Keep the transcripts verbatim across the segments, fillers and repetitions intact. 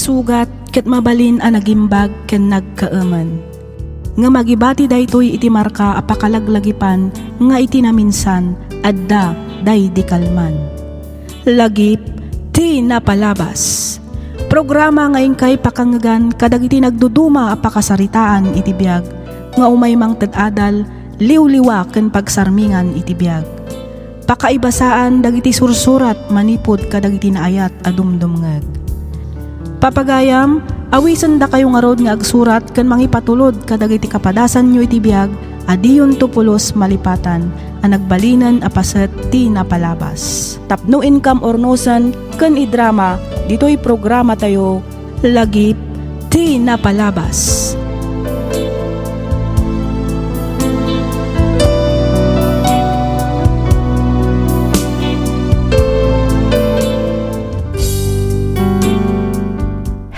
sugat ket mabalin a nagimbag ken nagkaemen. Ngem agibati daytoy iti marka a pakalaglagipan nga iti naminsan, adda daydi kalman. Lagip ti napalabas. Programa nga inkay pakangngegan kadagiti nagduduma a pakasaritaan iti biag nga umay mangted adal, liwliwa ken pagsarmingan iti biag. Pakaibasaan dagiti sursurat manipud kadagiti naayat a dumdumngeg. Papagayam, awisendakayo ngarud nga agsurat ken mangipatulod kadagiti kapadasanyo iti biag a diyonto pulos malipatan a nagbalinen a paset ti napalabas. Tapno inkam urnosen ken idrama ditoy programatayo, Lagip ti Napalabas.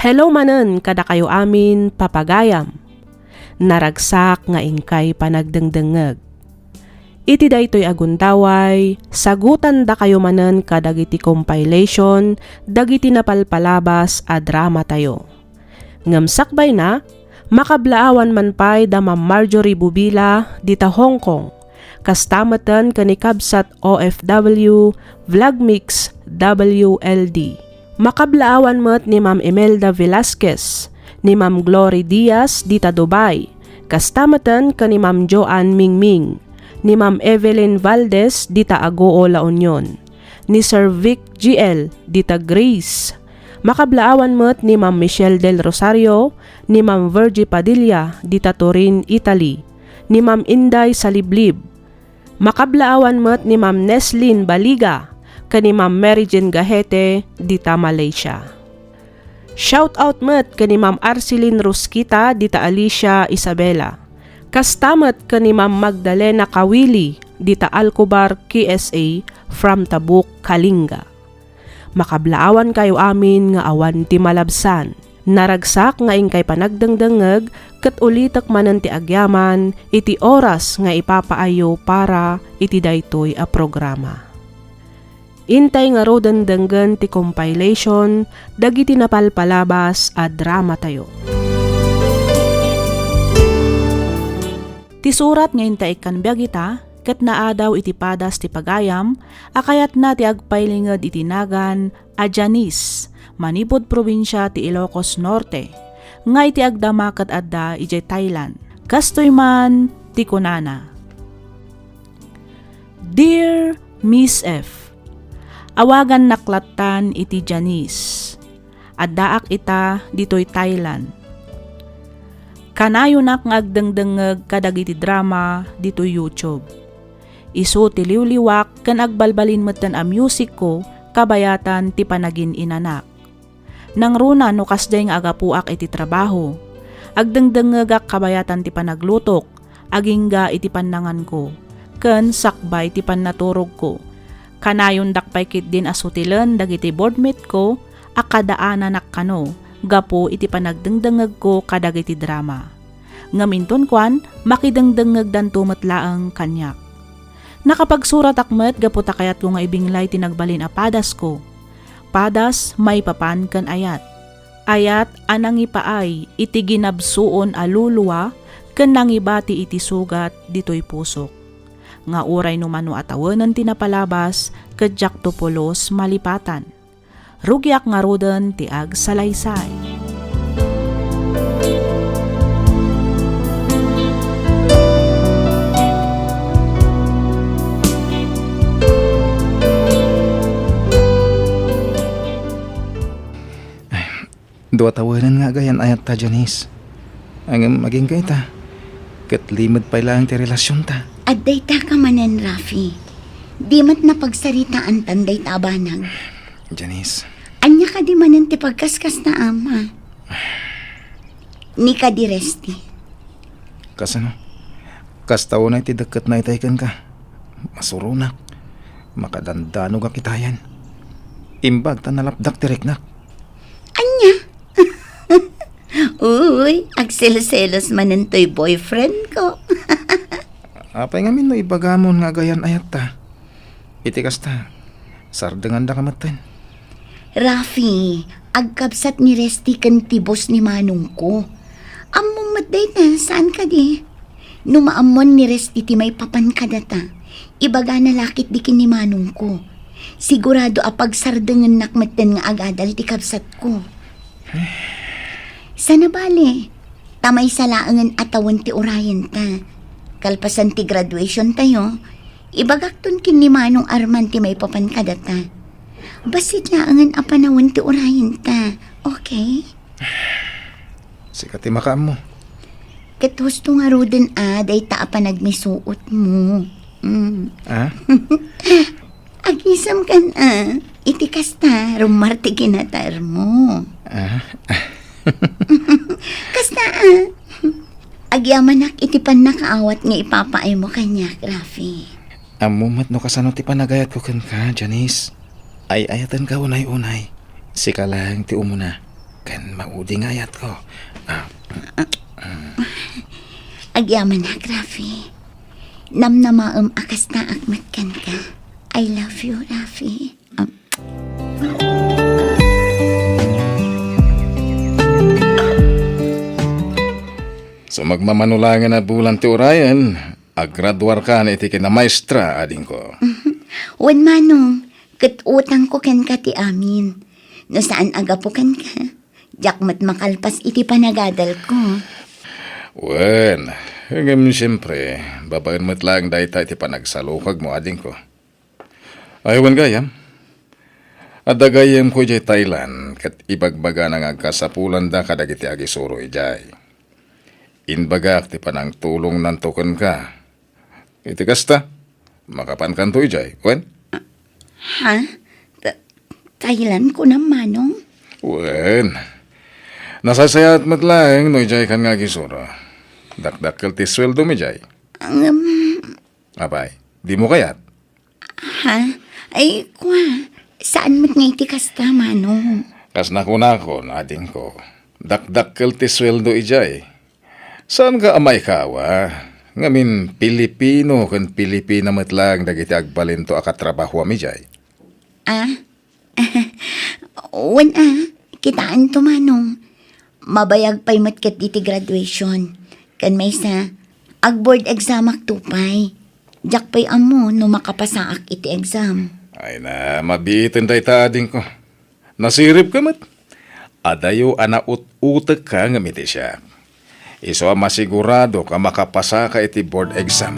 Hello manen kadakayo amin, papagayam. Naragsak nga inkay panagdengdengngeg. Iti daytoy a gundaway, sagutandakayo manen kadagiti compilation dagiti napalpalabas a dramatayo. Ngem sakbayna, makablaawan man pay da Ma'am Marjorie Bubila dita Hong Kong, kasta meten ken ni kabsat O F W Vlogmix W L D. Makablaawan met ni Ma'am Imelda Velasquez, ni Ma'am Glory Diaz dita Dubai, kasta meten ken ni Ma'am Joan Mingming, ni Ma'am Evelyn Valdez dita Agoo, La Union, ni Sir Vic G L dita Greece. Makablaawan met ni Ma'am Michelle Del Rosario, ni Ma'am Virgie Padilla dita Turin, Italy, ni Ma'am Inday Saliblib. Makablaawan met ni Ma'am Neslin Baliga ken ni Ma'am Mary Jane Gahete dita Malaysia. Shout out met ken ni Ma'am Arceline Rusquita dita Alicia, Isabela. Kasta met ken ni Ma'am Magdalena Kawili dita Alcobar, K S A from Tabuk, Kalinga. Makablaawankayo amin nga awan ti malabsan. Naragsak nga inkay panagdengdengngeg ket ulitek manen ti agyaman iti oras nga ipapaayyo para iti daytoy a programa. Intay ngaruden denggen ti compilation dagiti napalpalabas a dramatayo. Ti surat nga inta ikkan biag ita ket naadaw iti padas ti pagayam a kayatna ti agpailinged iti nagan a Janice, manipud probinsia ti Ilocos Norte, nga iti agdama ket adda idiay Thailand. Kastoy man ti kunana, "Dear Miss F, awagannak lattan iti Janice. Addaak ita ditoy Thailand. Kanayonak nga agdengdengngeg kadagiti drama ditoy YouTube. Isu ti liwliwak ken agbalbalin metten a musicko kabayatan ti panagin-inanak. Nangruna no kasdiay nga agapuak iti trabaho. Agdengdengngegak kabayatan ti panaglutok, agingga iti pannanganko, ken sakbay ti pannaturogko. Kanayondak pay ketdin a sutilen dagiti boardmate ko a kadaananak kano gapu iti panagdengdengngegko kadagiti drama. Ngem inton kuan, makidengdengngegdanto met laeng kaniak." Nakapagsuratak met gapu ta kayatko nga ibinglay ti nagbalin a padasko. Padas maipapan ken ayat. Ayat a nangipaay iti ginabsuon a luluwa ken nangibati iti sugat ditoy pusok. Nga uray no mano a tawenen ti napalabas, ket diakto pulos malipatan. Rugiak ngaruden ti agsalaysay. Dua tawenen nga agayan-ayat ta, Janice. Ngem agingga ita, ket limed pay laeng ti relasionta. Adda ita ka manen, Rafi. Di met napagsaritaantan dayta a banag. Janice. Ania kadi manen ti pagkaskasna, Ama? Ni kadi Resti? Kasano? Kasta unay ti dekketna itay kenka. Masuronak. Makadandanogak itayen. Imbag ta nalapdak ti riknak. Ania? Uy, agselos-selos manen toy boyfriend ko. Apay ngamin no ibagamon nga agayan-ayat ta? Iti kasta, sardengandaka metten. Rafi, Agkabsat ni Resty ken ti boss ni manongko. Ammom met dayta, saan kadi? No maammoan ni Resty ti maipapan kadata, ibagana la ketdi ken ni manongko. Sigurado a pagsardengennak metten nga agadal ti kabsatko. Sana bale, ta maysa laengen a tawen ti urayenta. Kalpasan ti graduation tayo, ibagakton ken ni Manong Arman ti maipapan kadata. Bassit laengen a panawen ti urayenta, okay? Sika ti makaammo. Ket husto ngaruden a dayta a panagmisuotmo. Mm. Ah? Agisamkan a, iti kasta, rummar ti kinatarmo. Ah? Kasta a, agyamanak iti pannakaawat nga ipapaaymo kaniak, Rafi. Ammo met no kasano ti panagayatko kenka, Janice. Ay-ayatenka unay-unay. Sika laeng ti umuna. Ken maudi nga ayatko. Ah. Agyamanak, Rafi. Namnamaem a kastaak met kenka. I love you, Rafi. Um. Sumagmamano laengen a bulan ti urayen, agraduarkan iti kinamaestra, adingko. Wen, Manong, ket utangko kenka ti amin. No saan a gapu kenka, diak met makalpas iti panagadalko. Wen, ngem siempre, babaen met laeng dayta iti panagsalukagmo, adingko. Ay, wen gayam. Adda gayyemko idiay Thailand, ket ibagbagana nga agkasapulanda kadagiti agisuro idiay. Imbagak ti panangtulongnanto kenka. Iti kasta, makapankanto idiay, wen? Ha? Ta-, Thailand kunam, Manong? Wen. Nasaysayaat met laeng no idiaykan nga agisuro. Dakdakkel ti sueldom idiay. Ngem, Apay, dimo kayat? Ha? Ay, kua, saan met nga iti kasta, Manong? Kas nakunakon, adingko, dakdakkel ti sueldo idiay. Saanka a maikawa, ngamin Pilipino ken Pilipina met laeng dagiti agbalinto a katrabahuam idiay. Ah? Wen a, kitaanto, Manong. Mabayag pay met ket iti graduation. Ken maysa, ag-board examakto pay. Diak pay ammo no makapasaak iti exam. Ay na, mabiiten dayta, adingko. Nasiribka met. Adayo a naut-utekka ngem iti siak. Isu a masigurado a makapasaka iti board exam.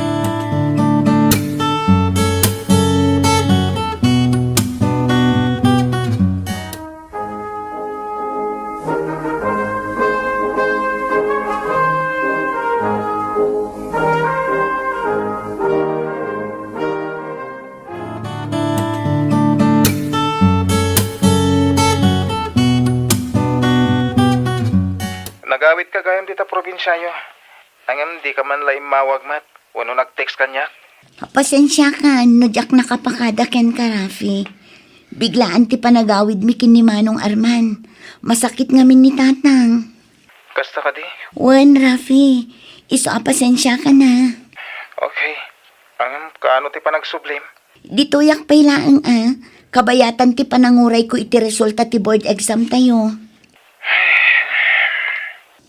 Nagawidka gayam dita probinsiayo. Ngem dika man la immawag met wenno nag-text kaniak? Pasensiakan no diak nakapakada kenka, Rafi. Biglaan ti panagawidmi ken ni Manong Arman. Masakit ngamin ni Tatang. Kasta kadi? Wen, Rafi. Isu a pasensiakan a. Okay. Ngem kaano ti panagsublim? Ditoyak pay laeng a, kabayatan ti panangurayko iti resulta ti board exam tayo.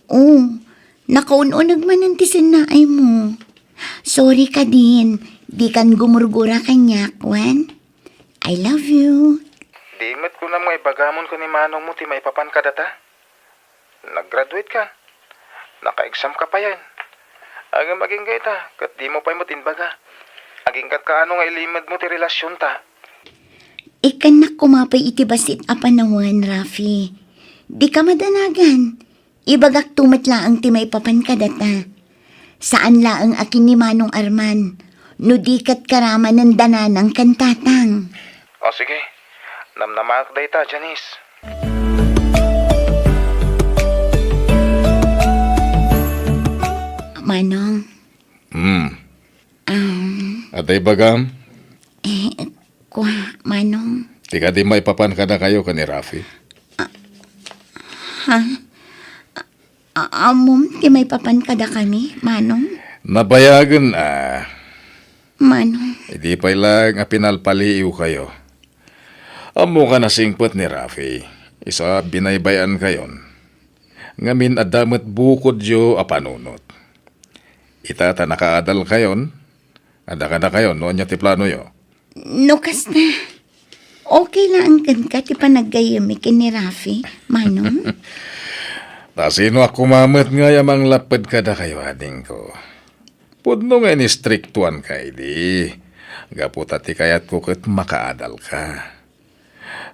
Oh, nakaun-uneg manen ti sennaaymo. Sorry kadin, dikan gumurgura kaniak, wen? I love you. Di met kunam nga ibagamon ken ni manongmo ti maipapan kadata? Nag-graduate ka. Naka-exam ka payen. Ngem agingga ita, ket dimo pay met imbaga. Agingga kaano nga ilimedmo ti relasionta? Ikkannak koma pay iti bassit a panawen, Rafi. Dika madanagan. Ibagakto met laeng ti maipapan kadata. Saan laeng a ken ni Manong Arman, no di ket karamanen da nanang ken tatang. O, sige. Namnamaak dayta, Janice. Manong. Hmm. Um. Adda ibagam? Eh, kua, Manong. Ti kadi maipapan kadakayo ken ni Rafi? Ah, ha? A-, ammom ti maipapan kadakami, Manong? Nabayagen a. Manong. Idi pay laeng a pinalpaliiwkayo. Ammoka a nasingpet ni Rafi. Isu a binaybay-ankayon, ngamin adda met bukodyo a panunot. Ita ta nakaadalkayon, adda kadakayon no ania ti planoyo. No kasta, okay laeng kenka ti panaggayyemmi ken ni Rafi, Manong? Ta sinoak koma met ngay a manglapped kadakayo, adingko? Pudno nga inistriktuanka idi, gapu ta ti kayatko ket makaadalka.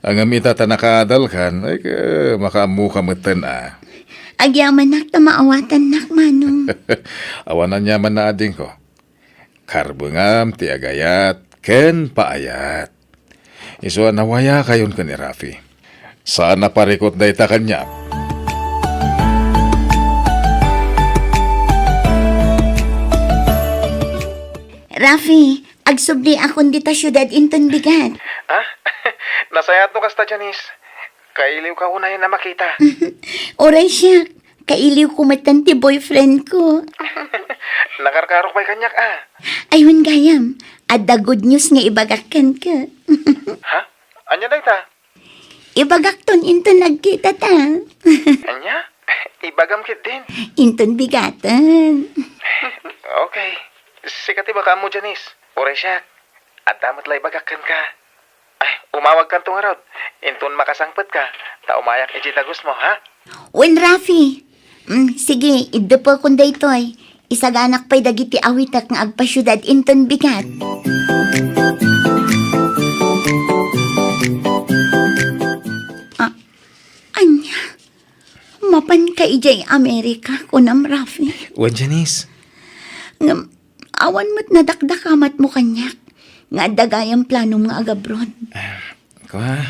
Ngem ita ta nakaadalkan, ay, ka-, makaammoka metten a. Agyamanak ta maawatannak, Manong. Awan aniamanna, adingko. Karbengam ti agayat ken paayat. Isu a nawayakayon ken ni Rafi. Saan a parikut dayta kaniak. Rafi, agsubliakon dita siudad inton bigat. Ah? Nasayaat no kasta, Janice. Kailiwka unayen a makita. Uray siak, kailiwko metten ti boyfriendko. Nakarkarok pay kaniak, a. Ay, wen gayam, adda good news nga ibagak kenka. Ha? Ania dayta? Ibagakton inton nagkitata. Ania? Ibagam ketdin. Inton bigaten. Okay. Sika ti makaammo, Janice. Uray siak, adda met la ibagak kenka. Ay, umawagkanto ngarud. Inton makasangpetka, ta umayak idiay dagusmo, ha? Wen, Rafi. Mm, sige, iddepekon daytoy. Isaganak pay dagiti awitek nga agpasiudad inton bigat. Ah, ania? Mapanka idiay Amerika, kunam, Rafi? Wen, Janice. Ngem, awan met nadakdakamatmo kaniak nga adda gayam planom nga agabroad. Ah, kua,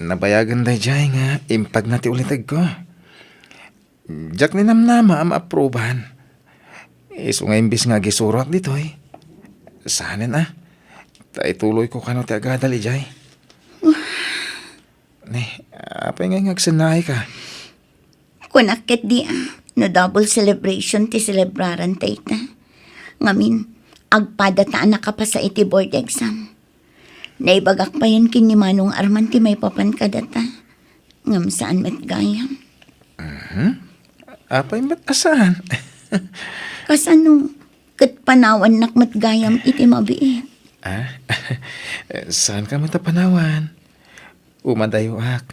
nabayagen daydiay nga impagna ti ulitegko. Diak ninamnama a maaprubahan. Isu nga imbes nga agisuroak ditoy, saanen a. Ta ituloyko kano ti agadal idiay. Ni, apay ngay nga agsennaayka? Kunak ketdi a, no double celebration ti selebraran dayta. Ngamin, agpadata a nakapasa iti board exam. Naibagak payen ken ni Manong Arman ti maipapan kadata. Ngem saan met gayam. Mhm. Apay met a saan? Kasano? Ket panawannak met gayam iti mabiit. Ah? Saanka met a panawan? Umadayoak,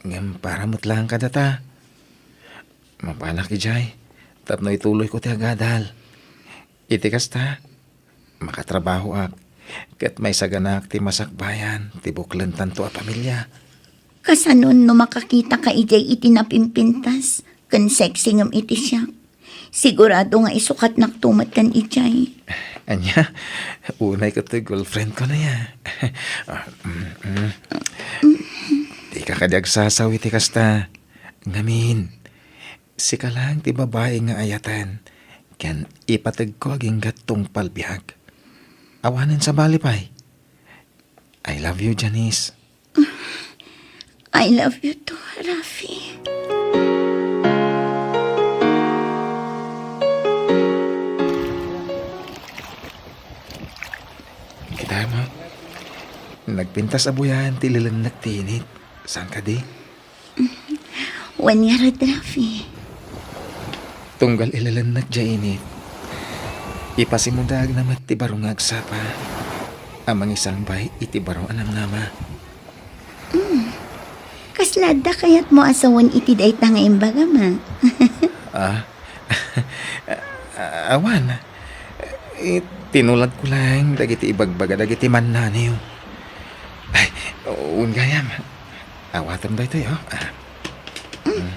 ngem para met laeng kadata. Mapanak idiay, tapno ituloyko ti agadal. Iti kasta, makatrabahoak, ket maisaganaak ti masakbayan ti buklentanto a pamilia. Kasanon no makakitaka idiay iti napimpintas ken sexy ngem iti siak? Sigurado nga isukatnakto metten idiay. Ania? Unay ket toy girlfriendko aya. Ah, mm, mm. Dika kadi agsasaw iti kasta. Ngamin, sika laeng ti babai nga ayaten ken ipategko agingga tungpal biag. Awanen sabali pay. I love you, Janice. I love you too, Rafi. Kita mo, nagpintas a buyan ti lilennek ti init. Saan kadi? Wen ngarud, Rafi. Tunggal ilelennek diay init, ipasimudaagna met ti baro nga agsapa a mangisangbay iti baro a namnama. Mm. Kasla adda kayatmo a sawen iti dayta nga imbagam, a? Ah? Awan. Eh, tinuladko laeng dagiti ibagbaga dagiti mannaniw. Ay, wen gayam. Awatem daytoy, o. Ah. Mm.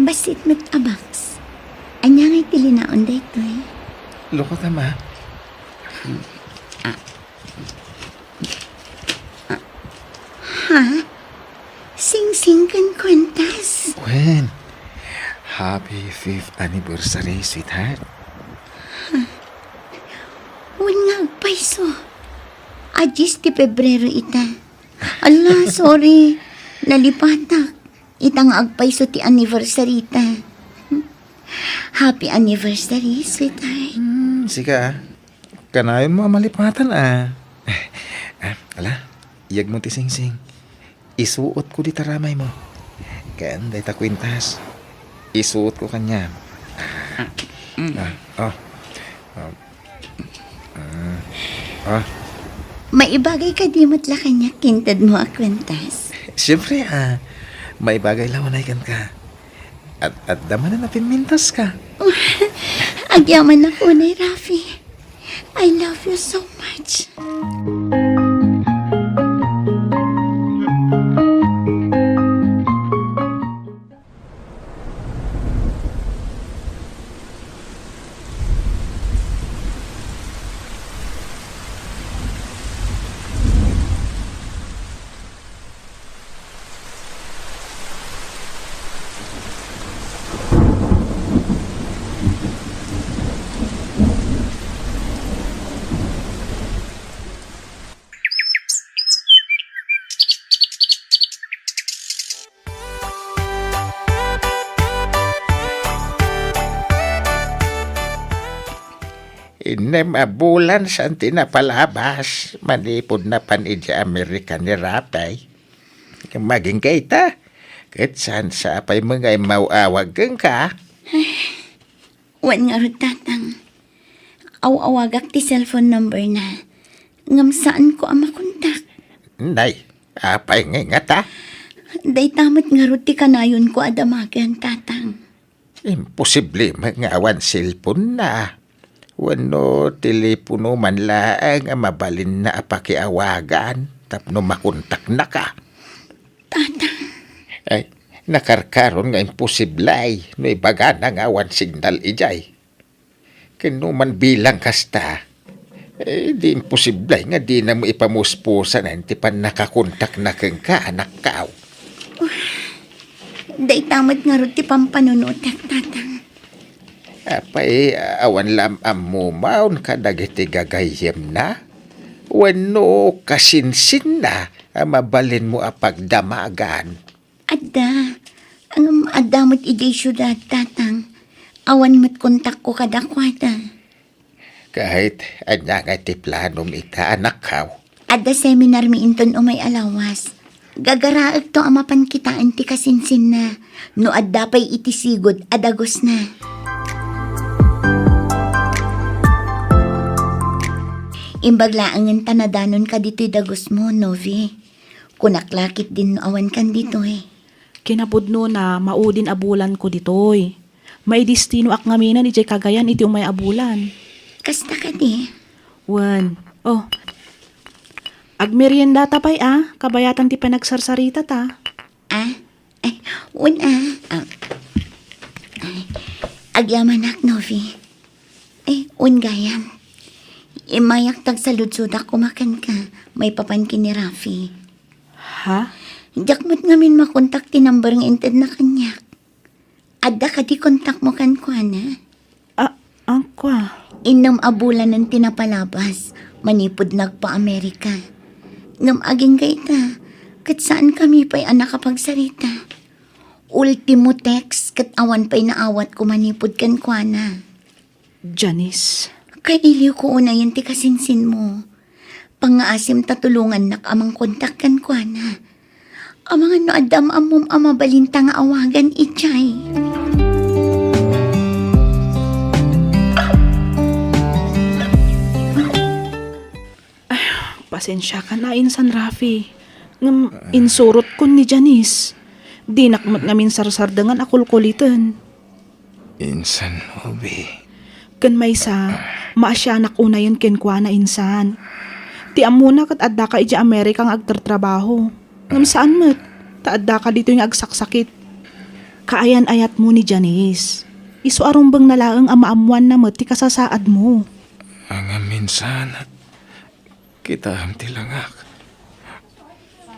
Bassit met a box. Ania ngay ti linaon daytoy? Lukotam, a. Ah. Ah. Ha? Singsing ken kuentas? Wen. Happy fifth anniversary, sweetheart. Ha? Wen nga agpayso. A dies ti Pebrero ita. Ala, sorry. Nalipatak. Ita nga agpayso ti anniversary ta. Happy anniversary, sweetheart. Hmm, sika, a. Kanayonmo a malipatan, a. Ah, ala, iyegmo ti singsing. Isuotko dita ramaymo. Ken dayta kuentas, isuotko kaniam. Ah, mm. Ah, oh. Oh. Mm. Ah. Maibagay kadi met la kaniak intedmo a kuentas? Siempre, ah, maibagay la unay kenka. At, at adda manen a pimmintaska. Agyamanak unay, Rafi. I love you so much. Innem a bulan saan ti napalabas manipud napan idiay Amerika ni Rafi. Ngem agingga ita, ket saan sa pay met nga immaw-awag kenka? Wen ngarud, Tatang. Aw-awagak ti cellphone number na. Ngem saanko a makontak. Nay, apay nga ingata? Dayta met ngarud ti kanayonko a damagen, Tatang. Imposible met nga awan cellphone na. Wenno telepono man laeng a mabalinna a pakiawagan tapno makontaknaka. Tatang. Ay, nakarkaron nga imposible no ibagana nga awan signal idiay. Ken no man bilang kasta, eh, di imposible nga dinamo ipamuspusanen ti pannakakontakna kenka, anakkaw. Dayta met ngarud ti pampanunotek, Tatang. Apay, awan la am-ammom kadagiti gagayyemna? Wenno kasinsinna a mabalinmo a pagdamagan? Adda. Ngem adda met idiay siudad, Tatang. Awan met kontakko kadakuada. Ket ania ngay ti planom ita, anakkaw? Adda seminarmi inton umay a lawas. Gagaraekto a mapan kitaen ti kasinsinna no adda pay iti sigud a dagusna. Imbag laengen ta nadanonka ditoy dagusmo, Novi. Kunak la ketdin no awankan ditoy. Kinapudnona, maudin a bulanko ditoy. Maidestinoak ngaminen idiay Cagayan iti umay a bulan. Kasta kadi? Wen. Oh. Agmeriendata pay a, kabayatan ti panagsarsaritata. Ah? Ay, wen a. Ah. Ay, agyamanak, Novi. Eh, wen gayam. Immayak ta agsaludsodak koma kenka, maipapan ken ni Rafi. Ha? Diak met ngamin makontak ti number nga intedna kaniak. Adda kadi kontakmo kenkuana? Ah, angkua. Innem a bulanen ti napalabas, manipud nagpa-Amerika. Ngem agingga ita, ket saankami pay a nakapagsarita. Ultimo text ket awan pay naawatko manipud kenkuana. Janice. Kailiwko unayen ti kasinsinmo. Pangngaasim ta tulongannak a mangkontak kenkuana. Amangan no adda am-ammom a mabalinta nga awagan idiay. Ay, pasensiakan a insan, Rafi. Ngem insurotkon ni Janice. Dinak met ngamin sarsardengan a kulkuliten. Insan, Novi. Ken maysa, maasianak unayen kenkuana, insan. Ti ammona ket addaka idiay Amerika nga agtartrabaho. Ngem saan met, ta addaka ditoy nga agsaksakit. Kaayan-ayatmo ni Janice. Isu a rumbengna laeng a maammoanna met ti kasasaadmo. Ngem insan, kitaem ti langak.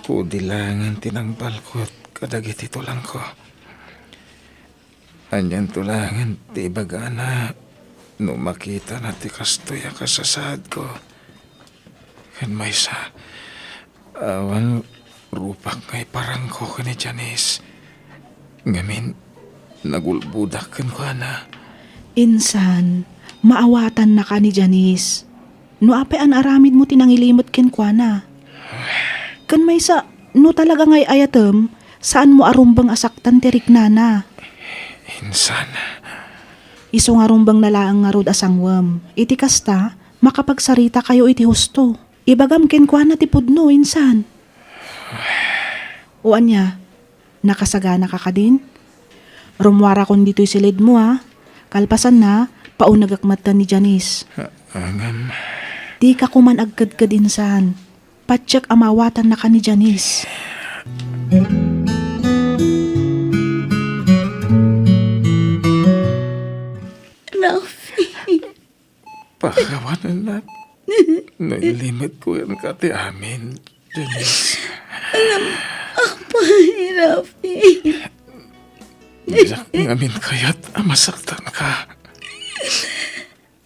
Pudi laengen ti nangbalkot kadagiti tulangko. Anianto laengen ti ibagana no makitana ti kastoy a kasasaadko? Ken maysa, awan rupak nga iparangko ken ni Janice. Ngamin, nagulbodak kenkuana. Insan, maawatannaka ni Janice. No apay a naaramidmo ti nangilimed kenkuana? Ken maysa, No talaga nga ay-ayatem, saanmo a rumbeng a saktan ti riknana. Insan. Isu nga rumbengna laeng ngarud a sangwem. Iti kasta, makapagsaritakayo iti husto. Ibagam kenkuana ti pudno, insan. O ania, nakasaganaka kadin? Rumuarakon ditoy silidmo, a. Kalpasanna, paunegek metten ni Janice. A-, ngem. Dika koman agkedked, insan. Patiek a maawatannaka ni Janice. Rafi. Pakawanennak. Nailimed ko kenka ti amin, Janice. Apay, Rafi. Diak ngamin kayat a masaktanka.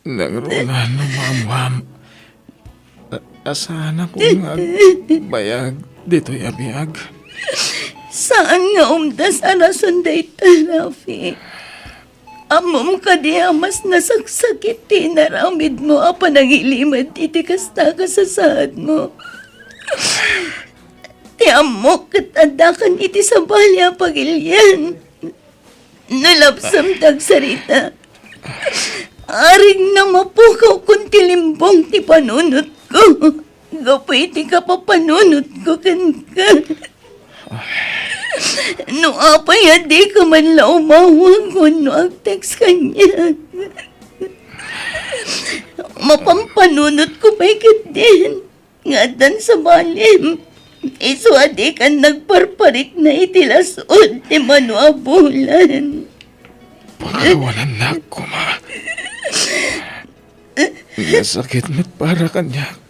Nangruna no maammoam a, a saanakon nga agbayag ditoy a biag. Saan nga umdas a rason dayta, Rafi. Ammom kadi a mas nasaksakit ti inaramidmo a panangilimed iti kasta a kasasaadmo? Ti ammok ket addakan iti sabali a pagilian. No lapsam ti agsarita, arigna mapukawkon ti limbong ti panunotko gapu iti kapapanunotko kenka. No apay a dika man la umawag wenno agtext kaniak, mapampanunotko pay ketdin nga addan sabalim. Isu a dikan nagparparikna iti las-ud ti mano a bulan. Pakawanennak koma. Nasakit met para kaniak.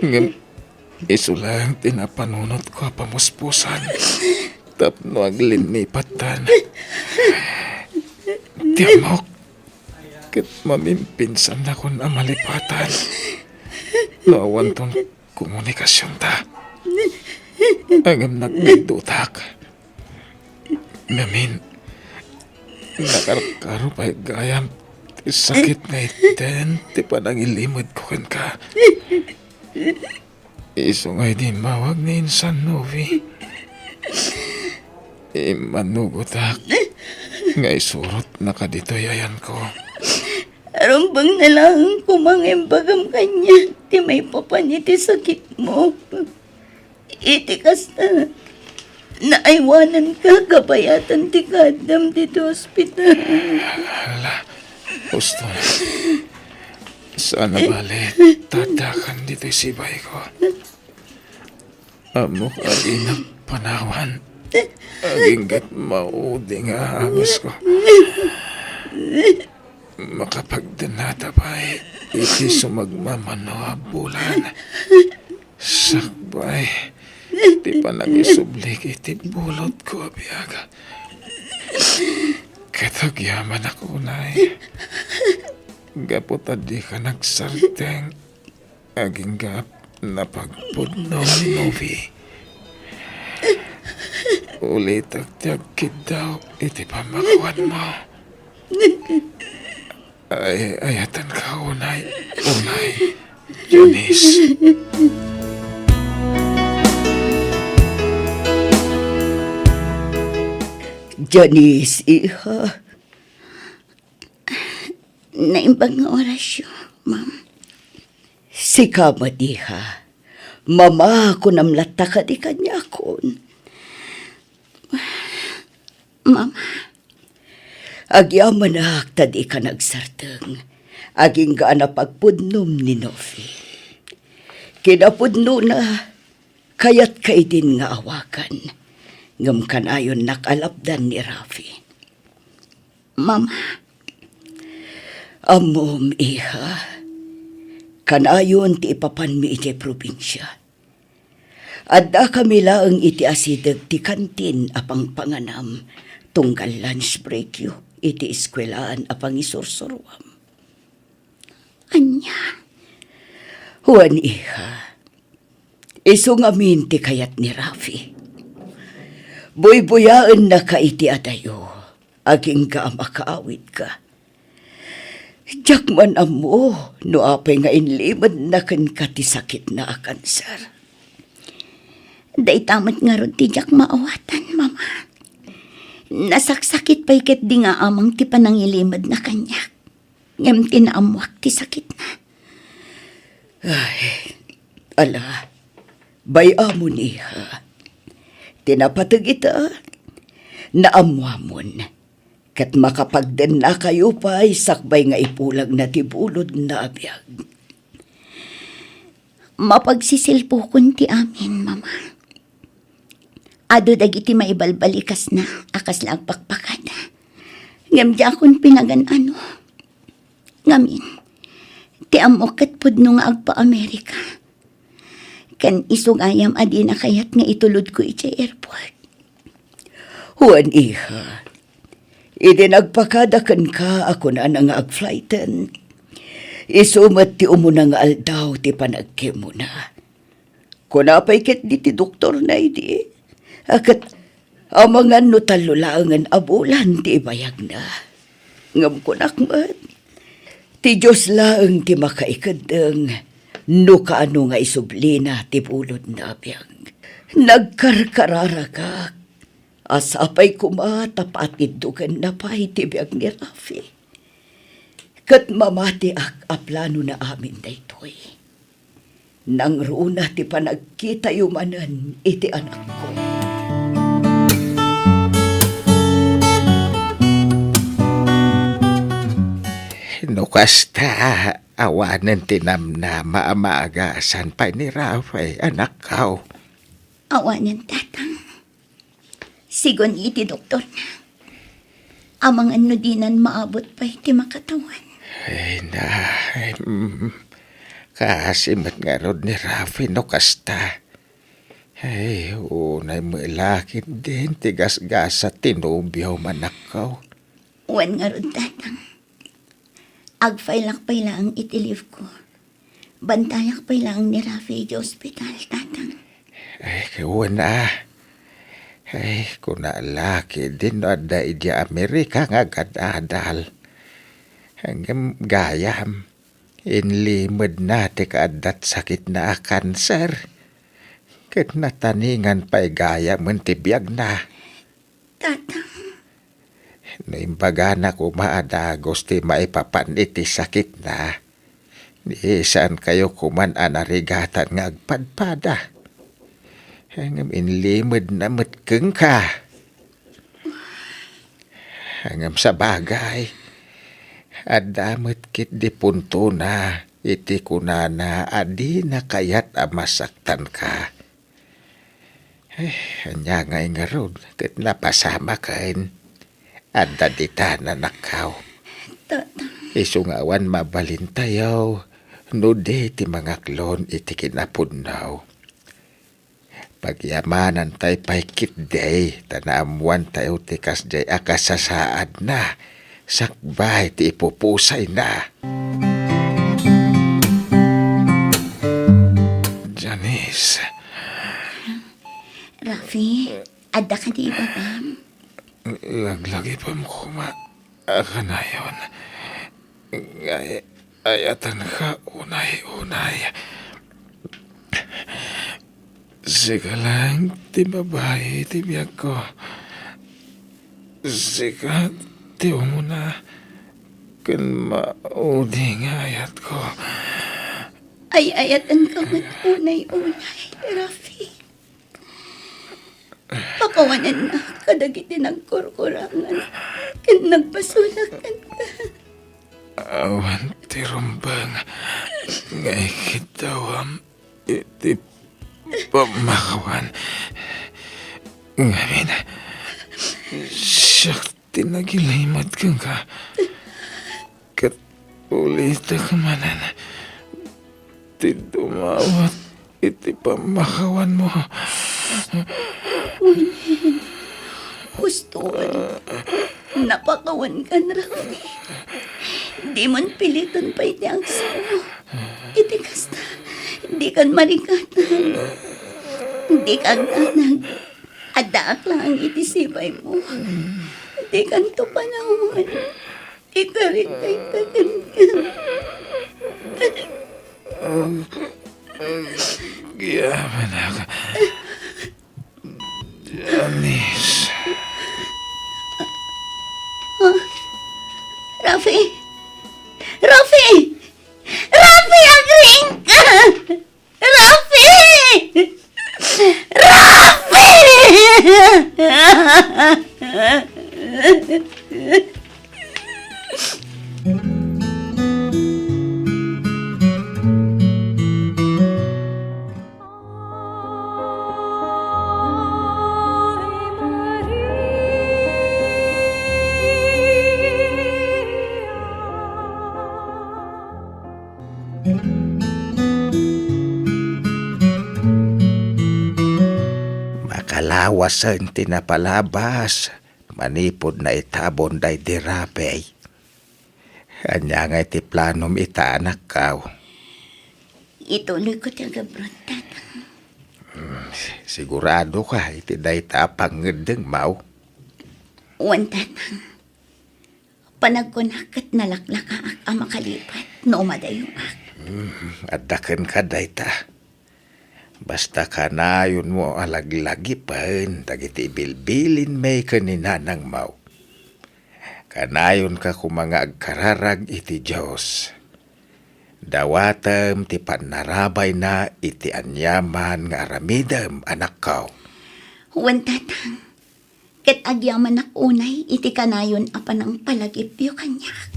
Ngem isu laeng ti napanunotko a pamuspusan tapno aglinnipattan. Ti ammok, ket mamimpinsannakon a malipatan no awanton komunikasionta. Ngem nagbidutak. Ngamin, nakarkaro pay gayam ti sakit nga iten ti panangilimedko kenka. Isu nga idi immawag ni Insan Novi, immanugotak nga isurotnaka ditoy ayanko. Rumbengna laeng koma nga imbagam kaniak ti maipapan iti sakitmo. Iti kasta, naaywananka kabayatan ti kaaddam ditoy ospital. Ala, husto. Saan a bale, tadakan ditoy sibayko. Ammok a dinak panawan. Agingga't maudi nga angesko. Makapagdennata pay iti sumagmamano a bulan. Sakbay ti panangisublik iti bulotko a biag. Ket agyamanak unay, gapu ta dika nagsarteng. Agingga a napagpudno ni Novi. Ulitek ti agkiddaw iti pammakuanmo. Ay, ayatenka unay, unay, Janice. Janice, iha. Naimbag nga orasyo, ma'am. Sika met, iha. Mama, kunam latta kadi kaniakon. Mama. Agyamanak ta dika nagsarteng. Agingga a napagpudnom ni Novi. Kinapudnona, kayatka idin nga awagan. Ngem kanayonnak a lapdan ni Rafi. Mama, ammom, iha, kanayon ti ipapanmi idiay probinsia. Addakami laeng iti asideg ti kantin a pangpanganam tunggal lunch breakyo iti eskuelaan a pangisursuroam. Ania? Wen, iha, isu ngamin ti kayat ni Rafi. Buybuyaennaka iti adayo, agingga a makaawidka. Diak man ammo no apay nga inlimedna kenka ti sakitna a kanser. Dayta met ngarud ti diak maawatan, Mama. Nasaksakit pay ketdi nga amang ti panangilimedna kaniak. Ngem ti naammoak ti sakitna. Ay, ala, bay-amon, iha. Ti napateg ita, naammoamon. Ket makapagdennakayo pay sakbay nga ipulagna ti bulodna a biag. Mapagsisilpukon ti amin, Mama. Adu dagiti maibalbalikasna a kasla agpakpakada. Ngem diakon pinagan-ano. Ngamin, ti ammok ket pudno nga agpa-Amerika. Ken isu gayam a dina kayat nga itulodko idiay airport. Wen, iha, idi nagpakada kenka a kunana nga agflighten, isu met ti umuna nga aldaw ti panagkemona. Kuna pay ketdi ti doktorna idi, a ket amangan no tallo laengen a bulan ti ibayagna. Ngem kunak met, ti Dios laeng ti makaikeddeng no kaano nga isublina ti bulodna a biag. Nagkarkararagak a sapay koma ta paatiddokenna pay ti biag ni Rafi. Ket mamatiak a planona amin daytoy. Nangruna ti panagkitayo manen iti anakko. No kasta, awanen ti namnama a maagasan pay ni Rafi, anakko. Awanen, Tatang. Sigun iti doktorna. Amangan no dinan maabut pay ti makatawan. Ay, na, ay, mm. Kaasi met ngarud ni Rafi no kasta. Ay, unay met la ketdin ti gasgasat ti nobiom, anakko. Wen ngarud, Tatang. Agfile-ak pay laeng iti leave ko. Bantayak pay laeng ni Rafi iti ospital, Tatang. Ay, wen a. Ay, kuna la ketdin no adda idiay Amerika nga agad-adal. Ngem gayam, inlimedna ti kaaddat sakitna a kanser. Ket nataningan pay gayamen ti biagna. Tatang. No imbagana koma a dagus ti maipapan iti sakitna, ni saankayo koman a narigatan nga agpadpada. Ngem inlimedna met kenka. Ngem sabagay, adda met ketdi puntona iti kunana a dina kayat a masaktanka. Eh, ania ngay ngarud ket napasamaken? Adda ditan, anakko. Tatang. Isu nga awan mabalintayo no di ti mangaklon iti kinapudno. Pagyamanantay pay ketdi ta naammoantayo ti kasdiay a kasasaadna sakbay ti ipupusayna. Janice. Rafi, adda kadi ibabam? Laglagipem koma a kanayon. Ngay-, ayatenka unay-unay. Sika laeng ti babai iti biagko. Sika ti umuna ken maudi nga ayatko. Ay-ayatenka met unay-unay, Rafi. Pakawanennak kadagiti nagkurkurangan ken nagbasolak kenka. Awan ti rumbeng nga ikiddawam iti pammakawan. Ngamin, siak ti nagilimed kenka. Ket ulitek manen ti dumawat iti pammakawanmo. Unen, hustoen, napakawankan, Rafi. Dimon piliten pay ti agsao. Iti kasta, dikan marikatan. Dika agdanag. Addaak laeng iti sibaymo. Dikanto panawan. Ikaritayta kenka. Agyamanak. Rafi! Makalawasen ti napalabas manipud naitabon daydi Rafi. Ania ngay ti planom ita, anakko? Ituloyko ti agabroad, Tatang. Mm, si-, sigurado ka iti dayta a pangngeddengmo? Wen, Tatang. Panagkunak ket nalaklakaak a makalipat no umadayoak. Mm, adda kenka dayta. Basta kanayonmo a laglagipen dagiti ibilbilinmi ken ni nanangmo. Kanayonka koma nga agkararag iti Dios. Dawatem ti pannarabayna iti aniaman nga aramidem, anakko. Wen, Tatang. Ket agyamanak unay iti kanayon a panangpalagipyo kaniak.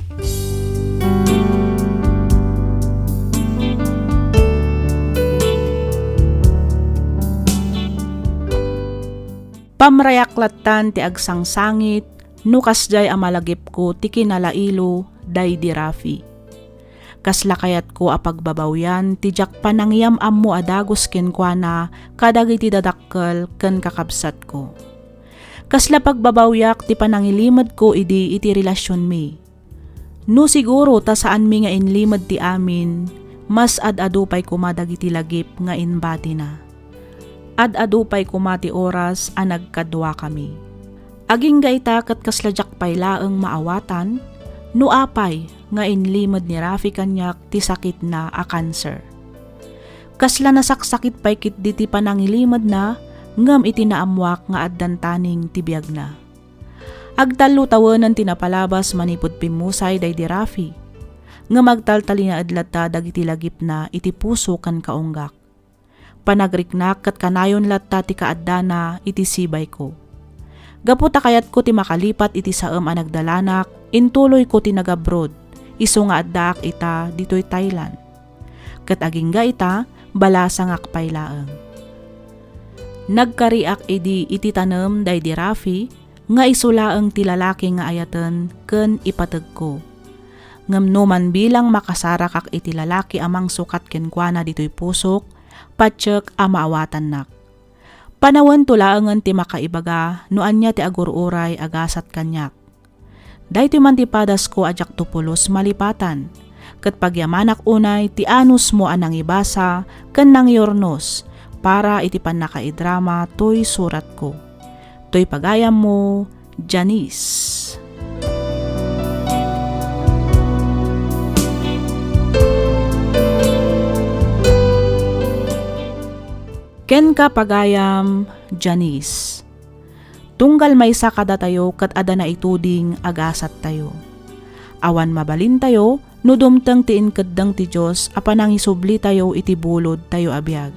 Pamrayak lattan ti agsangsangit no kasdiay a malagipko ti kinalailo daydi Rafi. Kasla kayatko a pagbabawian ti diak panangiyam-ammo a dagus kenkuana kadagiti dadakkel ken kakabsatko. Kasla pagbabawiak ti panangilimedko idi iti relasionmi. No siguro ta saanmi nga inlimed ti amin, mas ad-adu pay koma dagiti lagip nga imbatina. Ad-adu pay koma ti oras a nagkaduakami. Agingga ita ket kasla diak pay laeng maawatan no apay nga inlimed ni Rafi kaniak ti sakitna a kanser. Kasla nasaksakit pay ketdi ti panangilimedna ngem iti naammoak nga addan taning ti biagna. Agtallo tawenen ti napalabas manipud pimmusay daydi Rafi, ngem agtaltalinaed latta dagiti lagipna iti puso ken kaunggak. Panagriknak ket kanayon latta ti kaaddana iti sibayko. Gapu ta kayatko ti makalipat iti saem a nagdalanak, intuloyko ti nagabroad, isu nga addaak ita ditoy Thailand. Ket agingga ita, balasangak pay laeng. Nagkariak idi iti tanem daydi Rafi nga isu laeng ti lalaki nga ayaten ken ipategko. Ngem no man bilang makasarakak iti lalaki a mangsukat kenkuana ditoy pusok, patiek a maawatannak. Panawento laengen ti makaibaga no ania ti agur-uray a gasat kaniak. Daytoy man ti padasko a diakto pulos malipatan, ket pagyamanak unay ti anusmo a nangibasa ken nangyurnos para iti pannakaidrama toy suratko. Toy pagayammo, Janice. Kenka, pagayam, Janice. Tunggal maysa kadatayo ket adda naituding a gasattayo. Awan mabalintayo no dumteng ti inkeddeng ti Dios a panangisublitayo iti bulodtayo a biag.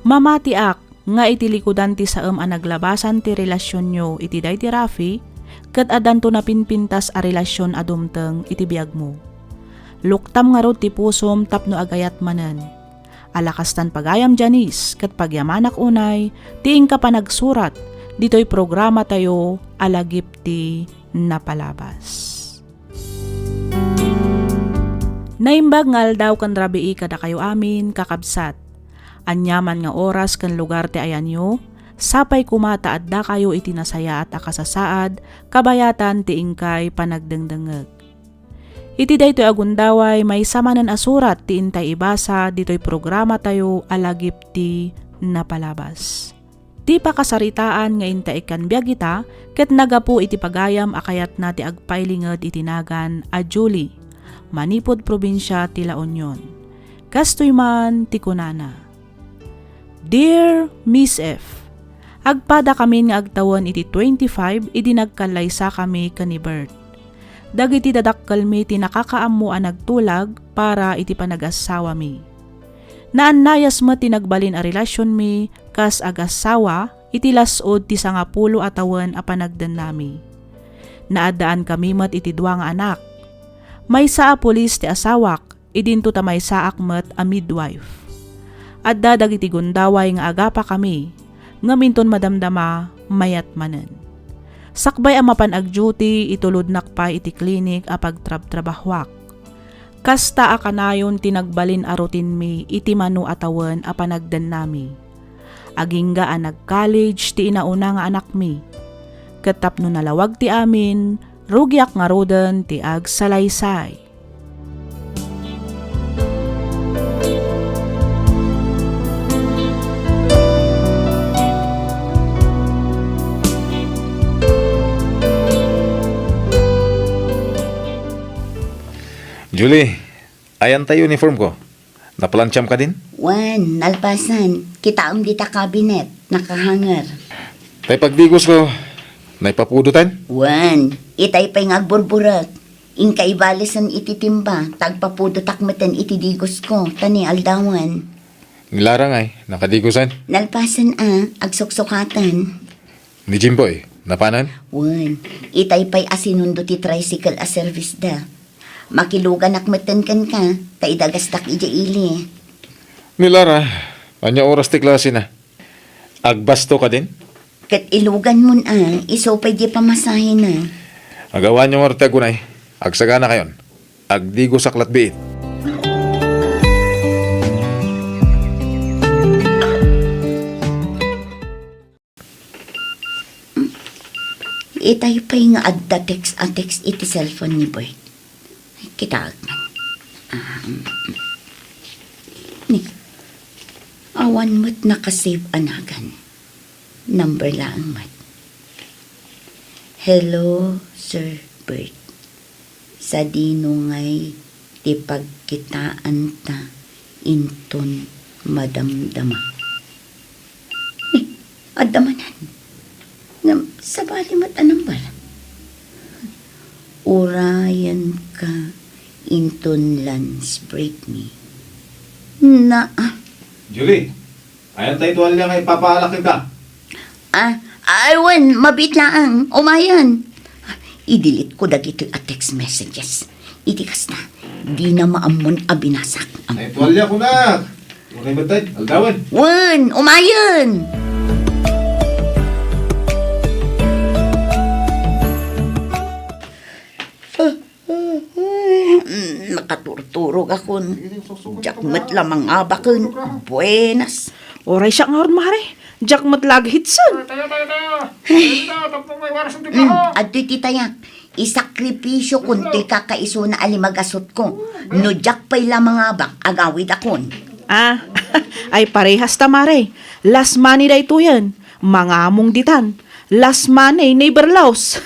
Mamatiak nga iti likudan ti saem a naglabasan ti relasionyo iti daydi Rafi, ket addanto napinpintas a relasion a dumteng iti biagmo. Luktam ngarud ti pusom tapno agayat manen. Ala kastan, pagayam Janice, ket pagyamanak unay ti inka panagsurat ditoy programatayo a Lagip ti Napalabas. Naimbag nga aldaw ken rabii kadakayo amin, kakabsat. Aniaman nga oras ken lugar ti ayanyo, sapay koma ta addakayo iti nasayaat a kasasaad kabayatan ti inkay panagdengdengngeg. Iti daytoy a gundaway, maysa manen a surat ti intay ibasa ditoy programatayo a Lagip ti Napalabas. Ti pakasaritaan nga intay ikkan biag ita ket nagapu iti pagayam a kayatna ti agpailinged iti nagan a Julie, manipud probinsia ti La Union. Kastoy man ti kunana, Dear Miss F, agpadakamin nga agtawen iti twenty-five idi nagkallaysakami ken ni Bert. Dagiti dadakkelmi ti nakakaammo a nagtulag para iti panagassawami. Naannayas met ti nagbalin a relasionmi kas agassawa iti las-ud ti sangapulo a tawen a panagdennami. Naaddaankami met iti dua nga anak. Maysa a pulis ti asawak, idinto ta maysaak met a midwife. Adda dagiti gundaway nga agapakami, ngem inton madamdama, mayat manen. Sakbay a mapan agduty, itulodnak pay iti klinik a pagtrabtrabahuak. Kasta a kanayon ti nagbalin a routine-mi iti mano a tawen a panagdennami. Agingga a nag-college ti inauna nga anakmi. Ket tapno nalawag ti amin, rugiak ngaruden ti agsalaysay. Julie, ayan tay uniform ko. Naplantsaam kadin? Wen, nalpasen. Kitaem dita cabinet, nakahanger. Tay pagdigos ko, naipapudotan? Wen, itay pay nga agburburek. Inka ibalisen iti timba, ta agpapudotak meten iti digos ko, ta ni aldawen. Ni Lara ngay, nakadigosan? Nalpasen a, agsuksukaten. Ni Jimboy, napanan? Wen, itay pay a sinundo ti tricycle a service da. Makiluganak meten kenka, ta idagasdak idiay ili. Ni Lara, ania oras ti klasena? Agbasto kadin? Ket iluganmon a, isu pay di pamasahena. Agawanyo ngarud ti agunay. Agsaganakayon. Agdigosak latbiit. Itay pay nga adda text a text iti cellphone ni Bert. Kitaek man. Ah, mm, mm. Ni, awan met nakasave a nagan. Number laeng met. "Hello, Sir Bert. Sadino ngay ti pagkitaanta inton madamdama?" Eh, adda manen. Ngem sabali met a number. "Urayenka inton lunch break mi." Na, ah. Julie, ayan tay tualya nga ipapaalak ka? Ah, ay, wen, mabiit laeng. Umayen. I-delete ko dagitoy a text messages. Iti kasta, dina maammon a binasak. Ay, tualya ko na. Unay met tay, aldawen. Wen, umayen. Mm, nakaturturogakon. Diak met la mangabaken. Buenas. Uray siak ngarud, mare. Diak met la aghitsen. Ay, tayo, tayo, tayo. Tayo, tayo, tapno may waras ang Mm, trabaho. Adtoy ti tayak. Isakripisyokon toy kakaisuna a limagasutko. No diak pay la mangabak, agawidakon. Ah, ay parehas ta, mare. Last money daytoyen. Mangamong ditan. Last money, never lost.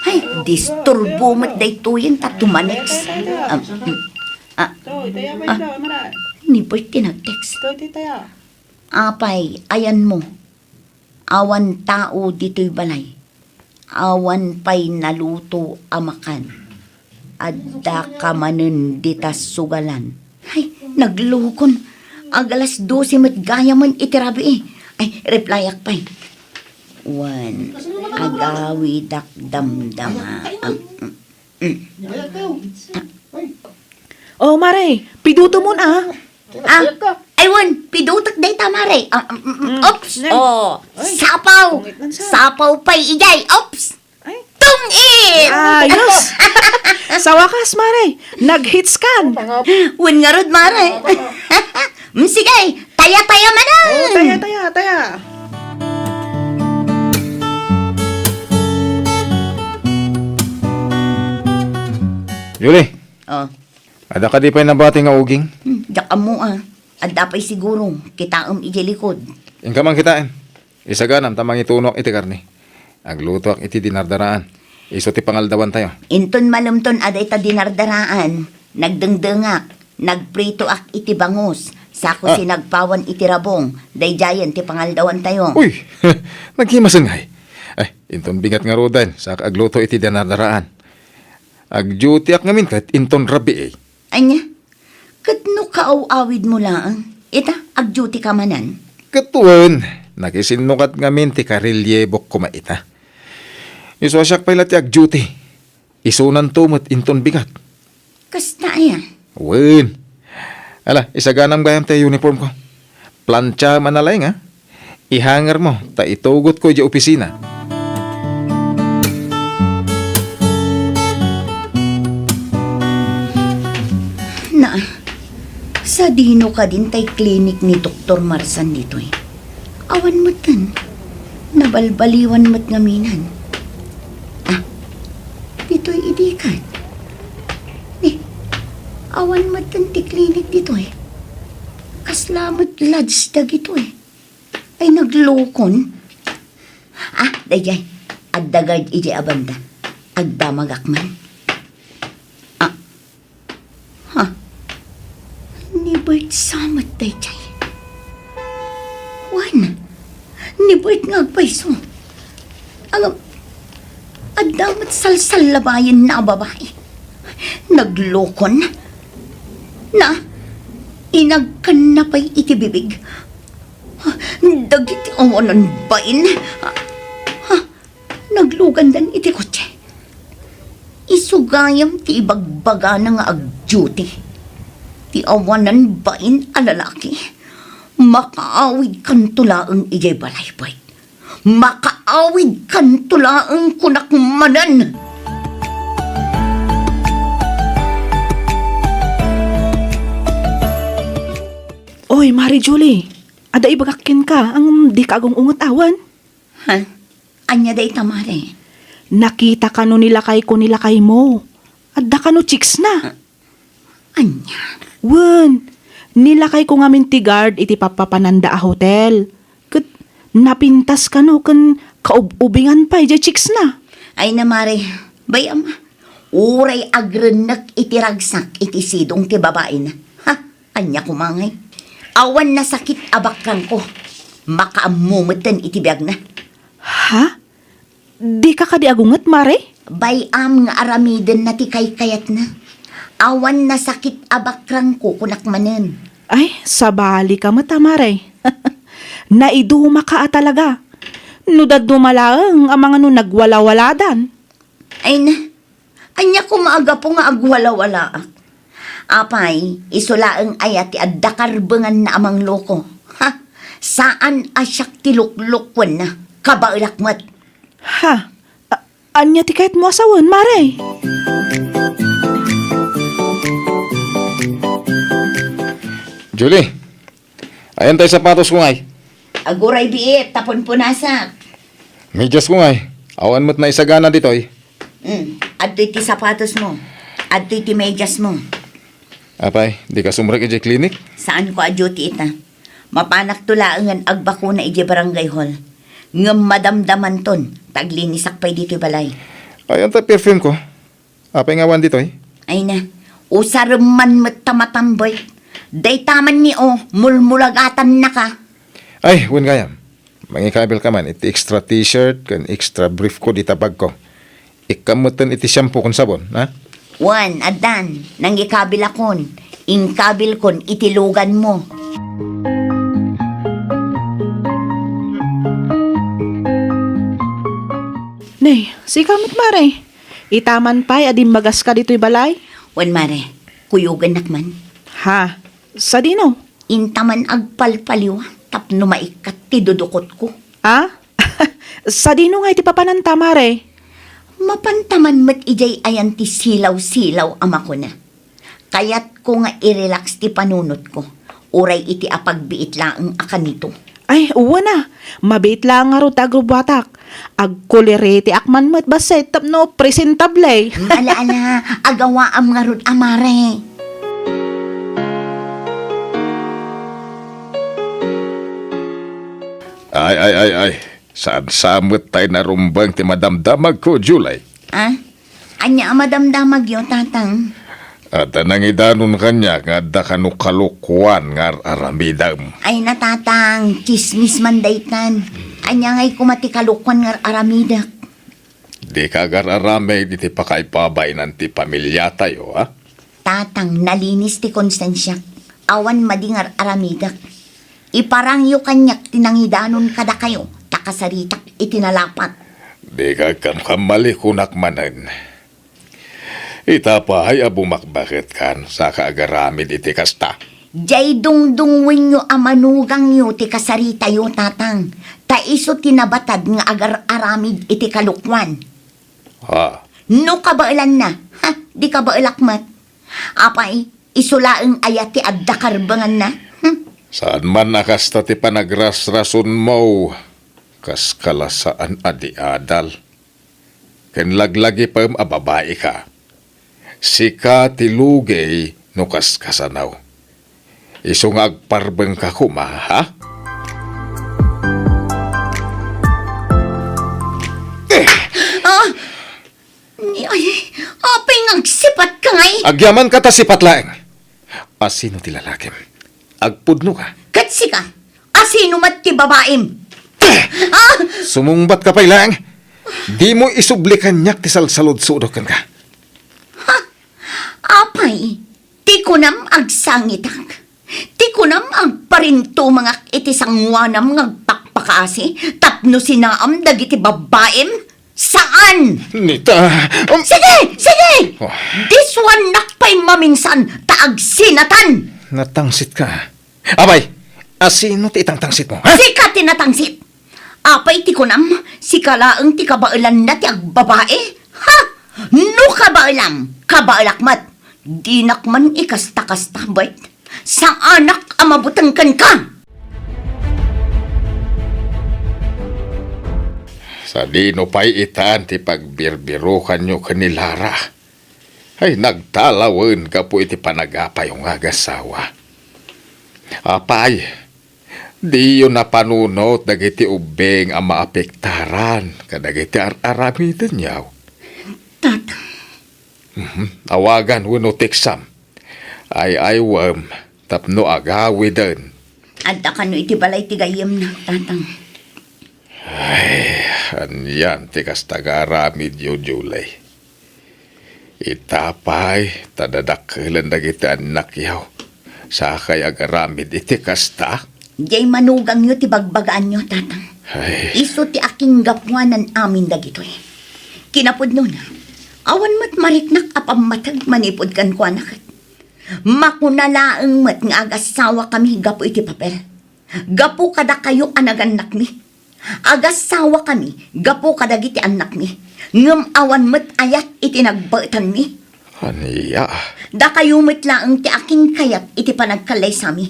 Ay, disturbo met daytoyen ta tumanex. Um, mm, ah, Toy, taya ba ah, ito, Mara? Ni Bert ti nag-text. Toy, taya. Apay, ayan mo. Awan tao ditoy balay. Awan pay naluto a makan. Adda ka manen dita sugalan. Ay, naglukon. Ag alas dose met gayamen iti rabii. Ay, replyak pay. Wen, agawidak damdama. Ang, mm, mm. Oh, mare, piduto mon a. Ah, ay, wen, pidutek dayta, mare. Ah, mm, mm, mm. Mm. Oops. Ne. Oh, ay, sapaw. Tungit man sa. Sapaw pay idiay. Oops. Ay. Tungit. Ayos. Sa wakas, mare, nag-hits kan. Wen ngarud, mare. Mm, sige, taya-taya manen. Oh, taya, taya, taya. Julie. Oh. Adda kadi pay nabati nga uging? Hmm, diak ammo a. Adda pay siguro, kitaem idiay likod. Inka man kitaen. Isaganam ta mangitunoak iti karne. Aglutoak iti dinardaraan. Isu ti pangaldawantayo. Inton malemton a dayta dinardaraan, nagdengdengak, nagpritoak iti bangus, sako Ah. sinagpawan iti rabong, daydiayen ti pangaldawantayo. Uy! Naghimasen ngay. Ay, inton bigat ngaruden, saka agluto iti dinardaraan. Agdutiak ngamin ket inton rabii. Ania? Ket no kaaw-awidmo laeng, Ita, ag-duty ka manen? Ket wen, nakisinnukat ngamin ti karelyebok koma ita. Isu a siak pay la ti ag-duty. Isunanto met inton bigat. Kasta aya? Wen. Ala, isaganam gayam ti uniform ko. Plantiam a nalaing, a. Ihangermo, ta itugotko idiay opisina. Na, sadino kadin tay klinik ni Doktor Marsan ditoy? Awan metten. Nabalbaliwan met ngaminan. Ah, ditoy idi ket. Ni, awan metten ti klinik ditoy. Kasla met lodge dagitoy. Ay, naglokon. Ah, daydiay. Adda guard idiay a banda. Agdamagak man. Ah, Ha? Ni Bert sa met daydiay. Wen, ni Bert nga agpayso. Ngem, adda met salsallabayenna a babai. Naglokon. Na, inagkanna pay iti bibig. Dagiti awanan bain. Ha? Naglugandan iti kotse. Isu gayam ti ibagbagana nga ag-duty. Ti awanan bain a lalaki, makaawidkanto laeng idiay balay, Bert. Makaawidkanto laeng, kunak manen. Oy, Mare Julie, adda ibagak kenka, ngem dika agung-unget awen? Ha? Ania dayta, Mare? Nakitaka no ni lakayko ni lakaymo. Adda kano chicksna. Ah, ania? Wen, ni lakayko ngamin ti guard iti pappapananda a hotel. Ket napintas kano ken kaub-ubingan pay diay chicksna. Ay na, Mare, bay-am, uray agrennek iti ragsak iti sidong ti babaina. Ha? Ania koma ngay? Awan nasakit a bakrangko. Makaammo metten iti biagna. Ha? Dika kadi agunget, Mare? Bay-am nga aramidenna ti kaykayatna. Awan nasakit a bakrangko, kunak manen. Ay, sabali ka met a, Mare. Naiduma ka a talaga. No dadduma laeng a mangano nagwalawaladan. Ay na, ania koma a gapu nga agwalawalaak? Apay, isu laeng aya ti adda karbenganna a mangloko? Ha? Saan a siak ti luklukwenna. Kabaelak met. Ha? A-, ania ti kayatmo a sawen, Mare? Julie, ayan tay sapatosko ngay? Aguray biit, ta punpunasak. Mediasko ngay? Awan met naisagana ditoy. Mm, adtoy ti sapatosmo. Adtoy ti mediasmo. Apay, dika sumrek idiay klinik? Saanko a duty ita. Mapanakto laengen agbakuna idiay barangay hall. Ngem madamdamanton, ta aglinisak pay ditoy balay. Ayan ta perfumeko. Apay nga awan ditoy? Ay na, usarem man met ta matam, Bert. Dayta man ni, o, mulmulagatannaka. Ay, wen gayam. Mangikabilka man iti extra t-shirt ken extra brief ko dita bagko. Ikkam metten iti shampoo ken sabon, ha? Wen, addan, nangikabilakon. Inkabilkon iti luganmo. Nay, sika met, Mare. Ita man pay a dimmagaska ditoy balay? Wen, Mare. Kuyogennak man. Ha? Sadino? Inta man agpalpaliw tapno maikkat ti dudukotko. A? Sadino ngay ti papananta, Mare? Mapanta man met idiay ayan ti silaw-silaw a makuna. Kayatko nga i-relax ti panunotko, uray iti apagbiit laeng a kanito. Ay, wen a, mabiit laeng ngarud ti agrubbuatak. Agkuleretiak man met bassit tapno presentable. Mm, ala, ala, agawaam ngarud a, Mare. Ay, ay, ay, ay. Saan sa met tay narumbeng ti madamdamagko, Julie? Ah? Ania a madamdamagyo, Tatang? Adda nangidanon kaniak nga adda kano kalokoan nga ar-aramidem. Ay na, Tatang, tsismis man daytan. Ania ngay koma ti kalokoan nga ar-aramidek? Dika agar-aramid iti pakaipabainan ti pamiliatayo, a? Tatang, nalinis ti konsensiak. Awan madi nga ar-aramidek. Iparangyo kaniak ti nangidanon kadakayo, ta kasaritak iti nalapat. Dika agkamkamali, kunak manen. Ita pay a bumakbaketkan, saka agaramid iti kasta. Diay dungdungngoenyo a manugangyo ti kasaritayo, Tatang, ta isu ti nabatad nga agar-aramid iti kalokuan. Ha? No kabaelanna, ha, di kabaelak met. Apay, isu laeng aya ti adda karbenganna? Hmm? Saan man a kasta ti panagrasrasonmo, kas kalasaan a di adal. Ken laglagipem a babaika. Sika ti lugey no kaskasano. Isu nga agparbengka koma, ha? Ah! Ni ay, apay nga agsipatka ngay? Agyamanka ta sipat laeng. Asino ti lalakim? Agpudno ka? Ket sika, asino met ti babaim? Ah! Sumungbat ka pay laeng. Dimo isubli kaniak ti salsaludsodek kenka. Ha? Apay, ti kunam agsangitak? Ti kunam agparintumengak iti sangoanam nga agpakpakaasi tapno sinaam dagiti babbaim? Saan! Nita, um, Sige! Sige! Oh. Disuannak pay maminsan ta agsinatan! Natangsit ka. Apay, asino ti itangtangsit mo, ha? Sika ti natangsit! Apay ti kunam, sika laeng ti kabaelanna ti agbabai? Ha? No kabaelam, kabaelak met. Dinak man ikasta-kasta, Bert. Saanak a mabuteng kenka! Sadino pay itan ti pagbirbirokanyo ken ni Lara? Ay, nagtalawen gapu iti panagapayo nga agasawa. Apay, diyo napanunot dagiti ubbing a maapektaran kadagiti ar-aramidenyo. Tata. Mhm. Awagan wenno teksam. Ay-aywem tapno agawiden. Adda kano iti balay ti gayyemna, Tatang. Ay, anian ti kasta nga aramidyo, Julie? Ita pay, ta dadakkelen dagiti annakyo. Sakay agaramid iti kasta? Diay manugangyo ti bagbagaanyo, Tatang. Ay. Isu ti akinggapuanan amin dagitoy. Kinapudnona, awan met mariknak a pammateg manipud kenkuana ket. Makuna laeng met nga agasawakami gapu iti papel. Gapu kadakayo a nagannakmi. Agasawakami gapu kadagiti annakmi, ngem awan met ayat iti nagbaetanmi. Ania? Dakayo met laeng ti akinkayat iti panagkallaysami.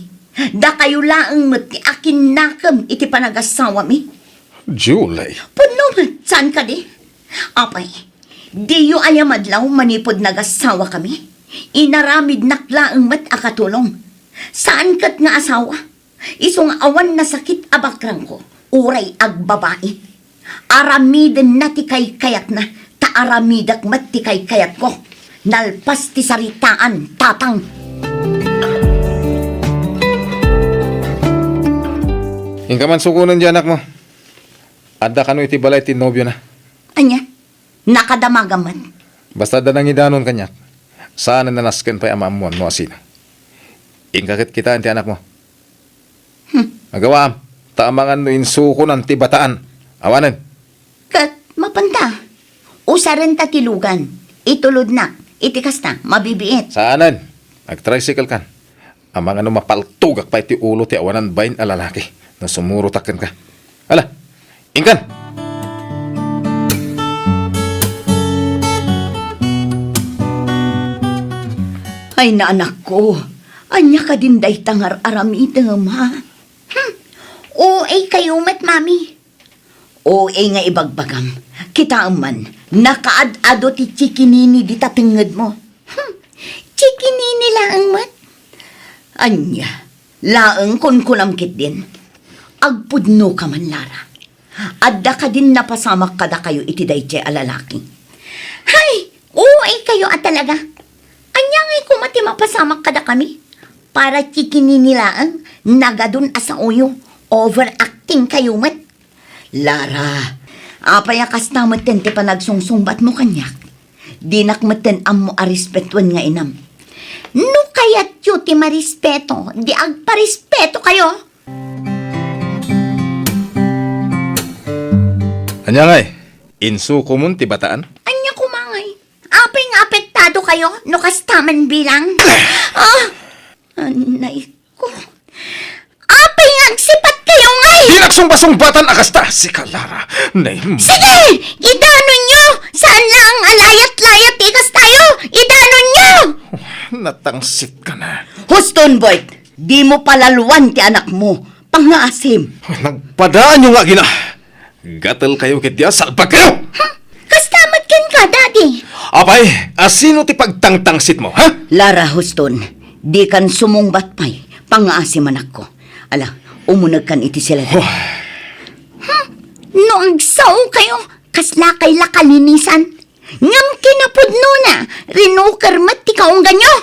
Dakayo laeng met ti akinnakem iti panagasawami. Julie. Pudno met, saan kadi? Apay, diyo aya madlaw manipud nagasawakami? Inaramidnak laeng met a katulong. Saan ket nga asawa. Isu nga awan nasakit a bakrangko, uray agbabai. Aramidenna ti kaykayatna, ta aramidek met ti kaykayatko. Nalpas ti saritaan, Tatang. Inka man sukonen ti anakmo. Adda kano iti balay ti nobiona. Ania? Nakadamagam met. Basta adda nangidanon kaniak. Saan a nasken pay a maammuan no asino. Inka ket kitaen ti anakmo. Hmm. Agawaam, ta amangan no insukonan ti bataan. Awanen. Ket mapanta. Usarenta ti lugan. Itulodnak. Iti kasta, mabibiit. Saanen. Agtricycle kan. Amangan no mapaltogak pay ti ulo ti awanan bain a lalaki no sumurotak kenka. Ala, inkan! Ay, naanakko, ania kadin dayta nga ar-aramidem, ha? Hmm, O A kayo met, Mami. O A nga ibagbagam, kitaem man, nakaad-ado ti chikinini dita tengngedmo. Hmm, chikinini laeng met? Ania, laeng kunkunam ketdin? Agpudnoka man, Lara. Adda kadin napasamak kadakayo iti daydiay a lalaki? Hay, O A kayo a talaga. Ania ngay koma ti mapasamak kadakami? Para chikinini laeng, nagadun a saoyo, overacting kayo met. Lara, apay a kasta metten ti panagsungsungbatmo kaniak? Dinak metten ammo a respetuen nga inam. No kayatyo ti marespeto, di agparespetokayo. Ania ngay? Insukomon ti bataan? Ania koma ngay? Apay nga apektadokayo no kasta man bilang? Ah! Anay ko. Apay nga agsipatkayo ngay? Di nagsungbasungbatan a kasta! Sika, Lara. Nay- Sige! Idanonyo! Saan lang a layat-layat ti kastayo! Idanonyo! Natangsit ka na. Huston, Bert! Dimo palalwan ti anakmo. Pangngaasim. Nagpadaanyo nga agina. Gatel kayo ket dia, salbag kayo! Ha? Kasta met kenka, Daddy. Apay, asino ti pagtangtangsit mo, ha? Lara, Huston, dikan sumungbat pay. Pangngaasim, anakko. Ala, umunegkan iti siled. Oh. Hmm? No agsao kayo, kasla kay la kalinisan. Ngem kinapudnona, rinuker met ti kaungganyo.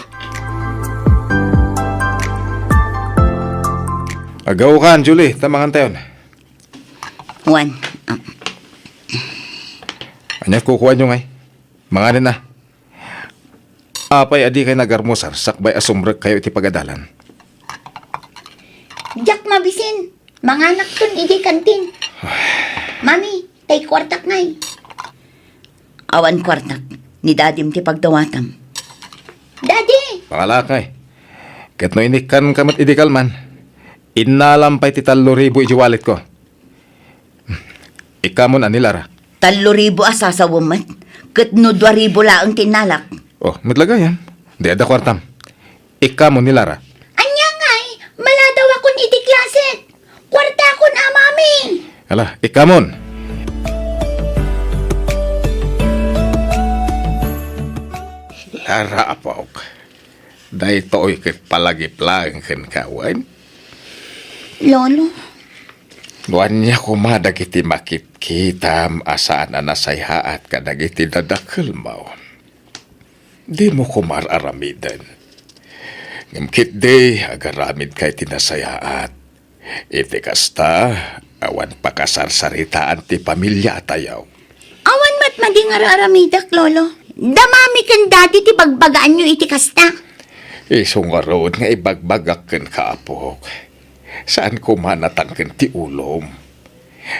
Agaw kan, Julie, ta mangantayon. Juan, ah. Ania kukuanyo ngay? Manganen na. Apay a dikay nagarmusar sakbay a sumrekkayo iti pagadalan? Diak mabisin. Manganakton idi kantin. Mami, tay kuartak ngay. Awan kuartak. Ni Dadim ti pagdawatam. Daddy! Pangalak ngay. Ket no inikkanka met idi kalman, innalam pay ti tallo ribu iti walletko. Ikkamon a ni Lara. Tallo ribu a sasawem met, ket no dua ribu laeng ti innalak. Oh, met la gayam. Di adda kuartam. Ikkamon ni Lara. Ania ngay? Maladawakon iti klase. Kuartakon a, Mami. Ala, ikkamon. Lara, apok. Daytoy ket palagip laeng kenka wen? Lolo. No ania koma dagiti makitkitam a saan a nasayaat kadagiti dadakkelmo, dimo koma ar-aramiden. Ngem ketdi, agaramidka iti nasayaat. Iti kasta, awan pakasarsaritaan ti pamiliatayo. Awan met madi nga ar-aramidek, Lolo. Da Mami ken Daddy ti bagbagaanyo iti kasta. Isu ngarud nga ibagbagak kenka, apok. Saan koma natangken ti ulom.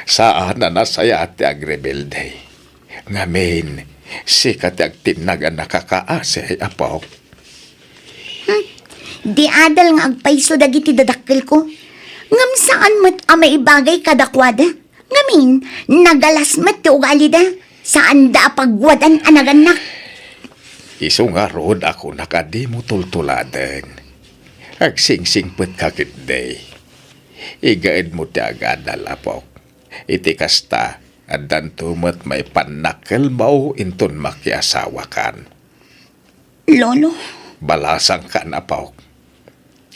Saan a nasayaat ti agrebelde. Ngamin, sika ti agtinnag a nakakaasi, apok. Hmm, di adal nga agpayso dagiti dadakkelko. Ngem saan met a maibagay kadakuada. Ngamin, nagalas met ti ugalida. Saanda a pagwadan a nagannak. Isu ngarud a kunak a dimo tultuladen. Agsingsingpetka ketdi. Igaedmo ti agadal, apok. Iti kasta, addanto met maipannakkelmo inton makiasawakan. Lolo. Balasangkan, apok.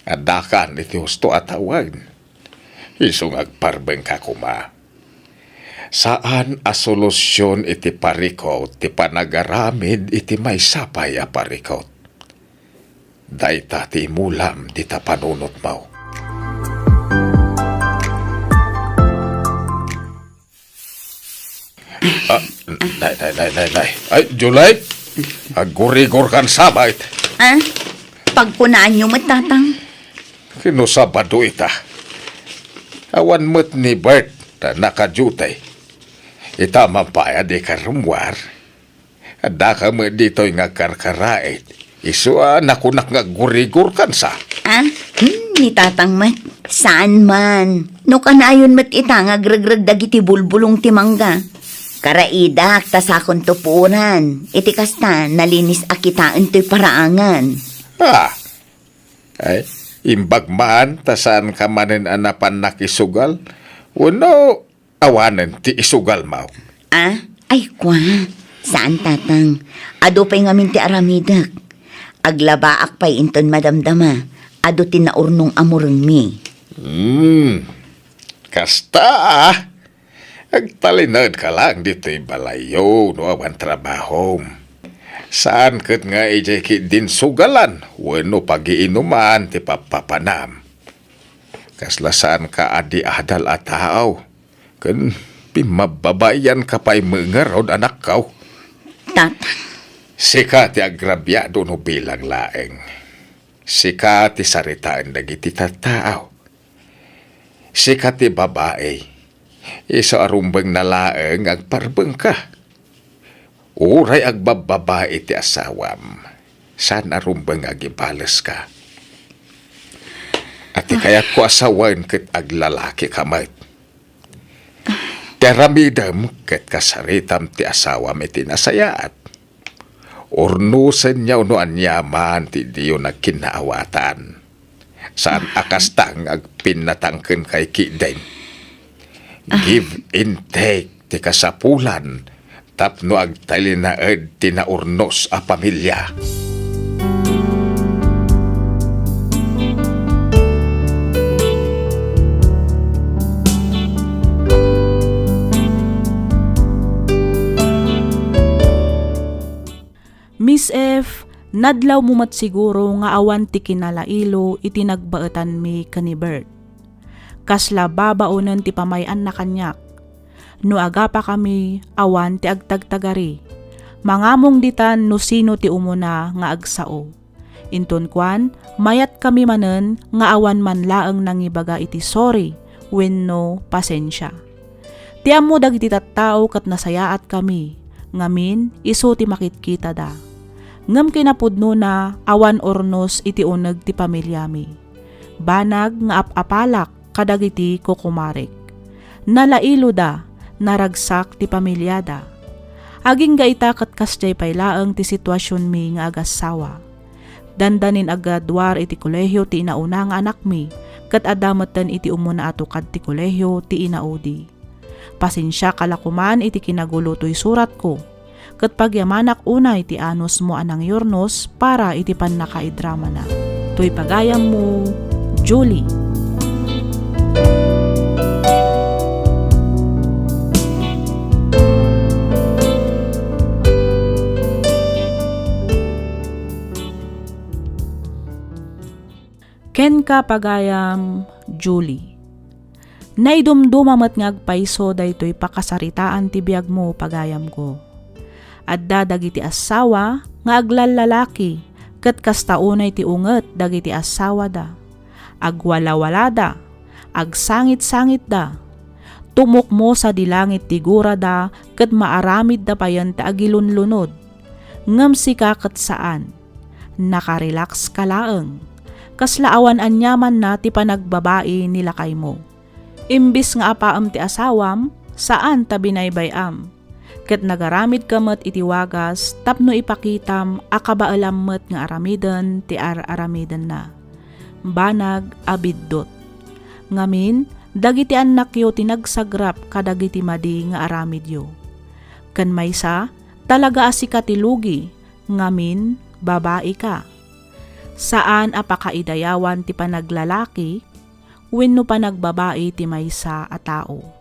Addakan iti husto a tawen. Isu nga agparbengka koma. Saan a solusion iti parikut ti panagaramid iti maysa pay a parikut. Dayta ti imulam dita panunotmo. Ah, nay, nay, nay, nay, nay. Ay, Julie, aggurigor kan sabay. Ah? Pagkunaanyo met, Tatang? Kino Sabado ita? Awan met ni Bert ta naka-duty. Ita man pay a di karummuar. Addaka met ditoy nga agkarkaraet. Isu a nakunak nga aggurigor kansa. Ah? Hmm, ni Tatang met. Saan man. No kanayon met ita nga agregreg dagiti bulbulong ti mangga. Karaidak ta sakonto puoran. Iti kasta, nalinis a kitaen toy paraangan. Ah, ay, imbag man ta saanka manen a napan nakisugal? Wenno awanen ti isugalmo? Ah, ay, kua. Saan, Tatang. Adu pay ngamin ti aramidek. Aglabaak pay inton madamdama. Adu ti naurnong a murengmi. Hmm. Kasta, ah. Agtalinaedka lang ditoy balayyo no awan trabahom. Saan ket nga idiay ketdin sugalan wenno pagiinuman ti pappapanam. Kasla saanka a di adal a tao, ken pimmababaianka pay met ngarud, anakko. Tatang. Sika ti agrabiado no bilang laeng. Sika ti saritaen dagiti tattao. Sika ti babai. Isu a rumbengna laeng nga agparbengka. Uray agbabbabai ti asawam, saan a rumbeng nga agibaleska. A ti kayatko a sawen ket aglalakika met. Ti aramidem ket kasaritam ti asawam iti nasayaat. Urnosenyo no aniaman ti diyo nagkinnaawatan. Saan a kasta nga agpinnatangken kay kidin. Give and take ti kasapulan tapno agtalinaed ti naurnos a pamilia. Miss F, nadlawmo met siguro nga awan ti kinalailo iti nagbaetanmi ken ni Bert. Kasla babaonen ti pamay-anna kaniak. No agapakami, awan ti agtagtagari. Mangamong ditan no sino ti umuna nga agsao. Inton kuan, mayatkami manen nga awan man laeng nangibaga iti sorry wenno pasensia. Ti ammo dagiti tattao ket nasayaatkami, ngamin isu ti makitkitada. Ngem kinapudnona, awan urnos iti uneg ti pamiliami. Banag nga ap-apalak kadagiti kukumarek. Nalailoda, naragsak ti pamiliada. Agingga ita ket kasdiay pay laeng ti situasionmi nga agassawa. Dandanin aggraduar iti kolehio ti inauna nga anakmi, ket adda metten iti umuna a tukad ti kolehio ti inaudi. Pasensiaka la koman iti kinagulo toy suratko, ket pagyamanak unay ti anusmo a nangyurnos para iti pannakaidramana. Toy pagayammo, Julie. Kenka, pagayam, Julie. Naidumduma met nga agpayso daytoy pakasaritaan ti biagmo, pagayamko. Adda dagiti assawa nga aglallalaki, ket kasta unay ti unget dagiti assawada. Agwalawalada, agsangit-sangitda. Tumukmo sadi langit ti gurada, ket maaramidda payen ti agilunlunod. Ngem sika ket saan. Nakarelax ka laeng. Kasla awan aniamanna ti panagbabai ni lakaymo. Imbis nga apaem ti asawam, saan ta binaybay-am. Ket nagaramidka met iti wagas tapno ipakitam a kabaelam met nga aramiden ti ar-aramidenna. Banag a biddut. Ngamin, dagiti annakyo ti nagsagrap kadagiti madi nga aramidyo. Ken maysa, talaga a sika ti lugi, ngamin, babaika. Saan a pakaidayawan ti panaglalaki wenno panagbabai ti maysa a tao.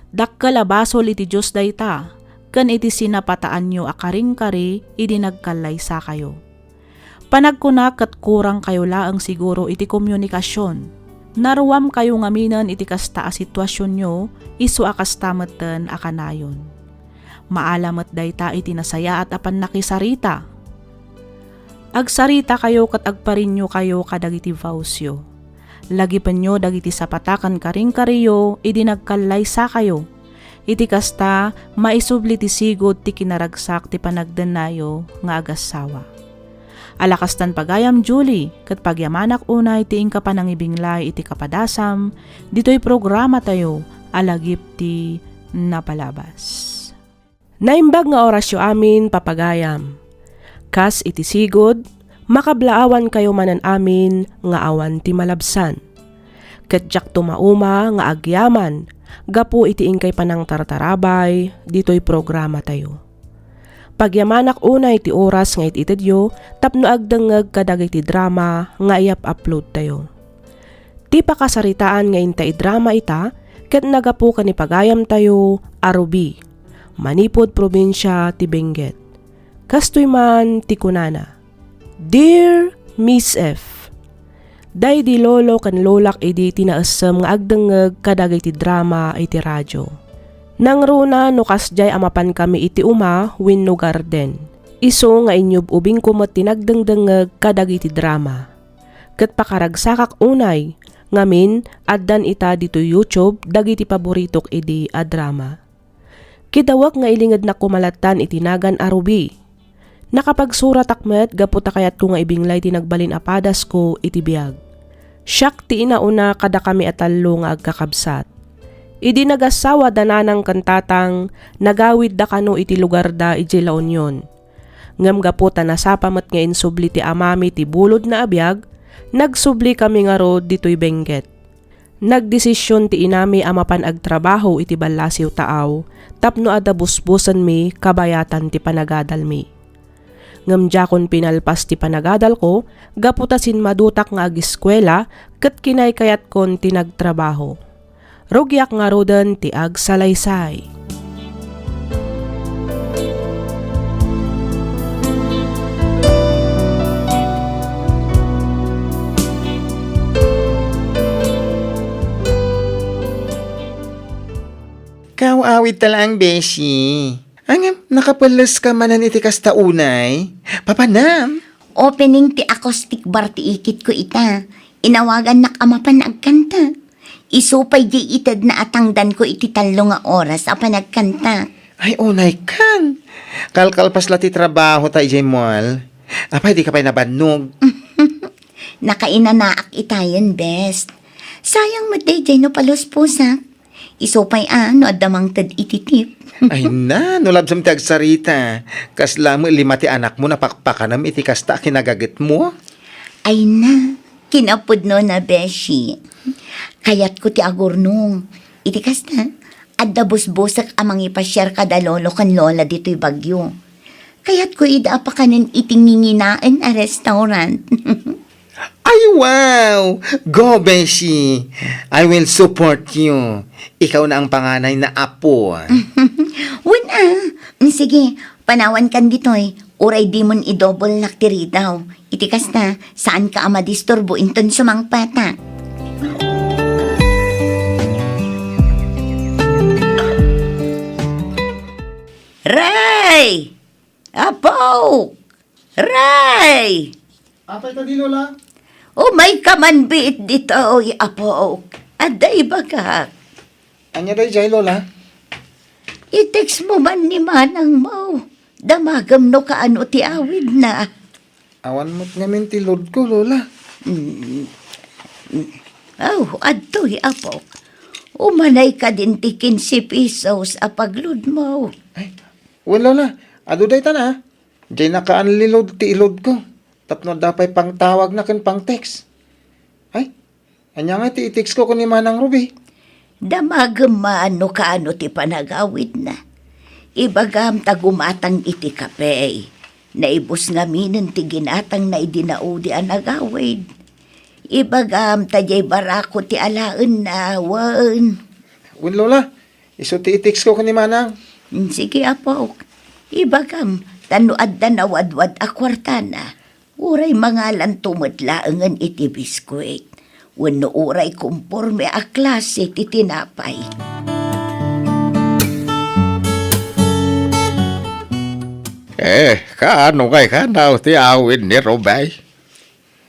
Dakkel a basol iti Dios dayta, ken iti sinapataanyo a karingkari idi nagkallaysakayo. Panagkuna ket kurangkayo laeng siguro iti komunikasion. Naruamkayo ngaminen iti kasta a situasionyo, isu a kasta metten a kanayon. Maala met dayta iti nasayaat a pannakisarita. Agsaritakayo ket agpariniokayo kadagiti vowsyo. Lagipenyo dagiti sapata ken karingkariyo idi nagkallaysakayo. Iti kasta, maisubli ti sigud ti kinaragsak ti panagdennayo nga agassawa. Ala kastan pagayam, Julie, ket pagyamanak unay ti inka panangibinglay iti kapadasam ditoy programatayo a Lagip ti Napalabas. Naimbag nga orasyo amin, papagayam. Kas iti sigud, makablaawankayo manen amin nga awan ti malabsan. Ket diakto mauma nga agyaman gapu iti inkay panangtartarabay ditoy programatayo. Pagyamanak unay ti oras nga it-itedyo tapno agdengngeg kadagiti drama nga iyap-uploadtayo. Ti pakasaritaan nga inta idrama ita ket nagapu ken ni pagayamtayo a Ruby, manipud probinsia ti Benguet. Kastoy man ti kunana, "Dear Miss F, daydi lolo ken lolak idi ti naessem nga agdengngeg kadagiti drama iti radio. Nangruna no kasdiay a mapankami iti uma wenno garden. Isu nga inyub-ubingko met ti nagdengdengngeg kadagiti drama. Ket pakaragsakak unay, ngamin, addan ita ditoy YouTube dagiti paboritok idi a drama. Kidawek nga ilingednak koma lattan iti nagan a Ruby. Nakapagsuratak met gapu ta kayatko nga ibinglay ti nagbalin a padasko iti biag. Siak ti inauna kadakami a tallo nga agkakabsat. Idi nagassawa da nanang ken tatang, nagawidda kano iti lugarda idiay La Union. Ngem gapu ta nasapa met nga insubli ti amami ti bulodna a biag, nagsublikami ngarud ditoy Benguet. Nagdesision ti inami a mapan agtrabaho iti ballasiw taaw tapno adda busbosenmi kabayatan ti panagadalmi. Ngem diakon pinalpas ti panagadalko gapu ta sinmadutak nga agiskuela ket kinaykayatkon ti nagtrabaho. Rugiak ngaruden ti agsalaysay. Kaw-awid ta laeng, beshi. Ngem, nakapelles ka manen iti kasta unay? Papanam? Opening ti acoustic bar ti ikitko ita. Inawagannak a mapan agkanta. Isu pay diay itedna a tangdanko iti tallo nga oras a panagkanta. Ay, unay kan. Kalkalpas la ti trabaho ta idiay mall. Apay, di ka pay nabannog? Nakainanaak itayen, bes. Sayang met daydiay no palusposak. Isu pay a no adda mangted iti tip. Ay na, no labsam ti agsarita. Kasla met lima ti anakmo napakpakanem iti kasta a kinagagetmo? Ay na, kinapudno na, beshi. Kayatko ti agurnong. Iti kasta, adda busbosek a mangipasiar kada lolo ken lola ditoy Baguio. Kayatko ida a pakanen iti nginginaen a restaurant. Ay, wow! Go, beshi! I will support you. Ikaw na ang panganay na apo. Wen a. Mm, sige, panawan kan ditoy. Uray dimon idobol nak ti ridaw. Iti kasta, saan ka a madisturbo inton sumangpatak. Ray! Apo! Ray! Apay kadi, Lola? Umayka man biit ditoy, apok. Adda ibagak. Ania daydiay, Lola? I-text mo man ni manangmo. Damagem no kaano ti awidna. Awan met ngamin ti load ko, Lola. Mm. Mm. Aw, adtoy, apok. Umanay kadin ti kinse pesos a pagload mo. Ay, wen, Lola. Adu dayta na. Diay naka-unload ti i-load ko. Tapno adda pay pangtawagna ken pang-text. Ay, ania ngay ti i-text ko ken ni Manang Ruby? Damagem man no kaano ti panagawidna. Ibagam ta gumatang iti kape. Naibus ngaminen ti ginatangna idi naudi a nagawid. Ibagam ta diay barako ti alaenna, wen. Wen, Lola, isu ti i-text ko ken ni Manang. Mm, sige, apok. Ibagam, ta no adda nawadwad a kuartana, uray mangalanto met laengen iti biskuit, wenno uray komporme a klase ti tinapay. Eh, kaano ngay kanaw ti awid ni Rubay?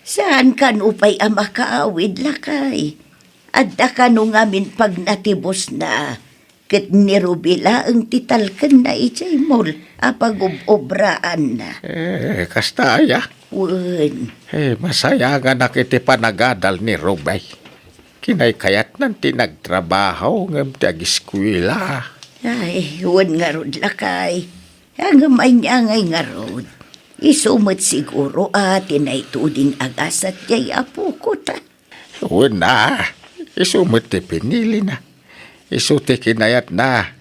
Saan kano pay a makaawid, lakay? Adda kano ngamin pagnatibusna, ket ni Ruby laeng ti talkenna idiay mall a pagub-obraanna. Eh, kasta aya? Wen. Eh, masayanganak iti panagadal ni Rubay. Kinaykayatnan ti nagtrabaho ngem ti agiskuela. Ay, wen ngarud, lakay. Ngem ania ngay ngarud? Isu met siguro a ti naituding a gasat diay apokota. Wen a, isu met ti pinilina. Isu ti kinayatna.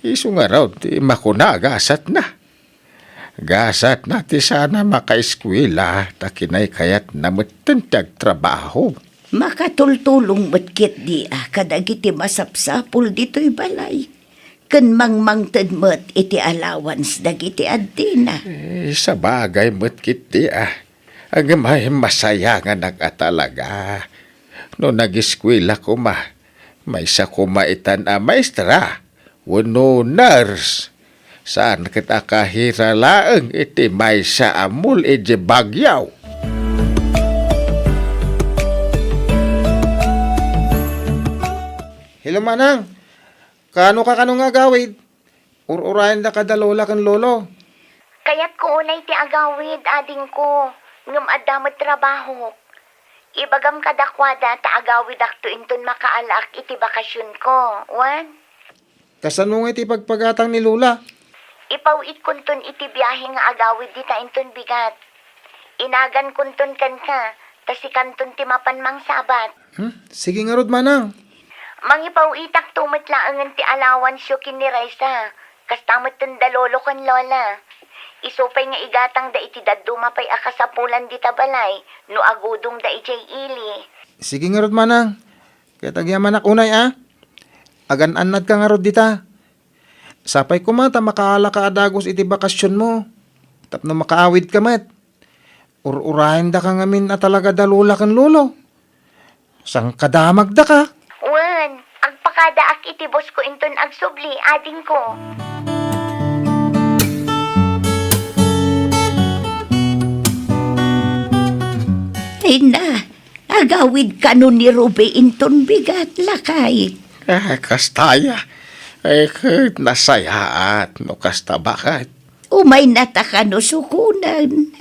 Isu ngarud ti makuna a gasatna. Gasatna ti saan a makaeskuela ta kinaykayatna metten ti agtrabaho. Makatultulong met ketdi a kadagiti masapsapul ditoy balay. Ken mangmangted met iti allowance dagiti addina. Eh, sabagay met ketdi a. Ngem ay masayanganak a talaga. No nageskuela koma, maysa koma itan a maestra wenno nurse. Saan ket a kahira laeng iti maysa a mul iti Baguio. Hello, Manang. Kaano ka kano nga agawid? Ur-urayen da kada lola ken lolo. Kayatko unay ti agawid, adingko, ngem adda met trabahok. Ibagam kadakuada ta agawidakto inton makaalaak iti bakasionko, wen? Kasano nga iti pagpagatang ni lola? Ipaw-itkonton iti biahe nga agawid dita inton bigat. Inagankonton kenka, ta sikanton ti mapan mangsabat. Hmm? Sige ngarud, Manang. Mangipaw-itakto met laengen ti alawansyo ken ni Raisa. Kasta metten da lolo ken lola. Isu pay nga igatangda iti dadduma pay a kasapulan dita balay no agudongda idiay ili. Sige ngarud, Manang. Ket agyamanak unay a. Agan-annadka ngarud dita. Sapay koma ta makaalaka a dagus iti bakasionmo tapno makaawidka met. Ur-urayendaka ngamin a talaga da lola ken lolo. Sangkadamagdaka. Wen, agpakadaak iti bosko inton agsubli, adingko. Ay na, agawid kano ni Ruby inton bigat, lakay. Ah, kasta aya. Ay, ket nasayaat no kasta, baket. Umaynata kano sukonen.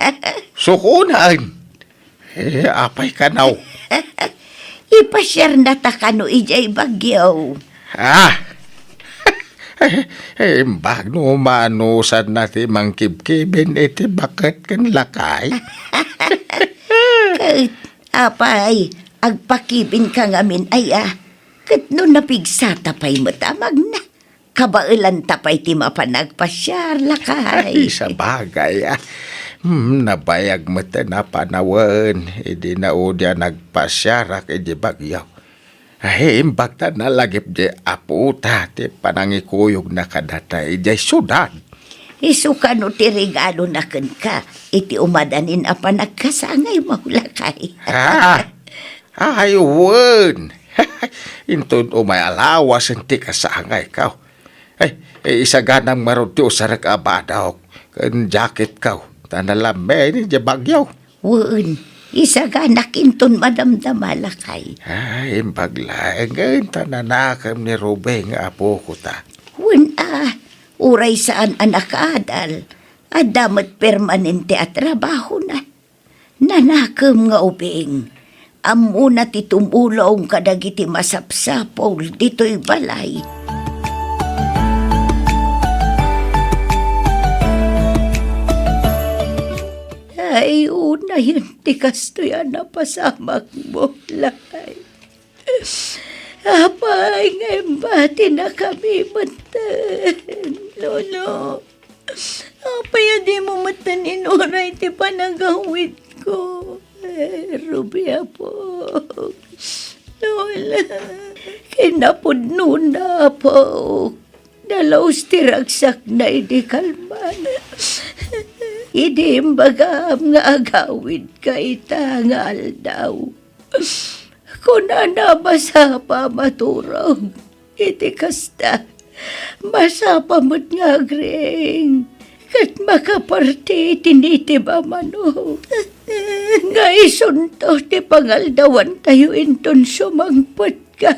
Sukonen? Eh, apay kano? Ipasiarnata kano idiay Baguio. Ah! Eh, imbag no manusanna ti mangkibkibin iti baket ken lakay. Ket, apay, agpakibinka ngamin aya? Ket no napigsata pay met a magna, kabaelanta pay ti mapan agpasiar, lakay. Ay, sabagay, ah. Hmm, nabayag met a panawen idi naudi a nagpasiarak idi Baguio. Ay, imbag ta nalagip di apota ti panangikuyogna kadata idiay siudad. Isu kano ti regalona kenka iti umadanin a panagkasangaymo, lakay. Ah! Ay, wen! Inton umay a lawasen ti kasangayko. Ay, eh, isaganam ngarud ti usarek a badok ken jacketko, ta nalammeen idiay Baguio. Wen, isaganak inton madamdama, lakay. Ay, imbag laengen ta nanakem ni Ruby nga apoko ta. Wen a, uray saan a nakaadal, adda met permanente a trabahona. Nanakem nga ubing, ammona ti tumulong kadagiti masapsapul ditoy balay. Ay, unayen ti kastoy a napasamakmo, lakay. Apay nga imbatinakami metten, Lolo? Apay a dimo metten inuray ti panagawidko? Eh, Ruby, Apok. Lola, kinapudnona, Apok. Nalaus ti ragsakna idi kalman. Idi imbagam nga agawidka ita nga aldaw. Kunana, masapa a maturog. Iti kasta, masapa met nga agriing ket makaparti iti nitib a manok. Nga isunto ti pangaldawantayo inton sumangpetka.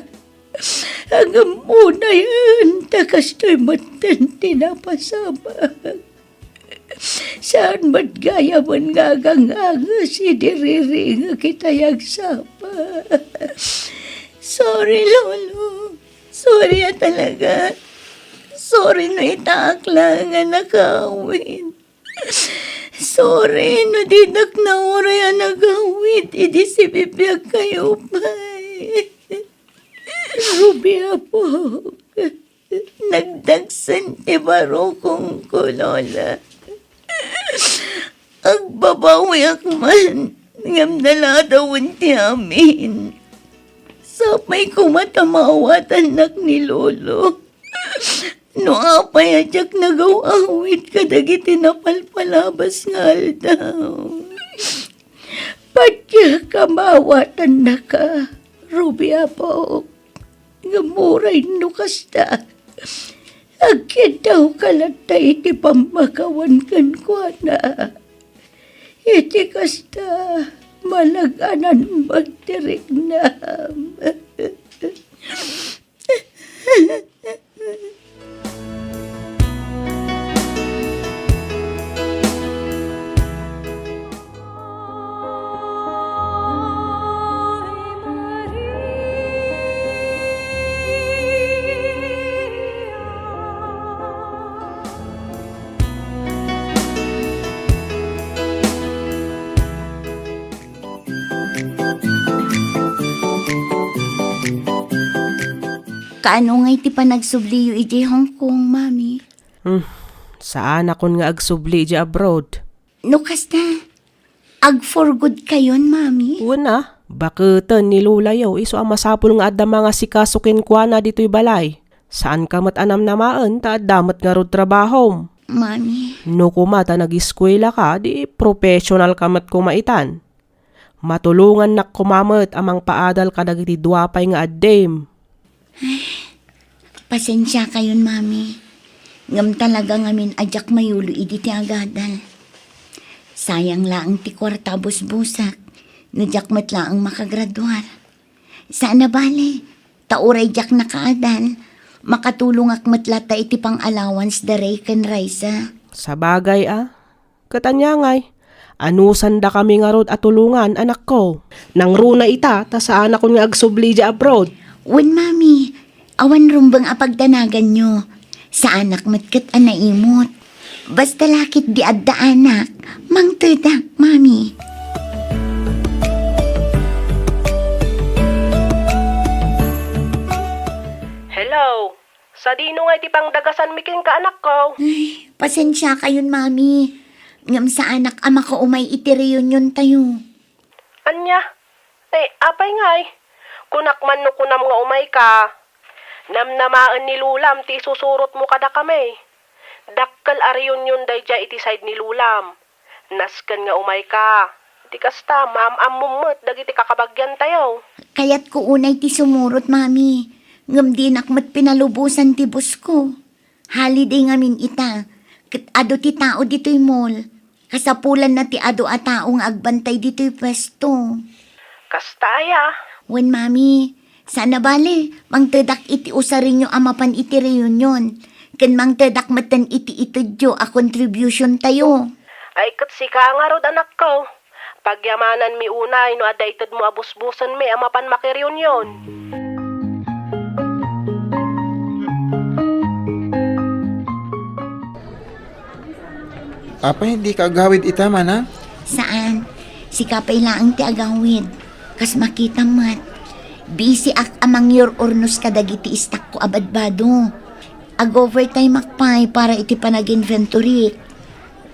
Ngem unayen ta kastoy metten ti napasamak. Saan met gayamen nga aganganges idi riringek itay agsapa. Sorry, Lolo. Sorry a talaga. Sorry no itaak laeng a nakaawid. Sorry no dinak nauray a nagawid idi sibibiagkayo pay. Ruby, Apo. Nagdagsen ti barukongko, Lola. Agbabawiak man, ngem naladawen ti amin. Sapay koma ta maawatannak ni Lolo. No apay a diak nagaw-awid kadagiti napalpalabas nga aldaw. Patiek a maawatannaka, Ruby, Apo. Ngem uray no kasta, Agkiddawka latta iti pammakawan kenkuana. Iti kasta, malag-anan met ti riknam. Kaano ngay ti panagsubliyo idiay Hong Kong, Mami? Hmm, saanakon nga agsubli idiay abroad. No kasta, ag for good kayon, Mami? Wen a, baketen ni Lolayo isu a masapul nga adda mangasikaso kenkuana ditoy balay. Saanka met a namnamaen ta adda met ngarud trabahom. Mami. No koma ta nagiskuelaka, di professional ka met koma itan. Matulongannak koma met a mangpaadal kadagiti dua pay nga addim. Pasensiakayon, Mami. Ngem talaga ngamin a diak mayulo idi ti agadal. Sayang laeng ti kuarta a busbusak no diak met laeng makagraduar. Saan a bale, ta uray diak nakaadal, makatulongak met latta iti pang-allowance da Ray ken Raisa. Sabagay a, ket ania ngay? Anusandakami ngarud a tulongan, anakko. Nangruna ita, ta saanakon nga agsubli idiay abroad. Wen, Mami, awan rumbeng a pagdanaganyo. Saanak met ket a naimot. Basta la ketdi adda anak, mangtedak, Mami. Hello. Sadino nga iti pangdagasanmi kenka, anakko? Ay, pasensiakayon, Mami. Ngem saanak a makaumay iti reunion tayo. Ania? Eh, apay ngay? Kunak man no kunam nga umayka. Namnamaen ni Lolam ti isusurotmo kadakami. Dakkel a reunion daydiay iti side ni Lolam. Nasken nga umayka. Iti kasta, maam-ammom met dagiti kakabagiantayo. Kayatko unay ti sumurot, Mami. Ngem dinak met pinalubosan ti busko. Holiday ngamin ita, ket adu ti tao ditoy mall. Kasapulanna ti adu a tao nga agbantay ditoy puesto. Kasta aya? Wen, Mami. Saan a bale, mangtedak iti usarenyo a mapan iti reunion, ken mangtedak metten iti itedyo a contribution tayo. Ay, ket sika ngarud, anakko. Pagyamananmi unay no adda itedmo a busbusenmi a mapan makireunion. Apay, dika agawid ita, manang? Saan. Sika pay laeng ti agawid. Kas makitam met, bisiak a mangyur-urnos kadagiti istakko a badbado. Ag-overtimeak pay para iti panag-inventory.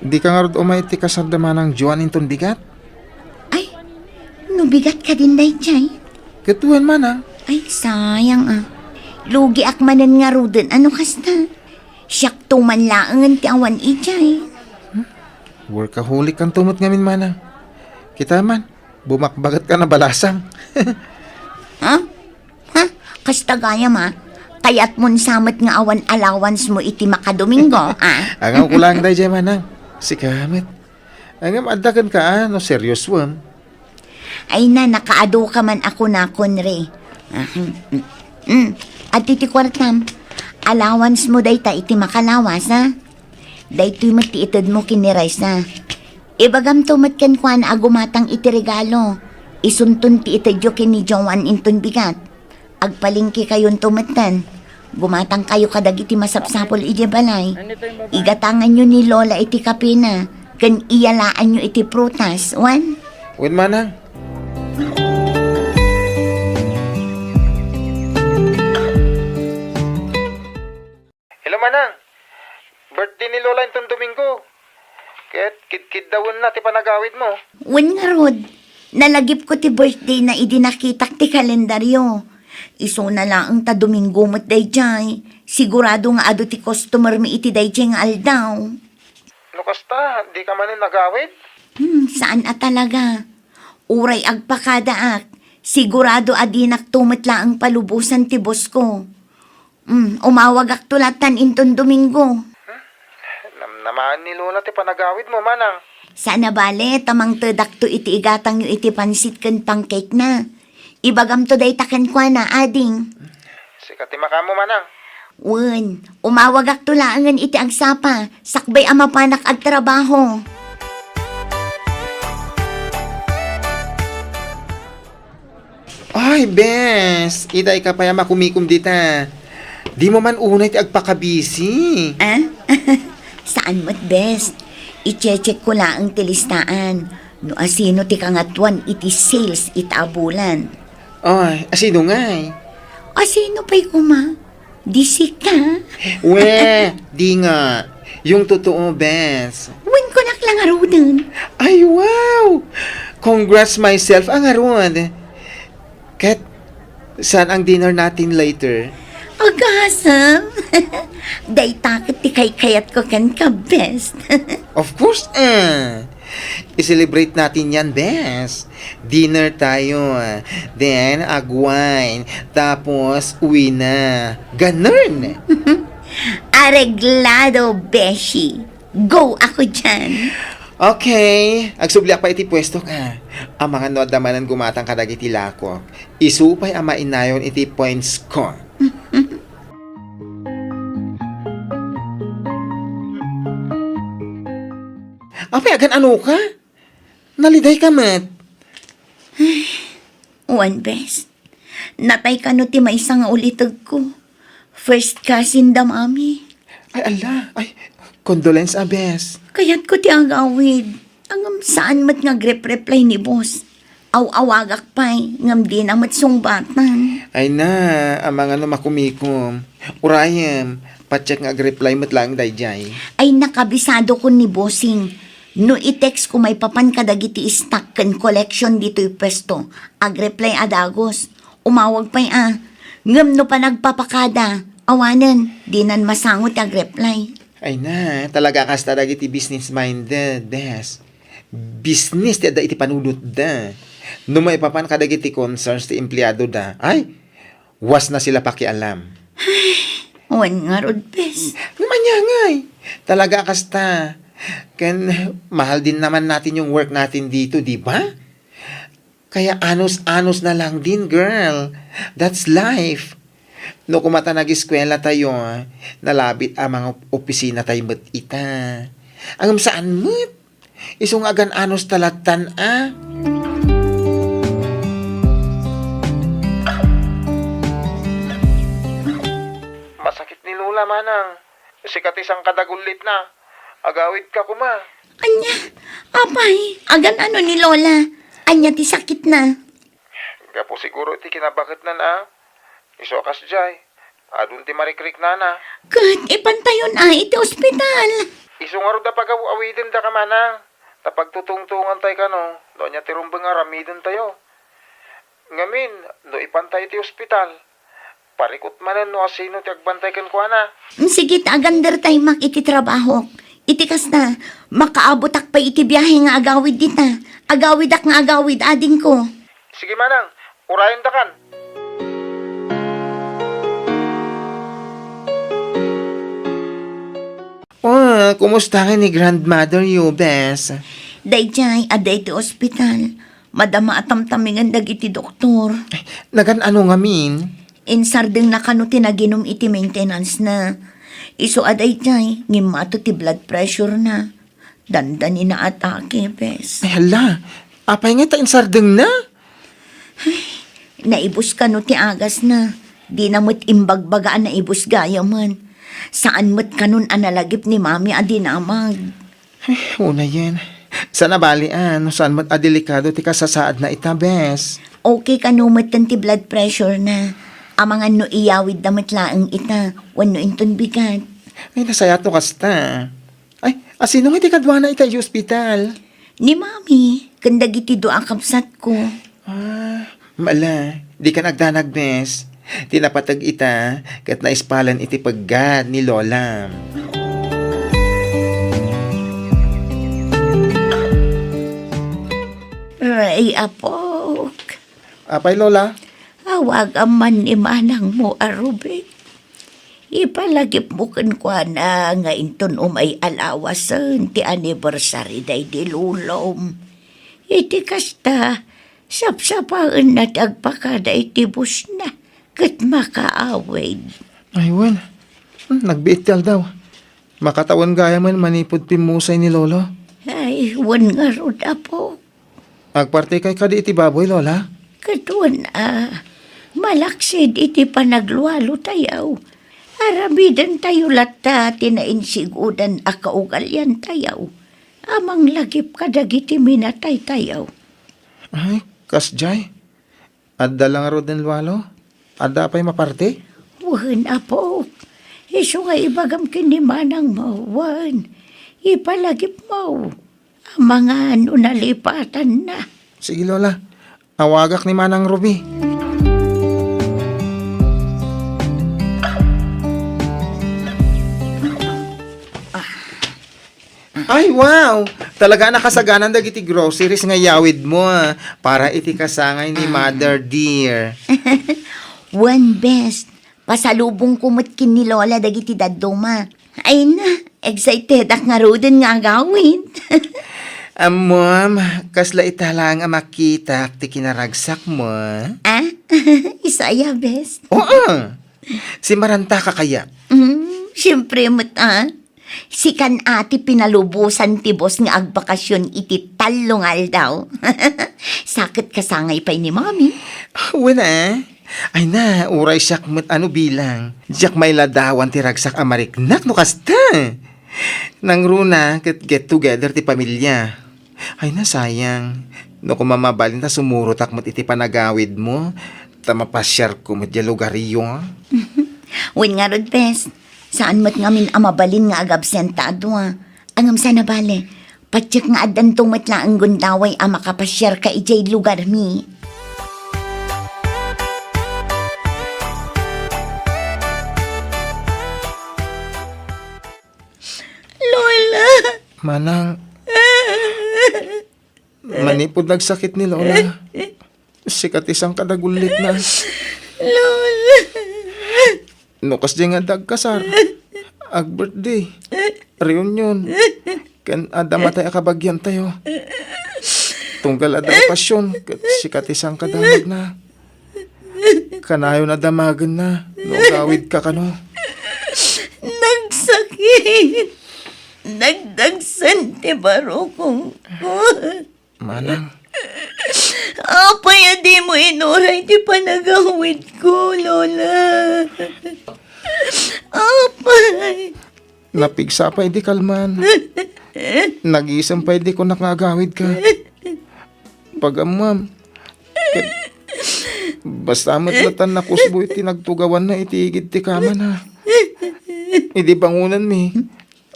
Dika ngarud umay iti kasar da Manang Juan inton bigat? Ay, no bigat kadin daydiay? Ket wen, manang. Ay, sayang a. Lugiak manen ngaruden a no kasta. Siakto man laengen ti awan idiay. Workaholic kanto met ngamin, manang. Kita man, bumakbaget ka na balasang. Ha? Ha? Kasta gayam a. Kayatmon sa met nga awan allowance mo iti makadomingo, a? Angawko laeng daydiay, manang. Sika met. Ngem adda kenka a no seriosoem. Ay na, nakaadu ka man a kunakon, Re. Ahem. Mm. Mm. Adtoy ti kuartam. Allowance mo dayta iti makalawas, a? Daytoy met ti itedmo ken ni Raisa. Ibagamto met kenkuana a gumatang iti regalo. Isunton ti itedyo ken ni Joan inton bigat. Agpalengkekayonto metten. Gumatangkayo kadagiti masapsapul idiay balay. Igatanganyo ni Lola iti kapena, ken iyalaanyo iti prutas, wen? Wen, manang. Hello, manang. Birthday ni Lola inton Domingo. Ket kidkiddawenna ti panagawidmo. Wen ngarud, nalagipko ti birthdayna idi nakitak ti kalendaryo. Isuna laeng ta Domingo met daydiay. Sigurado nga adu ti customermi iti daydiay nga aldaw. No kasta, dika manen agawid? Hmm, saan a talaga. Uray agpakadaak, sigurado a dinakto met laeng palubosan ti boss ko. Hmm, umawagakto latan inton Domingo. Namnamaen ni Lola ti panagawidmo, manang. Saan a bale, ta mangtedakto iti igatangyo iti pansit ken pancake na. Ibagamto dayta kenkuana, ading. Sika ti makaammo, manang. Wen, umawagakto laengen iti agsapa, sakbay a mapanak agtrabaho. Ay, bes! Itay ka pay a makumikom dita. Dimo man unay ti agpakabisi. Ah? Saan met, bes. I-check ko laeng ti listaan. No asino ti kangatuan iti sales ita a bulan. Ay, asino ngay? Asino pay koma? Di sika? We, di nga. Yung totoo, bes. Wen, kunak la ngaruden. Ay, wow! Congrats myself a ngarud. Ket, saan ang dinner natin later? Agasem! Dayta ket ti kaykayatko kenka, bes. Of course, eh. I-celebrate natin yan, bes. Dinner tayo, ah. Then, agwine. Tapos, uwi na. Ganun. Areglado, beshi. Go ako dyan. Okay. Agsubliak pay iti puestok, ah. Amangan no adda manen gumatang kadagiti lakok. Isu pay a mainayon iti points ko. Apay, agan-ano ka? Naliday ka met. Wen, bes. Natay kano ti maysa nga ulitegko. First cousin da mami. Ay, ala. Ay, condolence, a, bes. Kayatko ti agawid. Ngem saan met nga agrep-reply ni boss. Aw-awagak pay, ngem dina met sungbatan. Ay na, amangan no makumikom. Urayem, pa-check nga agreply met laeng daydiay. Ay, nakabisadokon ni bossing. No i-text ko maipapan kadagiti stock ken collection ditoy puesto, agreply a dagos. Umawag pay a. Ngem no panagpapakada, awanen, dinan masango ti agreply. Ay na, talaga kasta dagiti business-minded, bes. Business ti adda iti panunotda. No maipapan kadagiti concerns ti empleadoda, ay, was na sila pakialam. Wen ngarud, bes. Ngem ania ngay? Talaga kasta. Ken mahal din naman natin yung work natin dito, di ba? Kaya anos-anos na lang din, girl. That's life. No kumata nagiskwela tayo, nalabit a mga opisina tayo met ita. Ngem saan met? Isu nga agan-anos ta lattan a. Masakit ni Lola, manang. Sika ti sangkadagullitna. Agawidka koma. Ania? Apay, agan-ano ni Lola? Ania ti sakitna? Gapu siguro iti kinabaketnan a. Isu a kasdiay, adun ti marikriknana. Ket ipantayon a iti ospital. Isu ngarud a pagaw-awidenda ka manang, ta pagtutungtongan tay kano, no ania ti rumbeng nga aramiden tayo. Ngamin, no ipantay iti ospital, parikut manen no asino ti agbantay kenkuana. Sige, ta agander tay mak iti trabahok. Iti kasta, makaabutak pay iti biahe nga agawid dita. Agawidak nga agawid, adingko. Sige manang, urayendakan. Oh, kumusta nga ni grandmother you, bes? Daydiay, adda iti ospital. Madama a tamtamigen dagiti doktor. Nagan-ano ngamin? Insardengna kano ti naginum iti maintenance na. Isu a daydiay, ngimmato ti blood pressure na. Dandani naatake, bes. Ay, hala. Apay nga ta insardengna? Ay, naibus kano ti agasna. Dina met imbagbaga a naibus gayamen. Saan met kanon a nalagip ni Mami a dinamag. Ay, unayen. Saan a bali a, no saan met a delikado ti kasasaadna ita, bes. Okay kano metten ti blood pressure na. Amangan no iyawidda met laeng ita, wenno inton bigat. Ay, nasayaat no kasta. Ay, asino nga ti kaduana ita idiay ospital? Ni Mami, ken dagiti dua a kabsatko. Ah, mala, dikan agdanag, bes. Ti napateg ita, ket naispalen iti peggad ni Lola. Ay, apok. Apay, Lola? Awagam man ni manangmo a Ruben. Ipalagipmo kenkuana nga inton umay a lawasen ti anniversary daydi lolom. Iti kasta, sapsapaenna ti agpakada iti busna ket makaawid. Ay, wen. Hmm, nagbiit ti aldaw. Makatawen gayamen manipud pimmusay ni Lolo. Ay, wen ngarud, Apo. Agpartikay kadi iti baboy, Lola? Ket wen a, malaksid iti panaglualo tayo. Aramiden tayo latta ti nainsigudan a kaugalian tayo a manglagip kadagiti minatay tayo. Ay, kasdiay? Adda la ngaruden lualo? Adda pay maparti? Wen, Apo. Isu nga ibagam ken ni manangmo, wen. Ipalagipmo. Amangan no nalipatanna. Sige, Lola. Awagak ni Manang Ruby. Ay, wow! Talaga a nakasaganan dagiti groceries nga iyawidmo, ah, para iti kasangay ni Mother dear. Wen, bes, pasalubongko met ken ni Lola dagiti dadduma. Ay na, excitedak ngaruden nga agawid. Ammom, kasla ita laeng a makitak ti kinaragsakmo. Ah? Isu aya, bes? Oo. Simaranta ka kaya? Mm, siempre met, ah. Sikan a ti pinalubosan ti boss nga agbakasyon iti tallo nga aldaw. Sa ket kasangay pay ni Mami. Wen a. Ay na, uray siak met a no bilang. Diak mailadawan ti ragsak a mariknak no kasta. Nangruna ket get together ti pamilia. Ay na, sayang. No koma mabalin ta sumurotak met iti panagawidmo, ta mapasiarko met diay lugaryo. Wen ngarud, bes. Saan met ngamin a mabalin nga agabsenta a dua. Ngem saan a bale, patiek nga addanto met laeng gundaway a makapasiarka idiay lugarmi. Lola! Manang, manipud nagsakit ni Lola, sika ti sangkad a gullitna. Lola! No kasdiay nga adda agkasar, ag-birthday, reunion, ken adda matay a kabagiantayo. Tunggal adda okasyon, ket sika ti sangkadamagna. Kanayon a damagenna no agawidka kano. Nagsakit. Nagdagsen ti barukongko. Manang. Apay a dimo inuray ti panagawidko, Lola? Apay? Napigsa pay idi kalman. Nagisem pay idi kunak nga agawidka. Pagammam. Ket basta met latan nakusbo iti nagtugawanna iti igid ti kamana. Idi bangonanmi,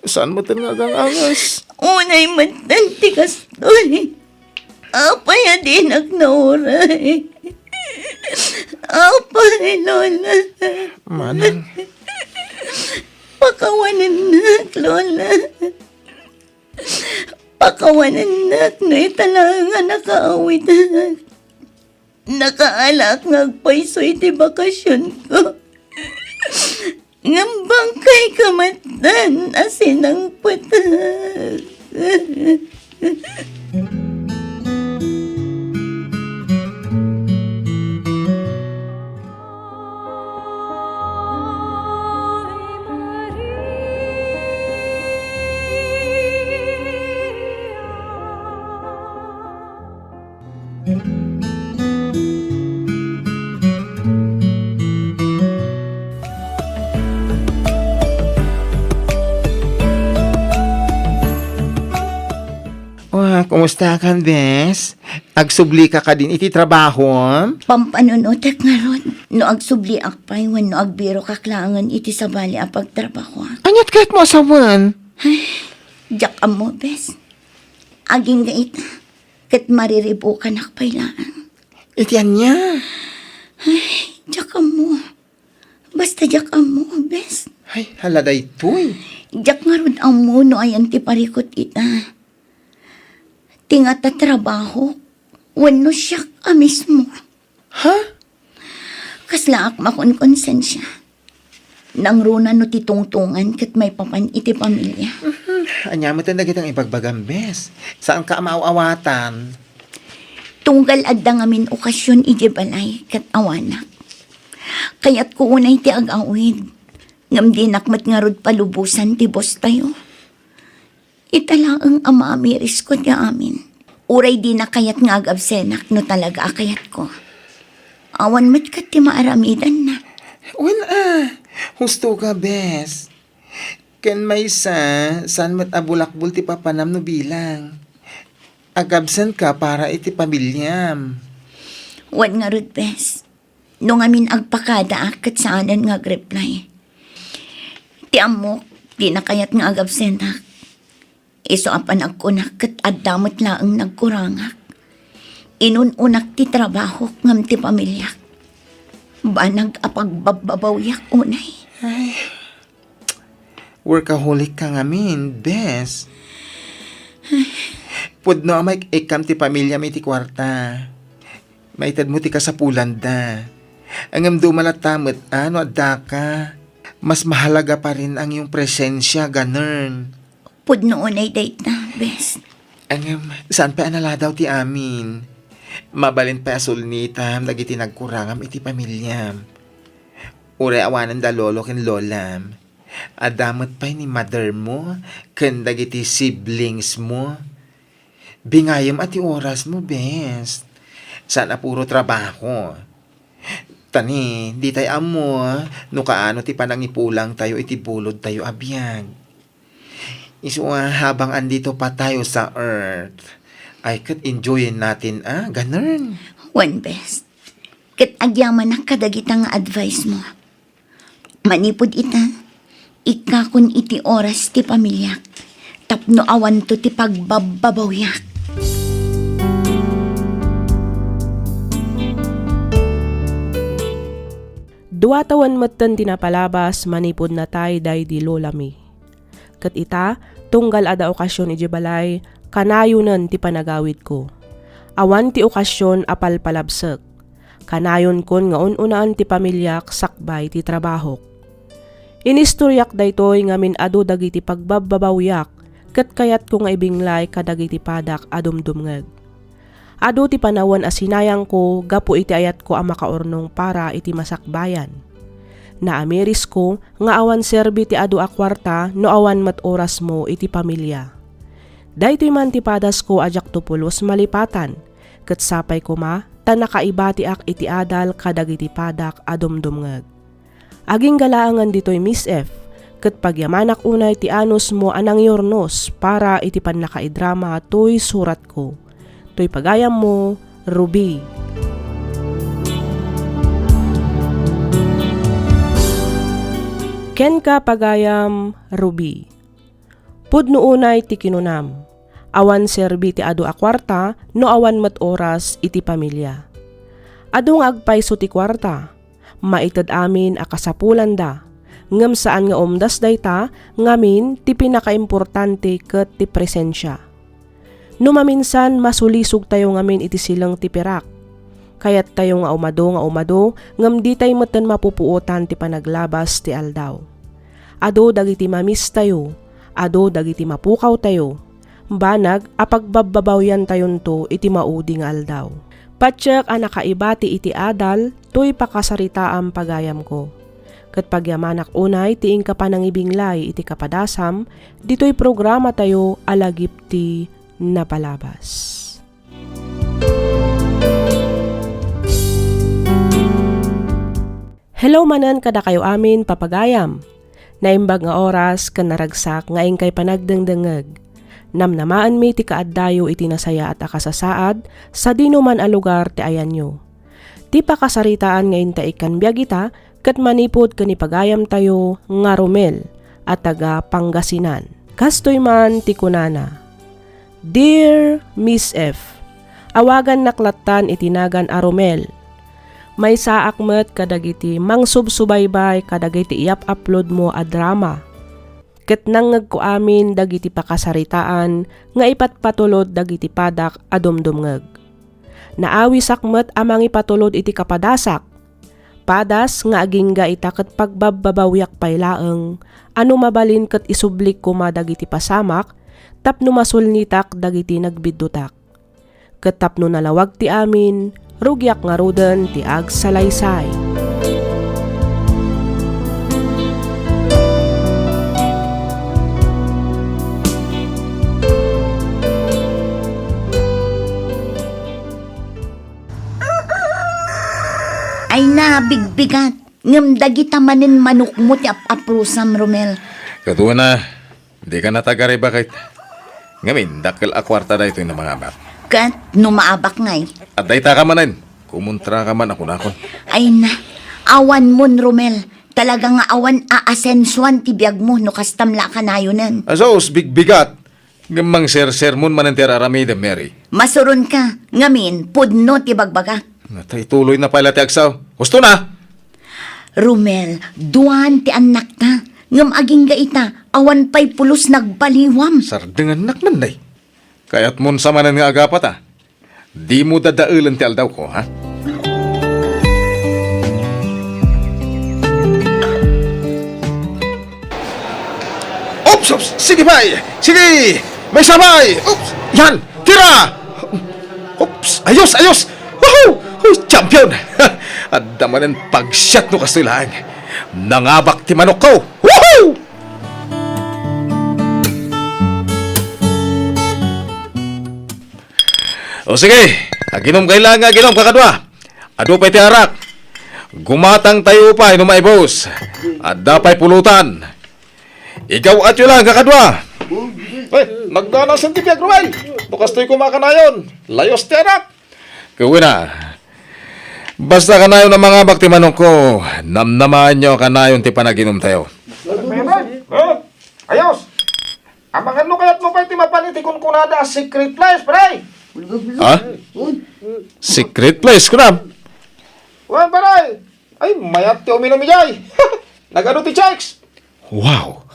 saan met nga agangangas. Unay met ti kastoy. Apay a dinak nauray? Apay, Lola. Manang. Pakawanennak, Lola. Pakawanennak no ita laeng a nakaawidak. Nakaalaak nga agpayso iti bakasionko. Ngem bangkayko metten a sinangpetak. Wa, kumusta ka, bes? Agsubli ka kadin iti trabaho? Pampanunotek ngarud, no agsubliak pay wenno agbirokak laengen iti sabali a pagtrabahoak. Aniat kayatmo a sawen? Ay, diak ammo, bes. Agingga ita, ket mariribukanak pay laeng. Iti ania? Ay, diak ammo. Basta diak ammo, bes. Ay, hala daytoy. Diak ngarud ammo no ayan ti parikut ita. Ti ngata trabaho, wenno siak a mismo. Ha? Kaslaak makonkonsensia. Nangruna no ti tungtungan ket maipapan iti pamilia. Mhm. Ania met dagiti ibagbagam, bes? Saanka a maaw-awatan? Tunggal adda ngamin okasion idiay balay ket awanak. Kayatko unay ti agawid, ngem dinak met ngarud palubosan ti bostayo. Ita laeng a maamirisko ti amin. Uray dina kayat nga agabsenak no talaga a kayatko. Awan met ket ti maaramidanna. Wen a, husto ka, bes. Ken maysa, saan met a bulakbol ti papanam no bilang. Agabsenka para iti pamiliam. Wen ngarud, bes. No ngamin agpakadaak ket saanen nga agreply. Ti ammok, dina kayat nga agabsenak. Isu a panagkunak ket adda met laeng nagkurangak. Inun-unak ti trabahok ngem ti pamiliak. Banag a pagbabbabawiak unay. Ay, workaholic ka ngamin, bes. Pudno a maik-ikkam ti pamiliam iti kuarta. Maitedmo ti kasapulanda. Ngem dumalatta met a no addaka. Mas mahalaga pa rin ang iyong presensya, ganern. Pudno unay dayta, bes. Ngem, saan pay a naladaw ti amin? Mabalin pay a sulnitam dagiti nagkurangam iti pamiliam. Uray awanen da lolo ken lolam. Adda met pay ni mother mo ken dagiti siblings mo. Bingayem a ti oras mo, bes. Saan a puro trabaho. Tani, ditay ammo no kaano ti panangipulang tayo iti bulod tayo a biag. Isu a habang andito pa tayo sa earth, ay ket enjoyin natin, ah, ganun. Wen, bes. Ket agyamanak kadagita nga advice mo. Manipud ita, ikkakon iti oras ti pamiliak, tapno awanto ti pagbabbabawiak. Dua tawen metten ti napalabas manipud natay daydi lolami. Ket ita, tunggal adda okasion idiay balay, kanayonen ti panagawidko. Awan ti okasion a palpalabsek. Kanayonkon nga un-unaen ti pamiliak sakbay ti trabahok. Inistoriak daytoy ngamin adu dagiti pagbabbabawiak ket kayatko nga ibinglay kadagiti padak a dumdumngeg. Adu ti panawen a sinayangko gapu iti ayatko a makaurnong para iti masakbayan. Naamirisko nga awan serbi ti adu a kuarta no awan met orasmo iti pamilia. Daytoy man ti padasko a diakto pulos malipatan, ket sapay koma ta nakaibatiak iti adal kadagiti padak a dumdumngeg. Agingga laengen ditoy Miss F, ket pagyamanak unay ti anusmo a nangyurnos para iti pannakaidrama toy suratko. Toy pagayammo, Ruby. Kenka, pagayam, Ruby. Pudno unay ti kinunam, awan serbi ti adu a kuarta no awan met oras iti pamilia. Adu nga agpayso ti kuarta, maited amin a kasapulanda, ngem saan nga umdas dayta ngamin ti pinakaimportante ket ti presensia. No maminsan, masulisogtayo ngamin iti sileng ti pirak. Kayattayo nga umadu nga umadu, ngem ditay metten mapupuotan ti panaglabas ti aldaw. Adu dagiti mamistayo, adu dagiti mapukawtayo, banag a pagbabbabawiyantayonto iti maudi nga aldaw. Patiek a nakaibati iti adal toy pakasaritaam, pagayamko. Ket pagyamanak unay ti inka panangibinglay iti kapadasam ditoy programatayo a Lagip ti Napalabas. Hello manen kadakayo amin, papagayam. Naimbag nga oras ken naragsak nga inkay panagdengdengngeg. Namnamaenmi ti kaaddayo iti nasayaat a kasasaad sadino man a lugar ti ayanyo. Ti pakasaritaan nga inta ikkan biag ita ket manipud ken ni pagayamtayo nga Romel a taga Pangasinan. Kastoy man ti kunana, "Dear Miss F, awagannak lattan iti nagan a Romel. Maysaak met kadagiti mangsubsubaybay kadagiti iyap-upload mo a drama. Ket nangngegko amin dagiti pakasaritaan nga ipatpatulod dagiti padak a dumdumngeg. Naawisak met a mangipatulod iti kapadasak. Padas nga agingga ita ket pagbabbabawiak pay laeng, a no mabalin ket isublik koma dagiti pasamak tapno masulnitak dagiti nagbiddutak. Ket tapno nalawag ti amin, rugiak ngaruden ti agsalaysay. Ay na, bigbigat. Ngem dagita manen manokmo ti ap-aprosam, Romel. Ket una, dika natagariba ket. Ngamin, dakkel a kuarta daytoy no mangabak. Ket no maabak ngay? Adda ita ka manen. Kumontra ka man a kunakon. Ay na, awanmon, Romel. Talaga nga awan aasensuan ti biagmo no kastam la a kanayonen. Asus, bigbigat. Ngem mangsersermon manen ti ar-aramidem, Mary. Masuronka, ngamin, pudno ti bagbagak. Natay tuloy na pay la ti agsaw. Husto na! Romel, duan ti annakta. Ngem agingga ita, awan pay pulos nagbaliwam. Sardengannak man, day. Kayatmon sa manen nga agapata. Dimo dadaelen ti aldawko, ha? Oops, oops! Sige, pay! Sige! May sabay! Oops! Yan! Tira! Oops! Ayos! Ayos! Woohoo! Uy, champion! Adda manen pagsiat no kastoy laeng. Nangabak ti manokko! Woohoo! O sige, aginom kay lang, aginom, kakadua. Adu pay ti arak. Gumatang tayo pay no maibus. Adda pay pulutan. Igaw-at yo lang, kakadua. Ay, nagdanasan ti biag, Ruel. No kastoy kumakanayon, layos ti arak. Kawina. Basta kanayon a mangabak ti manokko, namnamaen yo kanayon ti panaginom tayo. Ha? Ayos! Amangan no kayatmo pay ti mapan iti kunkunada a secret place, pre! Ha? Secret place, kunam? Wen, pare! Ay, mayat ti uminum idiay! Nagadu ti chicks! Wow!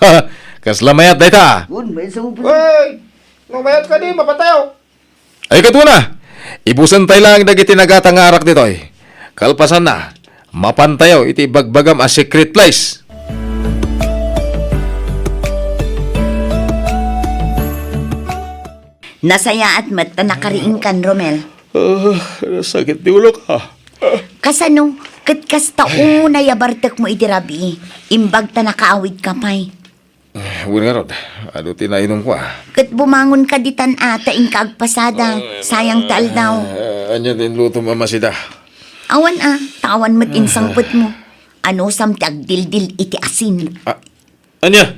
Kasla mayat dayta! Wen, mayat sa upo. Wey! No mayat kadi, mapan tayo! Ay, kadua na, ibusen tay lang dagiti nagata nga arak ditoy. Kalpasanna, mapan tayo iti ibagbagam a secret place. Nasayaat met ta nakariingkan, Romel. Ah, sakit ti ulok, ah. Kasano? Ket kasta unay a bartekmo iti rabii, imbag ta nakaawidka pay. Eh, wen ngarud, adu ti nainumko, ah. Ket bumangonka ditan a, ta inka agpasada. Sayang ti aldaw. Eh, ania ti inlutom a masida? Awan a, ta awan met insangpetmo. Anusam ti agdildil iti asin? Ah, ania?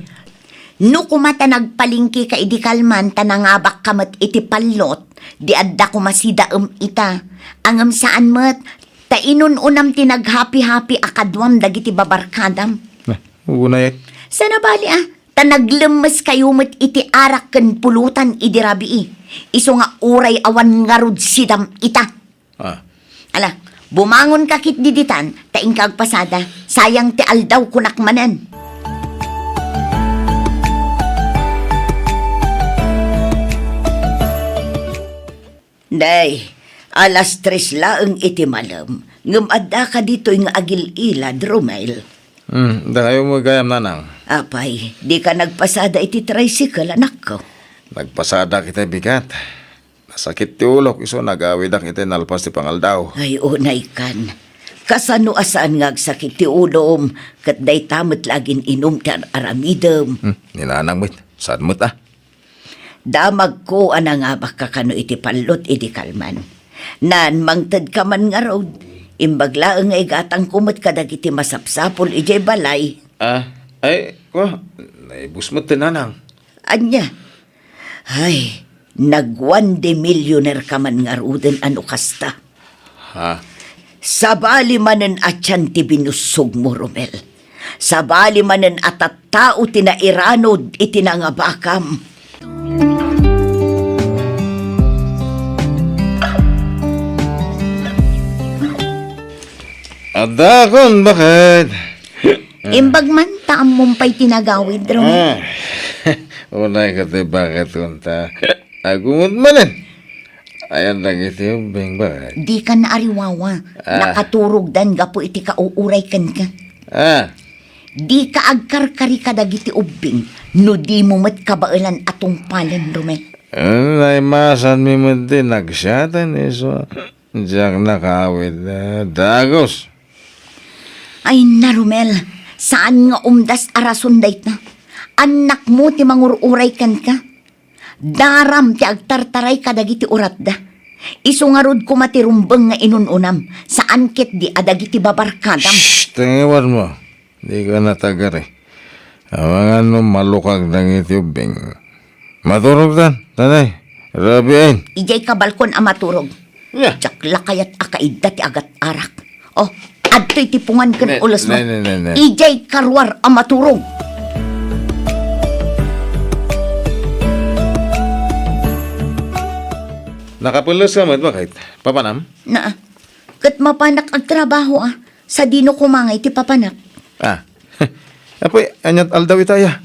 No koma ta nagpalengkeka idi kalman ta nangabakka met iti pallot, di adda koma sidaem ita. Ngem saan met, ta inun-unam ti naghapi-hapi a kaduam dagiti babarkadam. Eh, unay. Saan a bali a, ta naglemmeskayo met iti arak ken pulutan idi rabii. Isu nga uray awan ngarud sidam ita. Ah. Ala, bumangonka ketdi ditan, ta inka agpasada. Sayang ti aldaw, kunak manen. Day, alas tres laeng iti malem, ngem addaka ditoy nga agil-ilad, Romel. Hmm, dakayo met gayam, nanang. Apay, dika nagpasada iti tricycle, anakko? Nagpasadak iti bigat. Nasakit ti ulok, isu nagawidak iti nalpas ti pangaldaw. Ay, unay kan. Kasano a saan nga agsakit ti ulom, ket dayta met la agin-inum ti ar-aramidem? Hmm, ni nanang met, saan met a? Damagko a nangabakka kano iti pallot idi kalman. Naan mangtedka man ngarud, imbag laeng nga igatangko met kadagiti masapsapul idiay balay. Ah, ay, ko, naibus met ti nanang. Ania? Ay, nagwan de millionaire ka man ngaruden a no kasta. Ha? Sabali manen a tian ti binussogmo, Romel. Sabali manen a tattao ti nairanod iti nangabakam. Addakon, bakit? Imbag man, ta ammom pay ti nagawid, Romel. Ah. Unay ka ti bakit kunta. Agumot manen. Ayan dagiti ubbing, baket. Dika naariwawa. Ah. Nakaturogdan gapu iti kauuray kenka. Ah. Dika agkarkari kadagiti ubbing no dimo met kabaelan a tungpalen, Romel. Naimasanmi met ti nagsiatan, isu a diak nakaawid, ah, dagus. Ay na, Romel, saan nga umdas a rason dayta. Annakmo ti mangur-uray kenka. Daram ti agtartaray kadagiti uratda. Isu ngarud koma ti rumbeng nga inun-unam, saan ketdi a dagiti babarkadam. Shh! Tingiwanmo. Dika natagari. Amangan no malukag dagiti ubbing. Maturogtan, tanay. Rabiin. Idiay kabalkon a maturog. Nya. Diak la kayat a kaidda ti agat-arak. Oh, adtoy ti pungan ken Ne, ulosmo. Ne, ne, ne, ne. Idiay karuar a maturog. Nakapulos ka met, baket? Papanam? Na, ket mapanak agtrabaho, ah. Sadino koma nga iti papanak? Ah. Apoy, aniat aldaw ita, ya?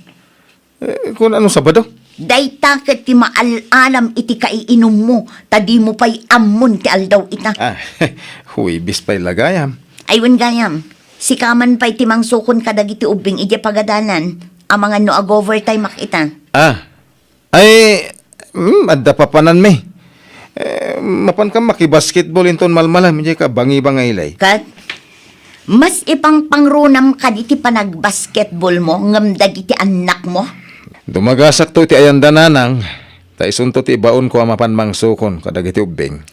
Eh, kun ano, Sabado? Dayta ket ti maal-alam iti kaiinummo, ta dimo pay ammon ti aldaw ita. Ah, Huwebes pay la gayam. Ay, wen gayam. Sika man pay ti mangsukon kadagiti ubbing idiay pagadalan, amangan no ag-overtime-ak ita. Ah. Ay, mm, adda papananmi. Eh, mapanka makibasketball inton malmalem, idiay kabangibangaylay. Ket, mas ipangpangrunam kadi ti panagbasketballmo ngem dagiti annakmo? Dumagasakto iti ayanda, nanang, ta isunto ti ibaonko a mapan mangsukon kadagiti ubbing.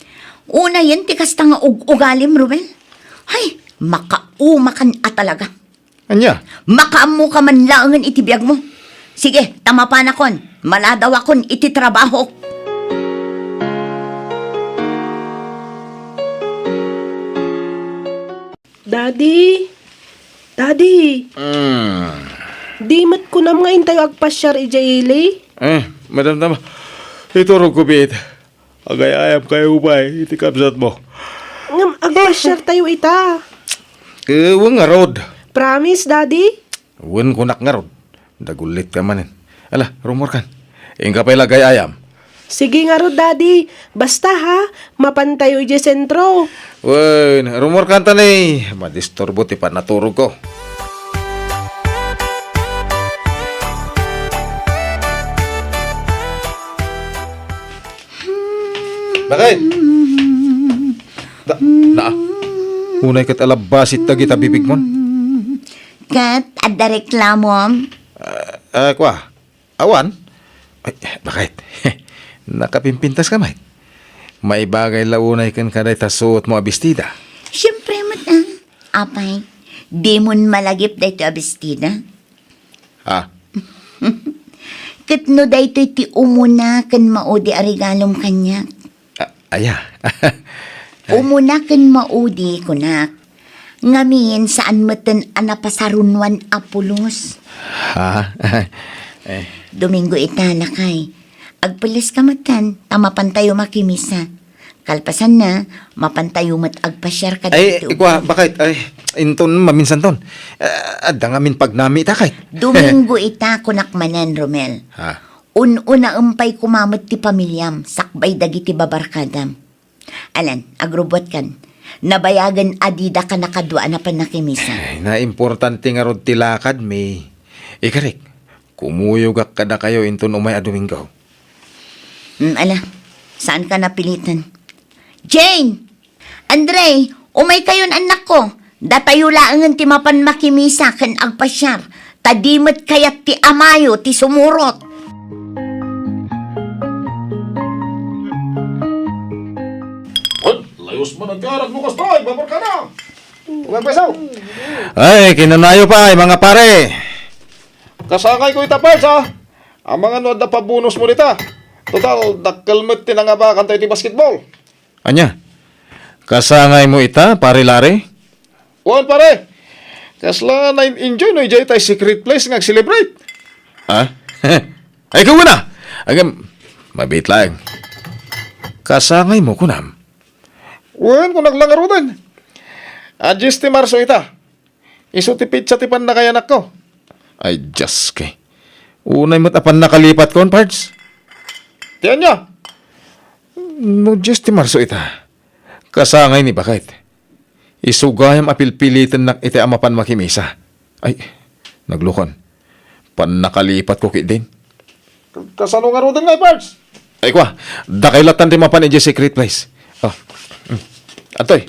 Unayen ti kasta nga ug-ugalim, Romel. Hay, makaumakan a talaga. Ania? Makaammoka man laengen iti biagmo. Sige, ta mapanakon, maladawakon iti trabahok. Daddy? Daddy? Mm. Di met kunam nga intayo agpasiar idiay ili? Eh, madam, tama. Iturogko biit. Agay-ayam kayo pay iti kabsatmo. Ngem agpasiartayo ita. Eh, wen ngarud. Promise, Daddy? Wen, kunak ngarud. Dagullitka manen. Ala, rumorkan. Inka pay la agay-ayam. Sige ngarud, Daddy. Basta, ha, mapantayo idiay sentro. Wen, rumorkan ta ni. Madisturbo ti panaturogko. Bakit? Da, na, unay ket alabasit dagita bibigmon. Ket adda reklamom? Ah, ah, kwa? Awan? Ay, bakit? Nakapimpintas ka met? Maibagay la unay ken kadayta suotmo a bestida. Siempre met, ah. Apay, dimon malagip daytoy a bestida? Ha? Ket no daytoy ti umuna ken maudi a regalom kaniak? A-, aya? Ay. Umuna ken maudi, kunak. Ngamin, saan metten a napasarunwan a pulos. Ha? Eh. Domingo ita, lakay. Agpelleska metten, ta mapantayo makimisa. Kalpasanna, mapantayo met agpasiar kadagiti Ay, ikua, bakit? Ay, inton maminsanton. Ah, adda ngamin pagnami ita, kay. Domingo ita, kunak manen, Romel. Ha? Un-unaem pay koma met ti pamiliam, sakbay dagiti babarkadam. Alan, agrubbuatkan. Nabayagen a didaka nakadua a napannakimisa. Ay, naimportante ngarud ti lakadmi. Ikarik, kumuyogak kadakayo inton umay a Domingo. Hmm, ala, saanka napilitan. Jane! Andre, umaykayon, annakko. Datayo laengen ti mapan makimisa ken agpasiar, ta di met kayat ti amayo ti sumurot. Ay, layos man agkarag mo kasta, ay, babarkada. Umagpasaw. Ay, kinanayo pay, mga pare. Kasangayko ita, Pards, a. Amangan no adda pabonusmo dita. Total, dakkel met ti nangabakantayo iti basketball. Ania? Kasangaymo ita, Pare Larry? Wen, pare. Kasla na-enjoy no idiay tay secret place nga ag-celebrate. Ha? Ay, ikaw na! Agam, mabiit laeng. Kasangaymo, kunam? Wen, kunak la ngaruden. A, dies ti Marso ita. Isu ti petsa ti pannakayanakko. Ay, Dios, kay. Unay met a pannakalipatkon, Pards. Ti ania? No Dios ti Marso ita, kasangay ni baket. Isu gayam a pilpilitennak iti a mapan makimisa. Ay, naglukon. Pannakalipatko ketdin. Kasano ngaruden ngay, Pards? Ay, kua, dakay lattan ti mapan idiay secret place. Oh. Mm. Antoy,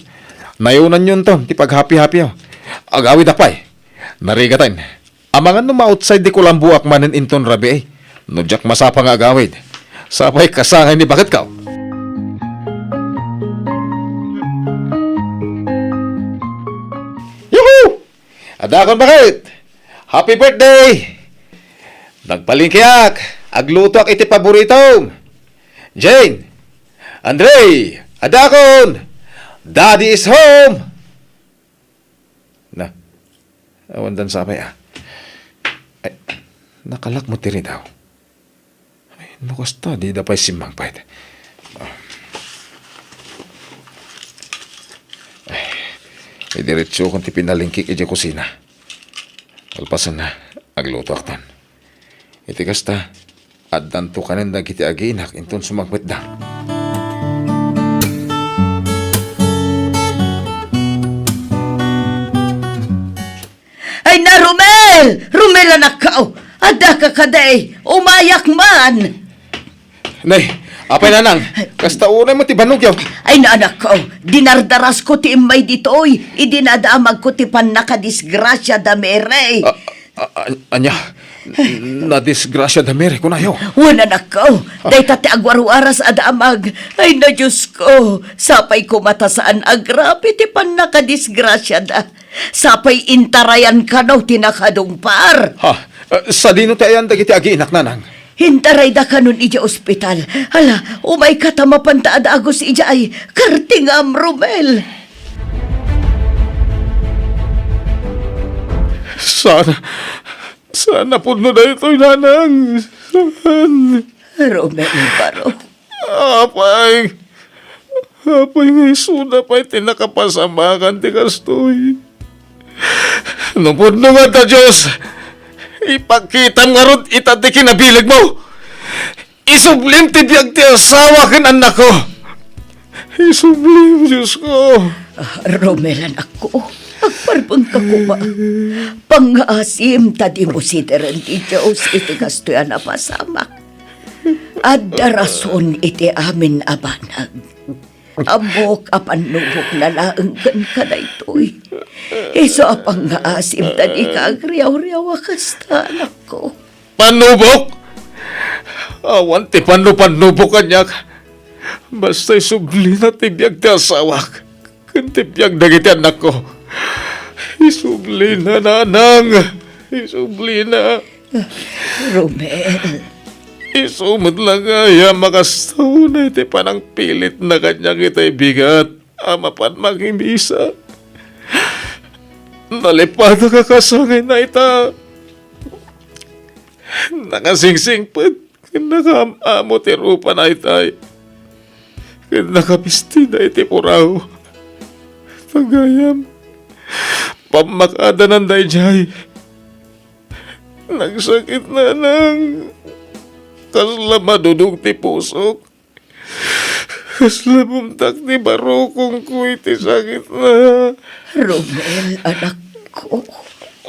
nayonanyonto ti paghapi-hapiyo. Agawidak pay. Narigaten. Amangan no ma-outside ti kulamboak manen inton rabii. No diak masapa nga agawid. Sapay kasangay ni baketko. Yuhu! Adakon baket! Happy birthday! Nagpalengkeak! Aglutoak iti paboritom! Jane! Andre! Adakon! Daddy is home! Na, awan dan sapay, ah. Ay, nakalak mo ti ridaw. Ay, no kasta, dida pay simmangpet. Ah. Ay, idiretsokon ti pinalengkek idiay kusina. Kalpasanna, aglutoakton. Iti kasta, addanto kanen dagiti aginak inton sumangpetda. Ay na, Romel! Romel, anakko! Addaka kadi! Umayak man! Nay, apay nanang, kasta unay mo ti bannogyo. Ay na, anakko, dinardarasko ti immay ditoy, idi nadamagko ti pannakadisgrasia da Mary. A-, a-, a-, ania? Nadisgrasia da Mary, kunayo? Wen, anakko, dayta ti agwarwaras a damag. Ay na, Diosko, sapay koma ta saan agrabe ti pannakadisgrasiada. Sapay intarayan kano ti nakadungpar. Ha? Eh, sadino ti ayan dagiti aginak, nanang? Intarayda kanon idiay ospital. Hala, umayka ta mapanta a dagus idiay. Kartingam, Romel. Saan, saan a pudno daytoy, nanang? Saan? Romel, baro. Apay, apay nga isuda pay ti nakapasamakan ti kastoy. No pudno nga ta Dios, ipakitam ngarud ita ti kinabiligmo. Isublim ti biag ti asawa ken annakko. Isublim, Diosko. Ah, Romel, anakko, agparbengka koma. Pangngaasim ta dimo sideren ti Dios iti kastoy a napasamak. Adda rason iti amin a banag. Ammok a pannubokna laeng kenka daytoy. Isu a pangngaasim ta dika agriawriaw a kasta, anakko. Pannubok? Awan ti pannupannubo kaniak. Basta isublina ti biag ti asawak ken ti biag dagiti annakko. Isublina, nanang. Isublina. Romel. Isu met la nga aya makastawna iti panangpilitna kaniak itay bigat a mapan makimisa. Nalipatak a kasangayna ita. Nakasingsingpet ken nakaam-amo ti rupana itay. Ken nakabistida iti puraw. Ta gayam, pammakadananda idiay. Nagsakit, nanang. Kasla madudog ti pusok. Kasla bumtak ti barukongko iti sakitna. Romel, anakko.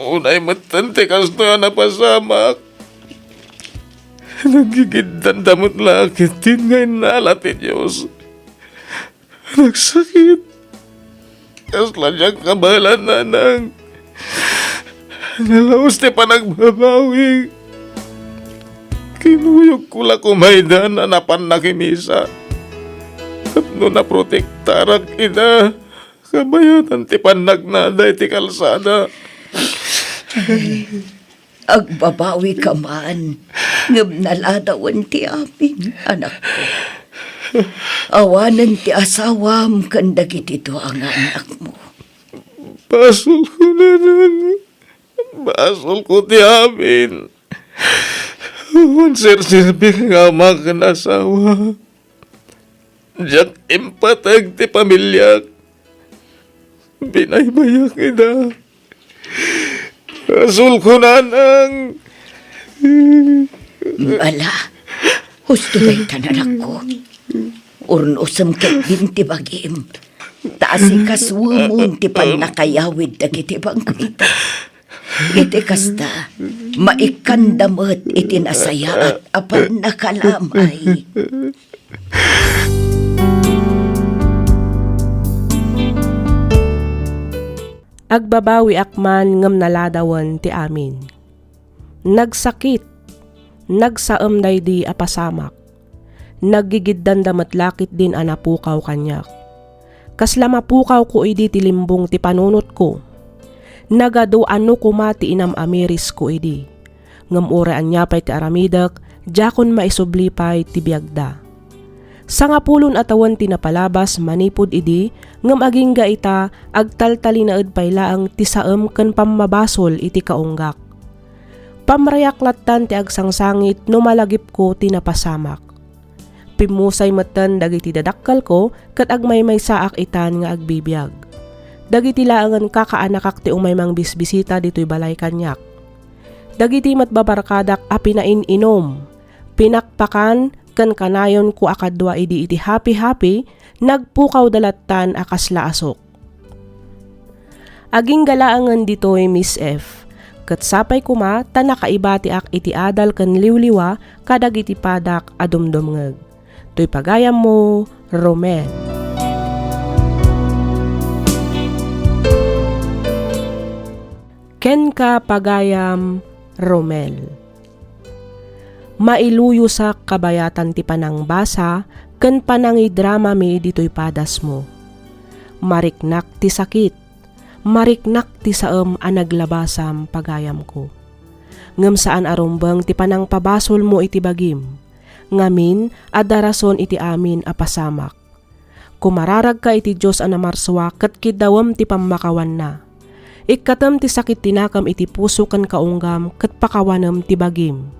Unay metten ti kastoy a napasamak. Naggigiddanda met la ketdin nga innala ti Dios. Nagsakit. Kasla diak kabaelan, nanang. Nalaus ti panagbabawi. Kinuyogko la koma ida a napan nakimisa. Tapno naprotektarak ida, kabayatan ti pannagnada iti kalsada. Agbabawika man, ngem naladawen ti amin, anakko. Awanen ti asawam ken dagiti dua nga annakmo. Basolko, nanang. Basolko ti amin. Awan serserbik nga ama ken asawa. Diak impateg ti pamiliak. Binaybayak ida. Basolko, nanang. Ala, husto dayta, anakko. Urnosem ketdin ti bagim, ta asikasuemon ti pannakayawid dagiti bangkita. Iti kasta, maikkanda met iti nasayaat a pannakalamay. Agbabawiak man ngem naladawen ti amin. Nagsakit, nagsaem daydi a pasamak. Naggigiddanda met la ketdin a napukaw kaniak. Kasla mapukawko idi ti limbong ti panunotko. Nagadu a no koma ti inam-amirisko idi. Ngem uray ania pay ti aramidek, diakon maisubli pay ti biagda. Sangapulon a tawen ti napalabas manipud idi, ngem agingga ita, agtaltalinaed pay laeng ti saem ken pammabasol iti kaunggak. Pamrayak lattan ti agsangsangit no malagipko ti napasamak. Pimmusay metten dagiti dadakkelko ket agmaymaysaak itan nga agbibiag. Dagiti laengen kakaanakak ti umay mangbisbisita ditoy balay kaniak. Dagiti met babarkadak a pinain-inum, pinakpakan, ken kanayonko a kadua idi iti happy-happy, nagpukawda lattan a kasla asuk. Agingga laengen ditoy, Miss F. Ket sapay koma ta nakaibatiak iti adal ken liwliwa kadagiti padak a dumdumngeg. Toy pagayammo, Romel. Kenka, pagayam, Romel. Mailuyosak kabayatan ti panangbasa ken panangidramami ditoy padasmo. Mariknak ti sakit, mariknak ti saem a naglabasam, pagayamko. Ngem saan a rumbeng ti panangpabasolmo iti bagim, ngamin, adda rason iti amin a pasamak. Kumararagka iti Dios a namarsua ket kiddawem ti pammakawanna. Ikkatem ti sakit ti nakem iti puso ken kaunggam ket pakawanem ti bagim.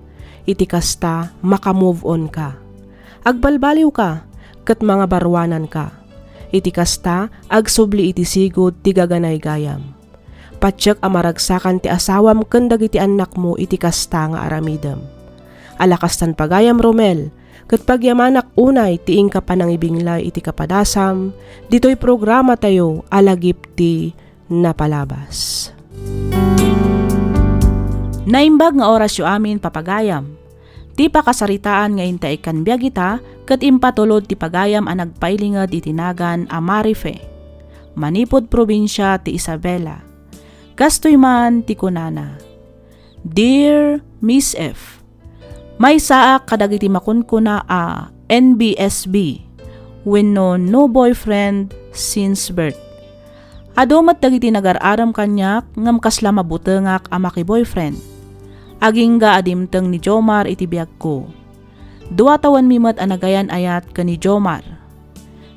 Iti kasta, maka-move on ka. Agbalbaliwka ket mangabaruananka. Iti kasta, agsubli iti sigud ti gaganay gayam. Patiek a maragsakan ti asawam ken dagiti annakmo iti kasta nga aramidem. Ala kastan pagayam, Romel, ket pagyamanak unay ti inka panangibinglay iti kapadasam ditoy programatayo a Lagip ti Napalabas. Naimbag nga orasyo amin, papagayam. Ti pakasaritaan nga intaikkan biag ita ket impatulod ti pagayam a nagpailinged iti nagan a Marife, manipud probinsia ti Isabela. Kastoy man ti kunana, "Dear Miss F, maysaak kadagiti makunkuna a N B S B wenno no boyfriend since birth. Adu met dagiti nagar-arem kaniak ngem kasla mabutengak a maki-boyfriend. Agingga a dimteng ni Jomar iti biagko. Dua tawenmi met a nagayan-ayat ken ni Jomar.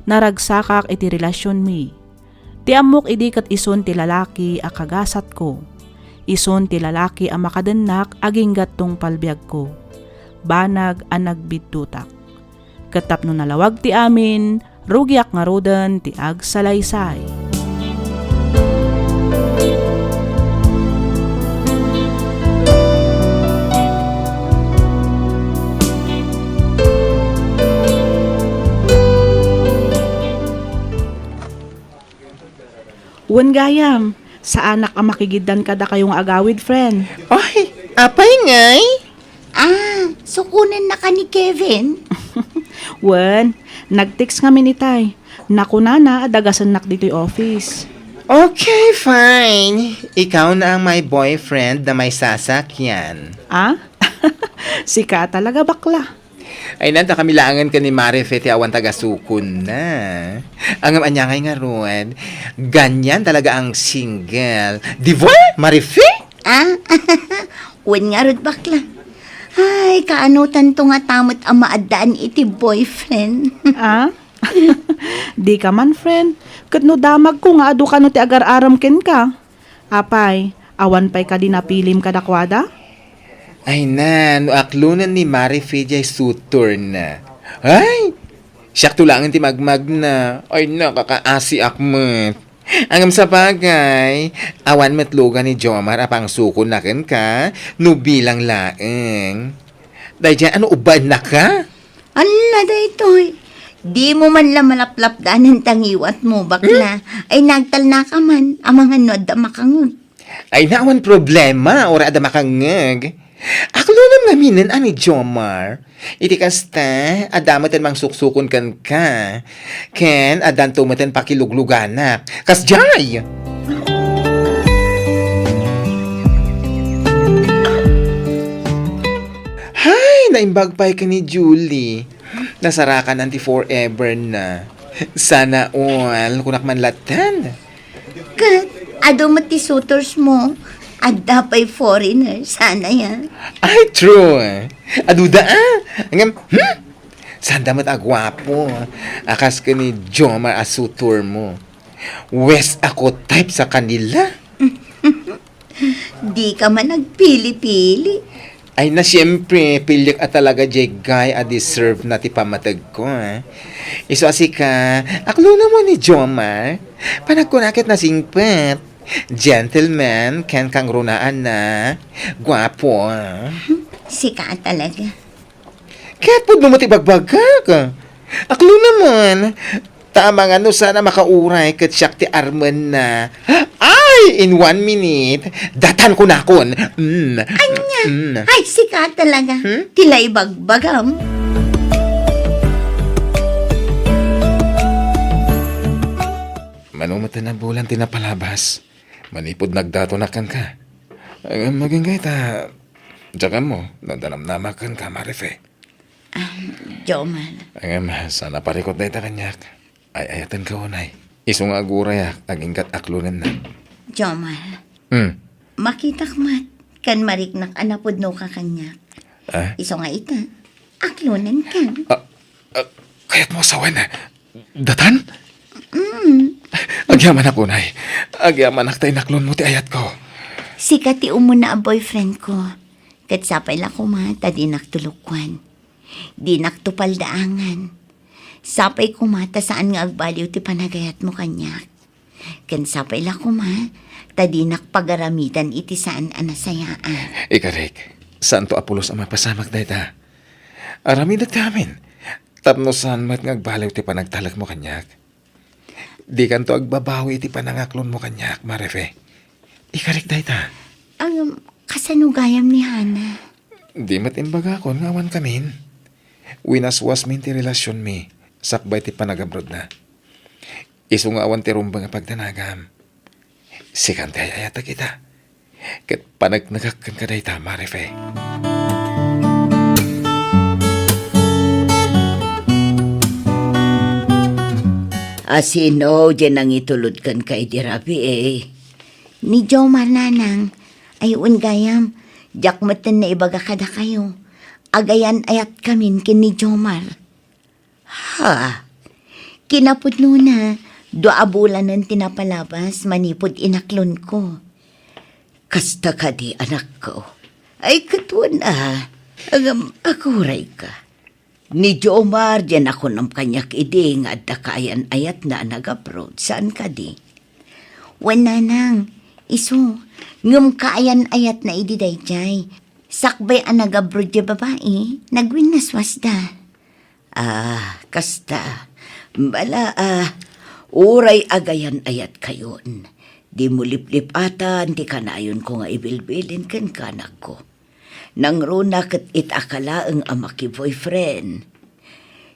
Naragsakak iti relasionmi. Ti ammok idi ket isun ti lalaki a kagasatko. Isun ti lalaki a makadennak agingga tungpal biagko. Banag a nagbiddutak. Ket tapno nalawag ti amin, rugiak ngaruden ti agsalaysay." Wen gayam, saanak a makigiddan kadakayo nga agawid, friend. Oy, apay ngay? Ah, sukonennaka ni Kevin? Wen, nag-text ngamin itay. Nakunana a dagasennak ditoy office. Okay, fine. Ikaw na ang my boyfriend na may sasakyan. Ah? Sika talaga, bakla. Ay, nanta kami laangan ken ni Marife ti awan tagasukon na. Ngem ania ngay ngarud? Ganyan talaga ang single. Di ba, Marife? Ah? Wen ngarud, bakla. Ay, kaanotanto nga ta met a maaddaan iti boyfriend? Ah? Dika man, friend. Ket no damagko nga adu kano ti agar-arem kenka. Apay, awan pay kadi napilim kadakuada? Ay na, no aklonen ni Marife diay suitor na. Ay! Siakto laengen ti magmagna. Ay, nakakaasiak met. Ngem sabagay, awan met lugan ni Jomar a pangsukonna kenka, no bilang laeng. Daydiay, ano, ubbaennaka? Alla daytoy, Dimo man la malaplapdanan ta ngiwatmo, bakla. Hmm? Ay, nagtalnaka man, amangan no adda makangeg. Ay, awan problema, uray adda makangeg. Aklonem ngaminen a ni Jomar. Iti kasta, adda met mangsuksukon kenka. Ken addanto met pakilugluganak. Kasdiay! Hay, naimbag pay ken ni Julie. Nasarakanan ti forever na. Sana all, kunak man latta. Ket adu met ti suitors mo, adda pay foreigner, sana ya. Ay, true. Aduda, ah. Ngem, hmm? Sanda met a guapo. A kas ken ni Jomar a suitor mo. Wes a ko type sa kanila. Dika man nagpili-pili. Ay na, siyempre, piliek a talaga diay guy a deserve na ti pammategko, eh. Isu a sika, aklonem mo ni Jomar. Panagkuna ket nasingpet. Gentleman, ken kangrunaan na. Guapo, ah. Sika talaga. Ket pudno met ti ibagbagak. Aklonem man. Ta amangan no saan a makauray ket siak ti armenna. Ay, in one minute, datan kunakon. Mm. Ania? Mm. Ay, sika talaga. Hmm? Ti la ibagbagam. Mano met a bulan ti napalabas. Manipud nagdatonak kenka. Eh, maginggay ta, diak ammo, no adda namnamak kenka, Marife. Ah, Jomar. Ngem, saan a parikut dayta kaniak. Ay-ayatenka unay. Isu nga agurayak, aginggat aklonen na. Jomar. Hmm. Makitak met, ken mariknak a napudnoka kaniak. Ah? Isu nga ita, aklonenka. Ah, ah, kayatmo a sawen? Datan? Mm. Agyamanak unay. Agyamanak ta inaklonmo ti ayatko. Sika ti umuna a boyfriendko. Ket sapay la koma ta dinakto lukuan. Dinakto paldaangan. Sapay koma ta saan nga agbaliw ti panagayatmo kaniak. Ken sapay la koma ta dinak pagaramidan iti saan a nasayaat. Ikarik, saanto a pulos a mapasamak dayta. Aramidek ti amin. Tapno saan met nga agbaliw ti panagtalekmo kaniak. Dikanto agbabawi iti panangaklonmo kaniak, Marife. Ikarik dayta. Ngem, kasano gayam ni Hana? Di met imbagakon nga awankamin. Winaswasmin ti relasionmi sakbay ti panagabrodna. Isu nga awan ti rumbeng a pagdanagam. Sikan ti ay-ayatek ita. Ket paneknekak kenka dayta, Marife. A sino diay nangitulod kenka idi rabii? Ni Jomar, nanang. Ay, wen gayam, diak metten naibaga kadakayo. Agayan-ayatkamin ken ni Jomar. Ha? Kinapudnona, dua a bulanen ti napalabas manipud inaklonko. Kasta kadi, anakko? Ay, ket wen a. Ngem, agurayka. Ni Jomar diay nakunam kaniak idi nga adda kaayan-ayatna a nag-abroad, saan kadi? Wen, nanang, isu, ngem kaayan-ayatna idi daydiay. Sakbay a nag-abroad diay babai, nagwinnaswasda. Ah, kasta. Bala, ah, uray agayan-ayatkayon. Dimo liplipatan ti kanayonko nga ibilbilin kenka, anakko. Nangruna ket ita ka laeng a maki-boyfriend.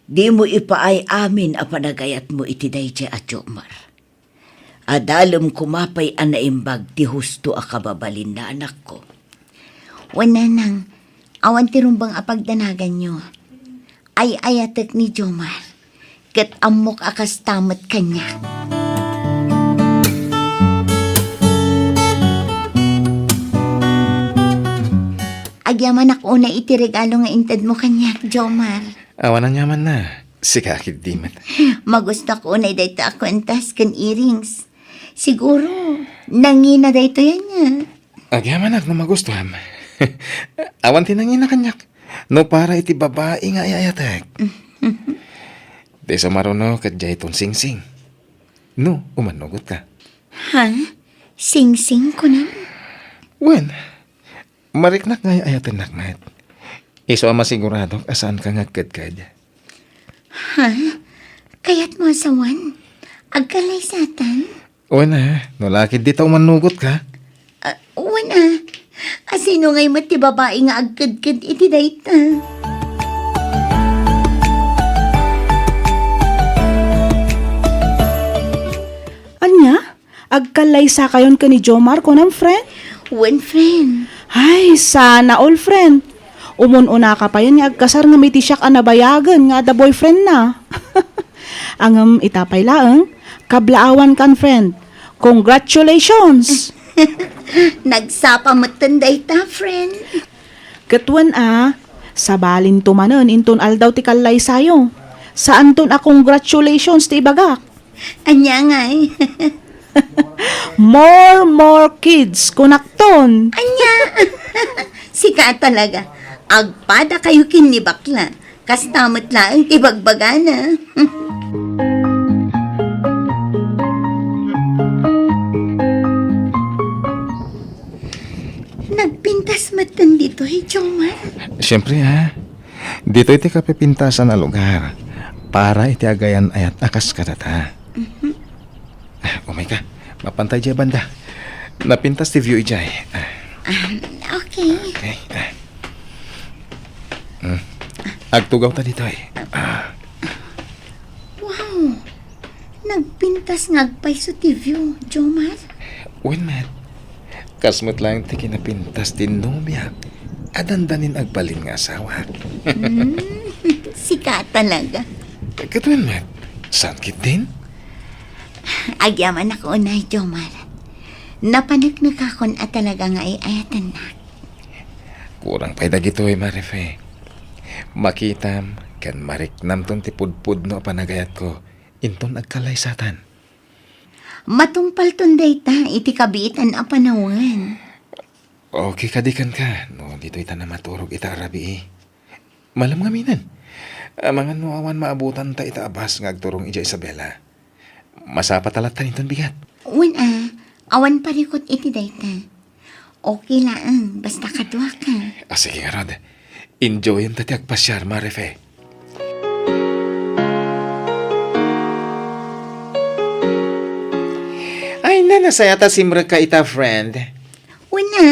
Dimo ipaay amin a panagayatmo iti daydiay a Jomar. Adalem koma pay a naimbag ti husto a kababalinna, anakko. Wen, nanang, awan ti rumbeng a pagdanaganyo. Ay-ayatek ni Jomar, ket ammok a kasta met kaniak. Agyamanak unay iti regalo nga intedmo kaniak, Jomar. Awan aniamanna. Sika ketdi met. Magustuak unay dayta a kuentas ken earrings. Siguro, nangina daytoy ania. Agyamanak no magustuam. Awan ti nangina kaniak. No para iti babai nga ay-ayatek. Ti sumaruno ket diayton singsing. No, umannugotka. Ha? Singsing, kunam? Wen, mariknak nga ay-ayatennak met. Isu a masiguradok a saanka nga agkedked. Ha? Kayatmo a sawen? Agkallaysatan? Wen a, no la ketdi ta umannugotka. Ah, wen a. Asino ngay met ti babai nga agkedked iti dayta? Ania? Agkallaysakayon ken ni Jomar, kunam, friend? Wen, friend. Ay, sana all, friend. Umun-unaka payen nga agkasar ngem iti siak a nabayagen nga adda boyfriendna. Ngem ita pay laeng, kablaawankan, friend. Congratulations! Nagsapa metten dayta, friend. Ket wen a, sabalinto manen inton aldaw ti kallaysayo. Saanton a congratulations ti ibagak. Ania ngay? More, more kids, kunakton. Ania? Sika talaga. Agpadakayo ken ni bakla. Kasta met laeng ti bagbagana. Nagpintas metten ditoy, Jomar. Siyempre, ha? Ditoy ti kapipintasan a lugar para iti agayan-ayat a kas kadata. Mhm. Ah, umay ka. Mapantay diay banda. Napintas ti view idiay. Ah. Ah, okay. Okay. Ah. Hmm. Agtugaw ta ditoy. Ah. Wow! Nagpintas nga agpayso ti view, Jomar. Wen met, kas met laeng ti kinapintas ti nobiak a dandanin agbalin nga asawak. Hmm, sika talaga. Ket wen met, saan ketdin? Agyamanak unay, Jomar. Napaneknekakon a talaga nga ay-ayatennak. Kurang pay dagitoy, Marife. Makitam ken mariknamton ti pudpudno a panagayatko inton agkallaysatan. Matungpalton dayta iti kabiitan a panawen. Okay kadi kenka no ditoy ta namaturog ita a rabii? Malem ngaminen. Amangan no awan maabutanta ita a bus nga agturong idiay Isabela. Masapa ta latta inton bigat. Wen a, awan parikut iti dayta. Okay laeng, basta kaduaka. Ah, sige ngarud. Enjoyenta ti agpasiar, Marife. Ay, na, nasayaat a simrekka ita, friend. Wen a.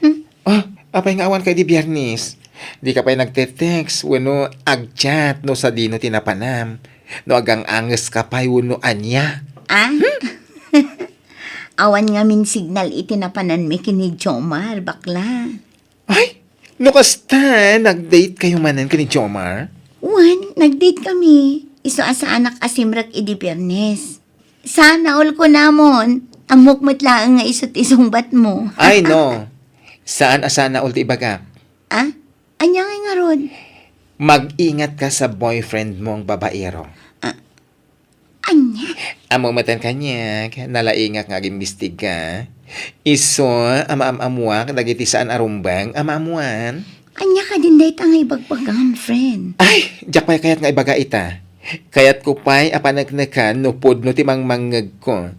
Hmm. Oh, apay nga awanka idi Biernes? Dika pay nagte-text wenno agchat no sadino ti napanam. No agang-angeska pay wenno ania. Ah? Awan ngamin signal iti napananmi ken ni Jomar, bakla. Ay, no kasta, nag-date kayo manen ken ni Jomar? Wen, nag-date kami. Isu a saanak a simrek idi Biernes. Sana all kunamon. Ammok met laeng nga isu ti sungbatmo. Ay, no. Saan a sana all ti ibagak. Ah? Ania ngay ngarud? Mag-ingatka sa boyfriendmo nga babaero. Ah, ania? Ammom metten kaniak, nalaingak nga agimbistigka. Isu a maam-ammoak dagiti saan a rumbeng a maammoan. Ania kadin dayta nga ibagbagam, friend? Ay, diak pay kayat nga ibaga ita. Kayatko pay a paneknekan no pudno ti mangmangngegko.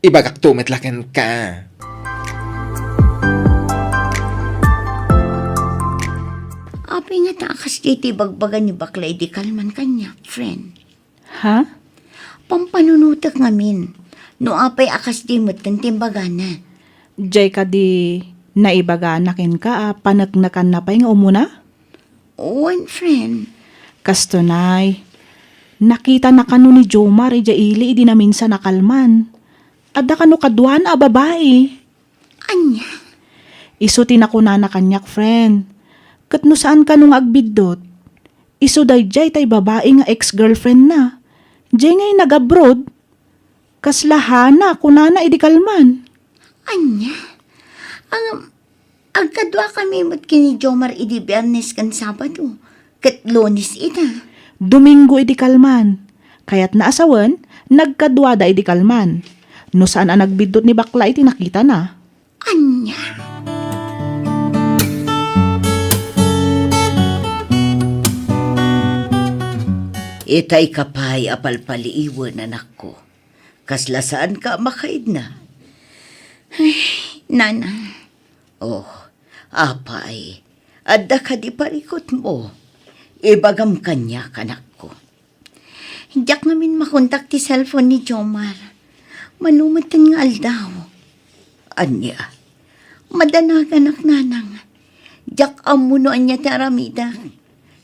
Ibagakto met la kenka. Apay ngata a kasdiay ti ibagbaga ni bakla idi kalman kaniak, friend? Ha? Pampanunotek ngamin. No apay a kasdiay metten ti imbagana. Diay kadi naibagana kenka a paneknekanna pay nga umuna? Wen, friend. Kastoy, nakitana kano ni Jomar idiay ili idi naminsan a kalman. Adda kano kaduana a babai. Ania? Isu ti nakunana kaniak, friend. Ket no saan kano nga agbiddut, isu daydiay tay babai nga ex-girlfriendna. Diay ngay nag-abroad. Kasla Hana, kunana idi kalman. Ania? Ang, agkaduakami met ken ni Jomar idi Biernes ken Sabado, ket Lunes ita. Domingo idi kalman. Kayatna a sawen, nagkaduada idi kalman. No saan a nagbiddut ni bakla iti nakitana. Ania? Itay ka pay a palpaliiwen, anakko. Kasla saanka a makaidna? Ay, Nana. Oh, apay, adda kadi parikutmo? Ibagam kaniak, anakko. Diak ngamin makontak ti cellphone ni Jomar. Mano metten nga aldaw. Ania? Madanaganak, nanang. Diak ammo no ania ti aramidek.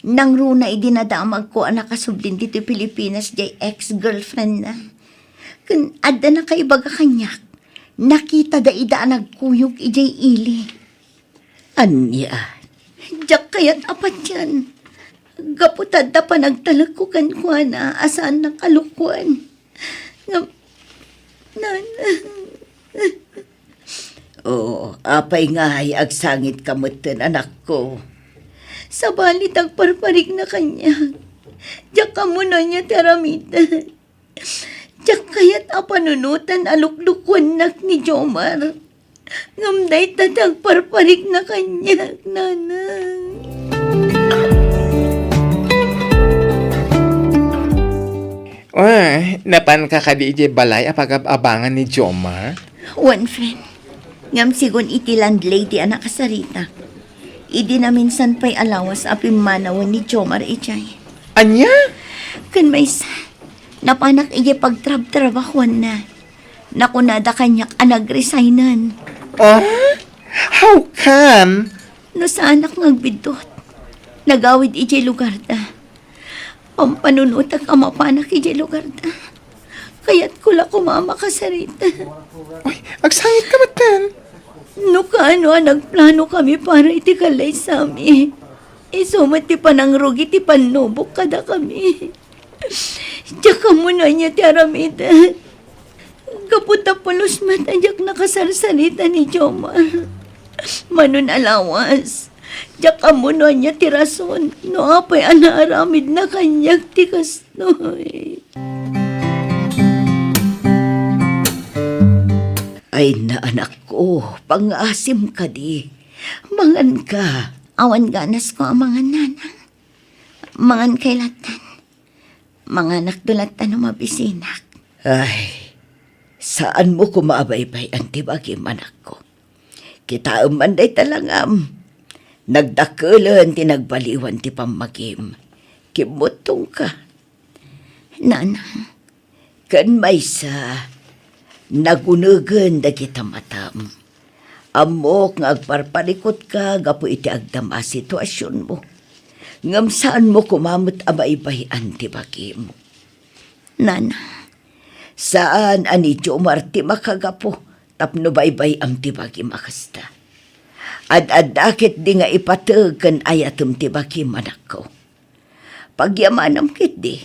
Nangruna idi nadamagko a nakasublin ditoy Pilipinas diay ex-girlfriendna. Ken adda nakaibaga kaniak, nakitada ida a nagkuyog idiay ili. Ania? Diak kayat a patian. Gapu ta adda panagtalekko kenkuana a saannak a lukoen. Ngem, nanang. O, apay ngay agsangitka metten, anakko? Sabali ta agparparikna kaniak. Diak ammo no ania ti aramidek. Diak kayat a panunoten a luklukoennak ni Jomar. Ngem dayta ti agparparikna kaniak, nanang. Ah, napanka kadi idiay balay a pagab-abangan ni Jomar? Wen, friend. Ngem sigun iti landlady a nakasarita, idi naminsan pay a lawas a pimmanawen ni Jomar idiay. Ania? Ken maysa, napanak idiay pagtrabtrabahuanna. Nakunada kaniak a nagresignen. Ah? How come? No saanak nga agbiddut, nagawid idiay lugarda. Pampanunotek a mapanak idiay lugarda. Kayatko la koma a makasarita. Ay, agsangitka metten. No kaano a nagplanokami para iti kallaysami, isu met ti panangrugi ti pannubok kadakami. Diak ammo no ania ti aramidek. Gapu ta pulos met a diak nakasarsarita ni Jomar. Mano a lawas, diak ammo no ania ti rason no apay a naaramidna kaniak ti kastoy. Ay, anakko, pangaasim kadi. Manganka. Awan ganasko a mangan, nanang. Mangankay lattan. Manganakto lattan no mabisinak. Ay, saanmo koma a baybay-an ti bagim, anakko. Kitaem man dayta langam. Nagdakkelen ti nagbaliwan ti pammagim. Kimmuttongka. Nanang. Ken maysa, nagunegen dagita matam. Ammok nga agparparikutka gapu iti agdama a situasionmo. Ngem saanmo koma met a baybay-an ti bagim. Nanang. Saan a ni Jomar ti makagapu tapno baybay-am ti bagim a kasta. Ad-adda ketdi nga ipateg ken ayatem ti bagim, anakko. Pagyamanam ketdi,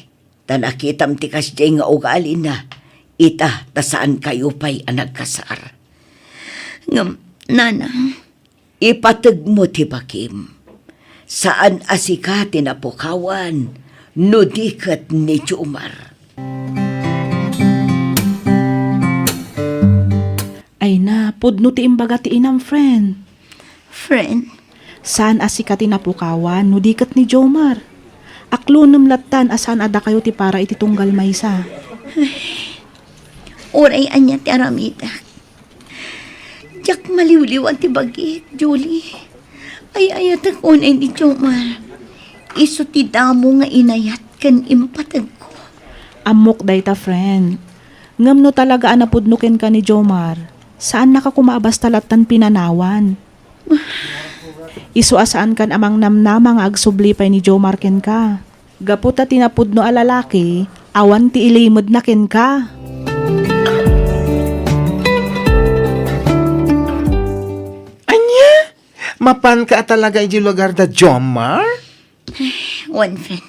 ta nakitam ti kasdiay nga ugalina, ita ta saankayo pay a nagkasar. Ngem, nanang, ipategmo ti bagim. Saan a sika ti napukawan, no di ket ni Jomar. Ay na, pudno ti imbaga ti inam, friend. Friend? Saan a sika ti napukawan, no di ket ni Jomar. Aklonem lattan a saan a dakayo ti para iti tunggal maysa. Ay, uray ania ti aramidek. Diak maliwliwan ti bagik, Julie. Ay-ayatek unay ni Jomar. Isu ti damo nga inayat ken impategko. Ammok dayta, friend. Ngem no talaga a napudno kenka ni Jomar, saannaka koma a basta lattan pinanawan. Isu a saankan a mangnamnama nga agsubli pay ni Jomar kenka. Gapu ta ti napudno a lalaki, awan ti ilimedna kenka. Ania? Mapanka a talaga idiay lugarda, Jomar? Wen, friend.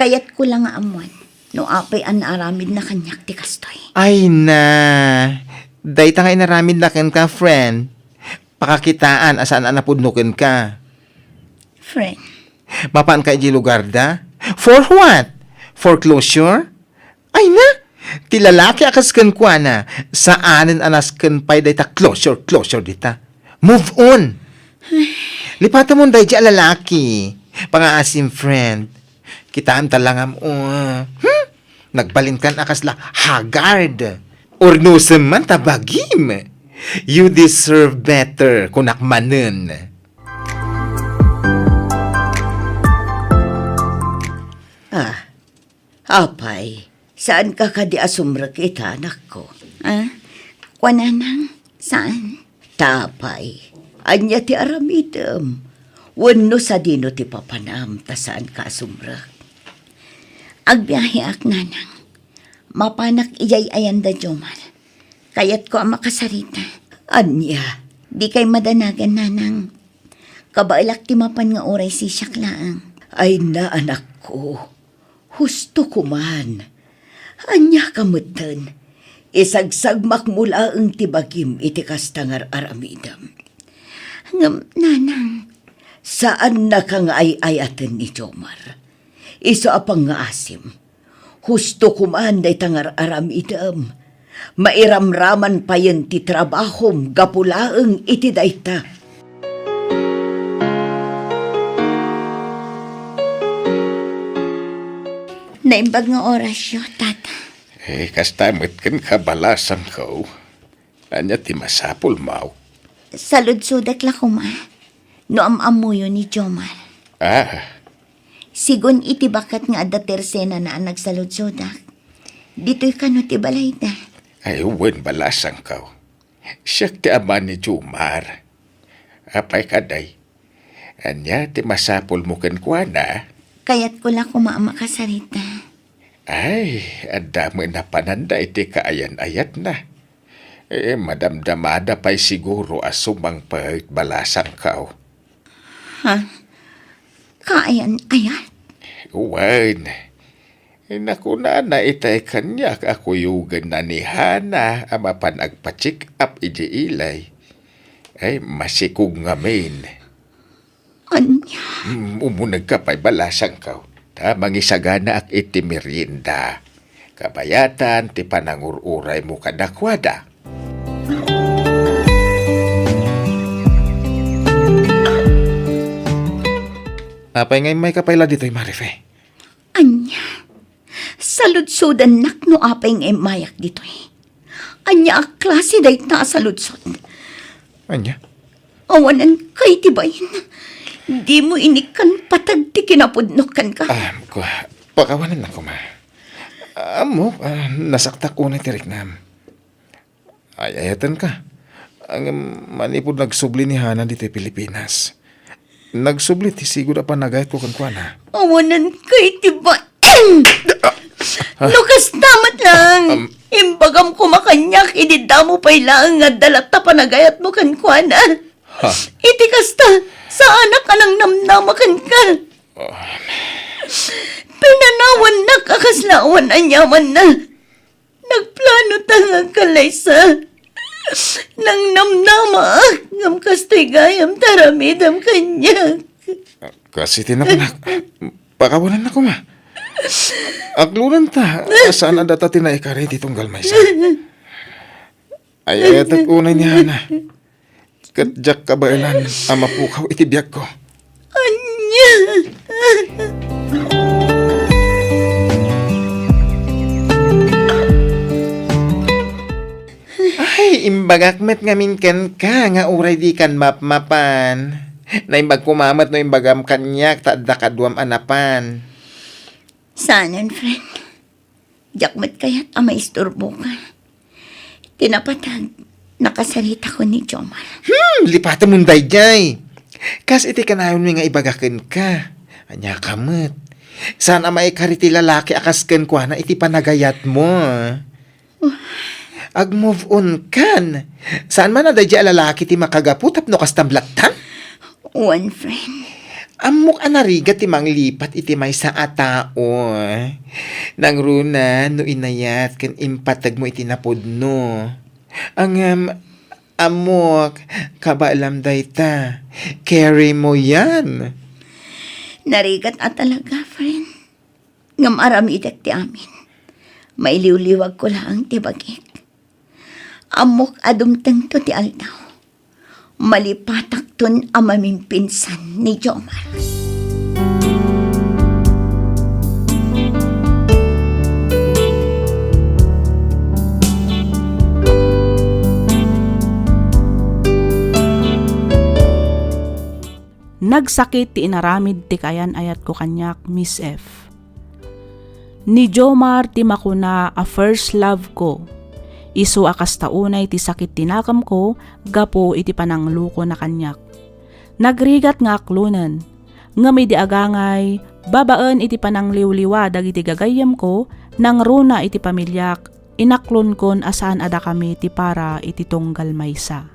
Kayatko la nga ammoen no apay a naaramidna kaniak ti kastoy. Ay na, dayta nga inaramidna kenka, friend. Pakakitaan a saan a napudno kenka. Friend. Mapanka idiay lugarda? For what? For closure? Ay na! Ti lalaki a kas kenkuana, saanen a nasken pay dayta closure, closure dita. Move on! Lipatamon daydi a lalaki. Pangaasim, friend. Kitaem ta langam, o. Hmm? Nagbalinkan a kasla haggard. Urnosem man ta bagim. You deserve better, kunak manen. Ah, Apay, saanka kadi a sumrek ita, anakko? Ah, kuan, nanang, saan? Ta apay, ania ti aramidem? Wenno sadino ti papanam ta saanka a sumrek? Agbiaheak, nanang. Mapanak idiay ayan da Jomar. Kayatko a makasarita. Ania? Dikay madanagan, nanang. Kabaelak ti mapan nga uray sisiak laeng. Ay na, anakko. Husto koman. Ania ka metten? Isagsagmakmo laeng ti bagim iti kasta nga ar-aramidem. Ngem, nanang. Saannaka nga ay-ayaten ni Jomar. Isu a pangngaasim. Husto koman dayta nga ar-aramidem. Mairamraman payen ti trabahom gapu laeng iti dayta. Naimbag nga orasyo, Tata. Eh, kasta met kenka, balasangko. Ania ti masapulmo? Saludsodek la koma no am-ammoyo ni Jomar. Ah. Sigun iti baket nga adda tersenana a nagsaludsodak. Ditoy kano ti balayda? Ay, wen, balasangko. Siak ti ama ni Jomar. Apay kadi? Ania ti masapulmo kenkuana? Kayatko la koma a makasarita. Ay, adda met napananda iti kaayan-ayatna. Eh, madamdamada pay siguro a sumangpet, balasangko. Ha? Kaayan-ayat? Wen. Nakunana itay kaniak a kuyogenna ni Hana a mapan agpa-check up idiay ilay. Ay, masikog ngamin. Ania? Mm, umunegka pay, balasangko. Ta mangisaganaak iti merienda. Kabayatan ti panangur-uraymo kadakuada. Apay nga immayka pay la ditoy, Marife? Ania? Saludsodannak no apay nga immayak ditoy. Ania a klase dayta a saludsod? Ania? Awanenka iti bain. Dimo inikkan patag ti kinapudnok kenka. Ah, kua, pakawanennak koma. Ammok, ah, nasaktak unay ti riknam. Ay-ayatenka. Ngem manipud nagsubli ni Hana ditoy Pilipinas. Nagsubli ti sigud a panagayatko kenkuana. Awanenka iti bain! Ah. No kasta met laeng, Am- imbagam koma kaniak idi damo pay laeng nga adda latta panagayatmo kenkuana. Ha? Iti kasta, saanak a nangnamnama kenka. Ah. Pinanawannak a kasla awan aniamanna. Nagplano ta nga agkallaysa. Nangnamnamaak, ngem kastoy gayam ti aramidem kaniak. Kas iti nakunak, pakawanennak koma. Aglonanta, saan a data ti naikari ti tunggal maysa. Ay-ayatek unay ni Hana. Ket diak kabaelan a mapukaw iti biagko. Ania? Ay, imbagak met ngamin kenka nga uray dikan mapmapan. Naimbag koma met no imbagam kaniak ta adda kaduam a napan. Saanen, friend. Diak met kayat a maisturboka. Ti napateg, nakasaritakon ni Jomar. Hmm, lipatemon daydiay. Kas iti kanayonmi nga ibaga kenka. Ania ka met? Saan a maikari ti lalaki a kas kenkuana iti panagayatmo. Agmove on kan. Saan man a daydiay a lalaki ti makagapu tapno kastam lattan? Wen, friend. Ammok a narigat ti manglipat iti maysa a tao. Nangruna no inayat ken impategmo iti napudno. Ngem, ammok, kabaelam dayta. Carry mo yan. Narigat a talaga, friend. Ngem aramidek ti amin. Mailiwliwagko laeng ti bagik. Ammok a dumtengto ti aldaw. Malipatakton a mamimpinsan ni Jomar. Nagsakit ti inaramid ti kaayan-ayatko kaniak, Miss F. Ni Jomar ti makuna a first love ko. Isu a kasta unay ti sakit ti nakemko gapu iti pananglukona kaniak. Nagrigat nga aklonen. Ngem idi agangay, babaen iti panangliwliwa dagiti gagayyemko, nangruna iti pamiliak, inaklonkon a saan a dakami ti para iti tunggal maysa.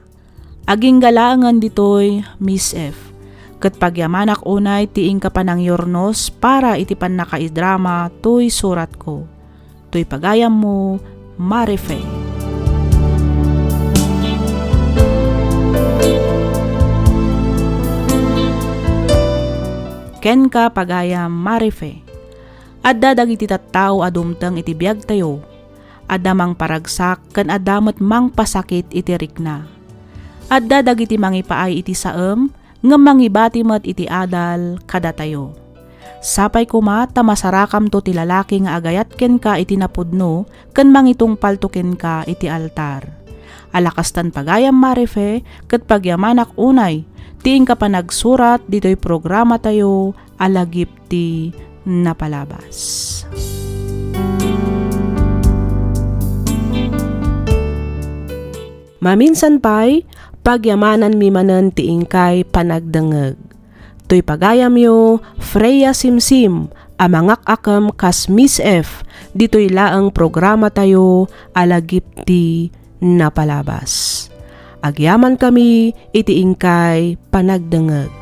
Agingga laengen ditoy, Miss F. Ket pagyamanak unay ti inka panangyurnos para iti pannakaidrama toy suratko. Toy pagayammo, Marife. Kenka, pagayam Marife. Adda dagiti tattao a dumteng iti biagtayo. Adda mangparagsak ken adda met mangpasakit iti rikna. Adda dagiti mangipaay iti saem, ngem mangibati met iti adal kadatayo. Sapay koma ta masarakamto ti lalaki nga agayat kenka iti napudno ken mangitungpalto kenka iti altar. Alakastan pagayam Marife ket pagyamanak unay ti inka panagsurat ditoy programatayo a Lagip ti Napalabas. Maminsan pay, pagyamananmi manen ti inkay panagdengngeg. Toy pagayamyo, Freya Simsim, a mangak-akem kas Miss F, ditoy laeng programatayo a Lagip ti Napalabas. Agyamankami iti inkay panagdengngeg.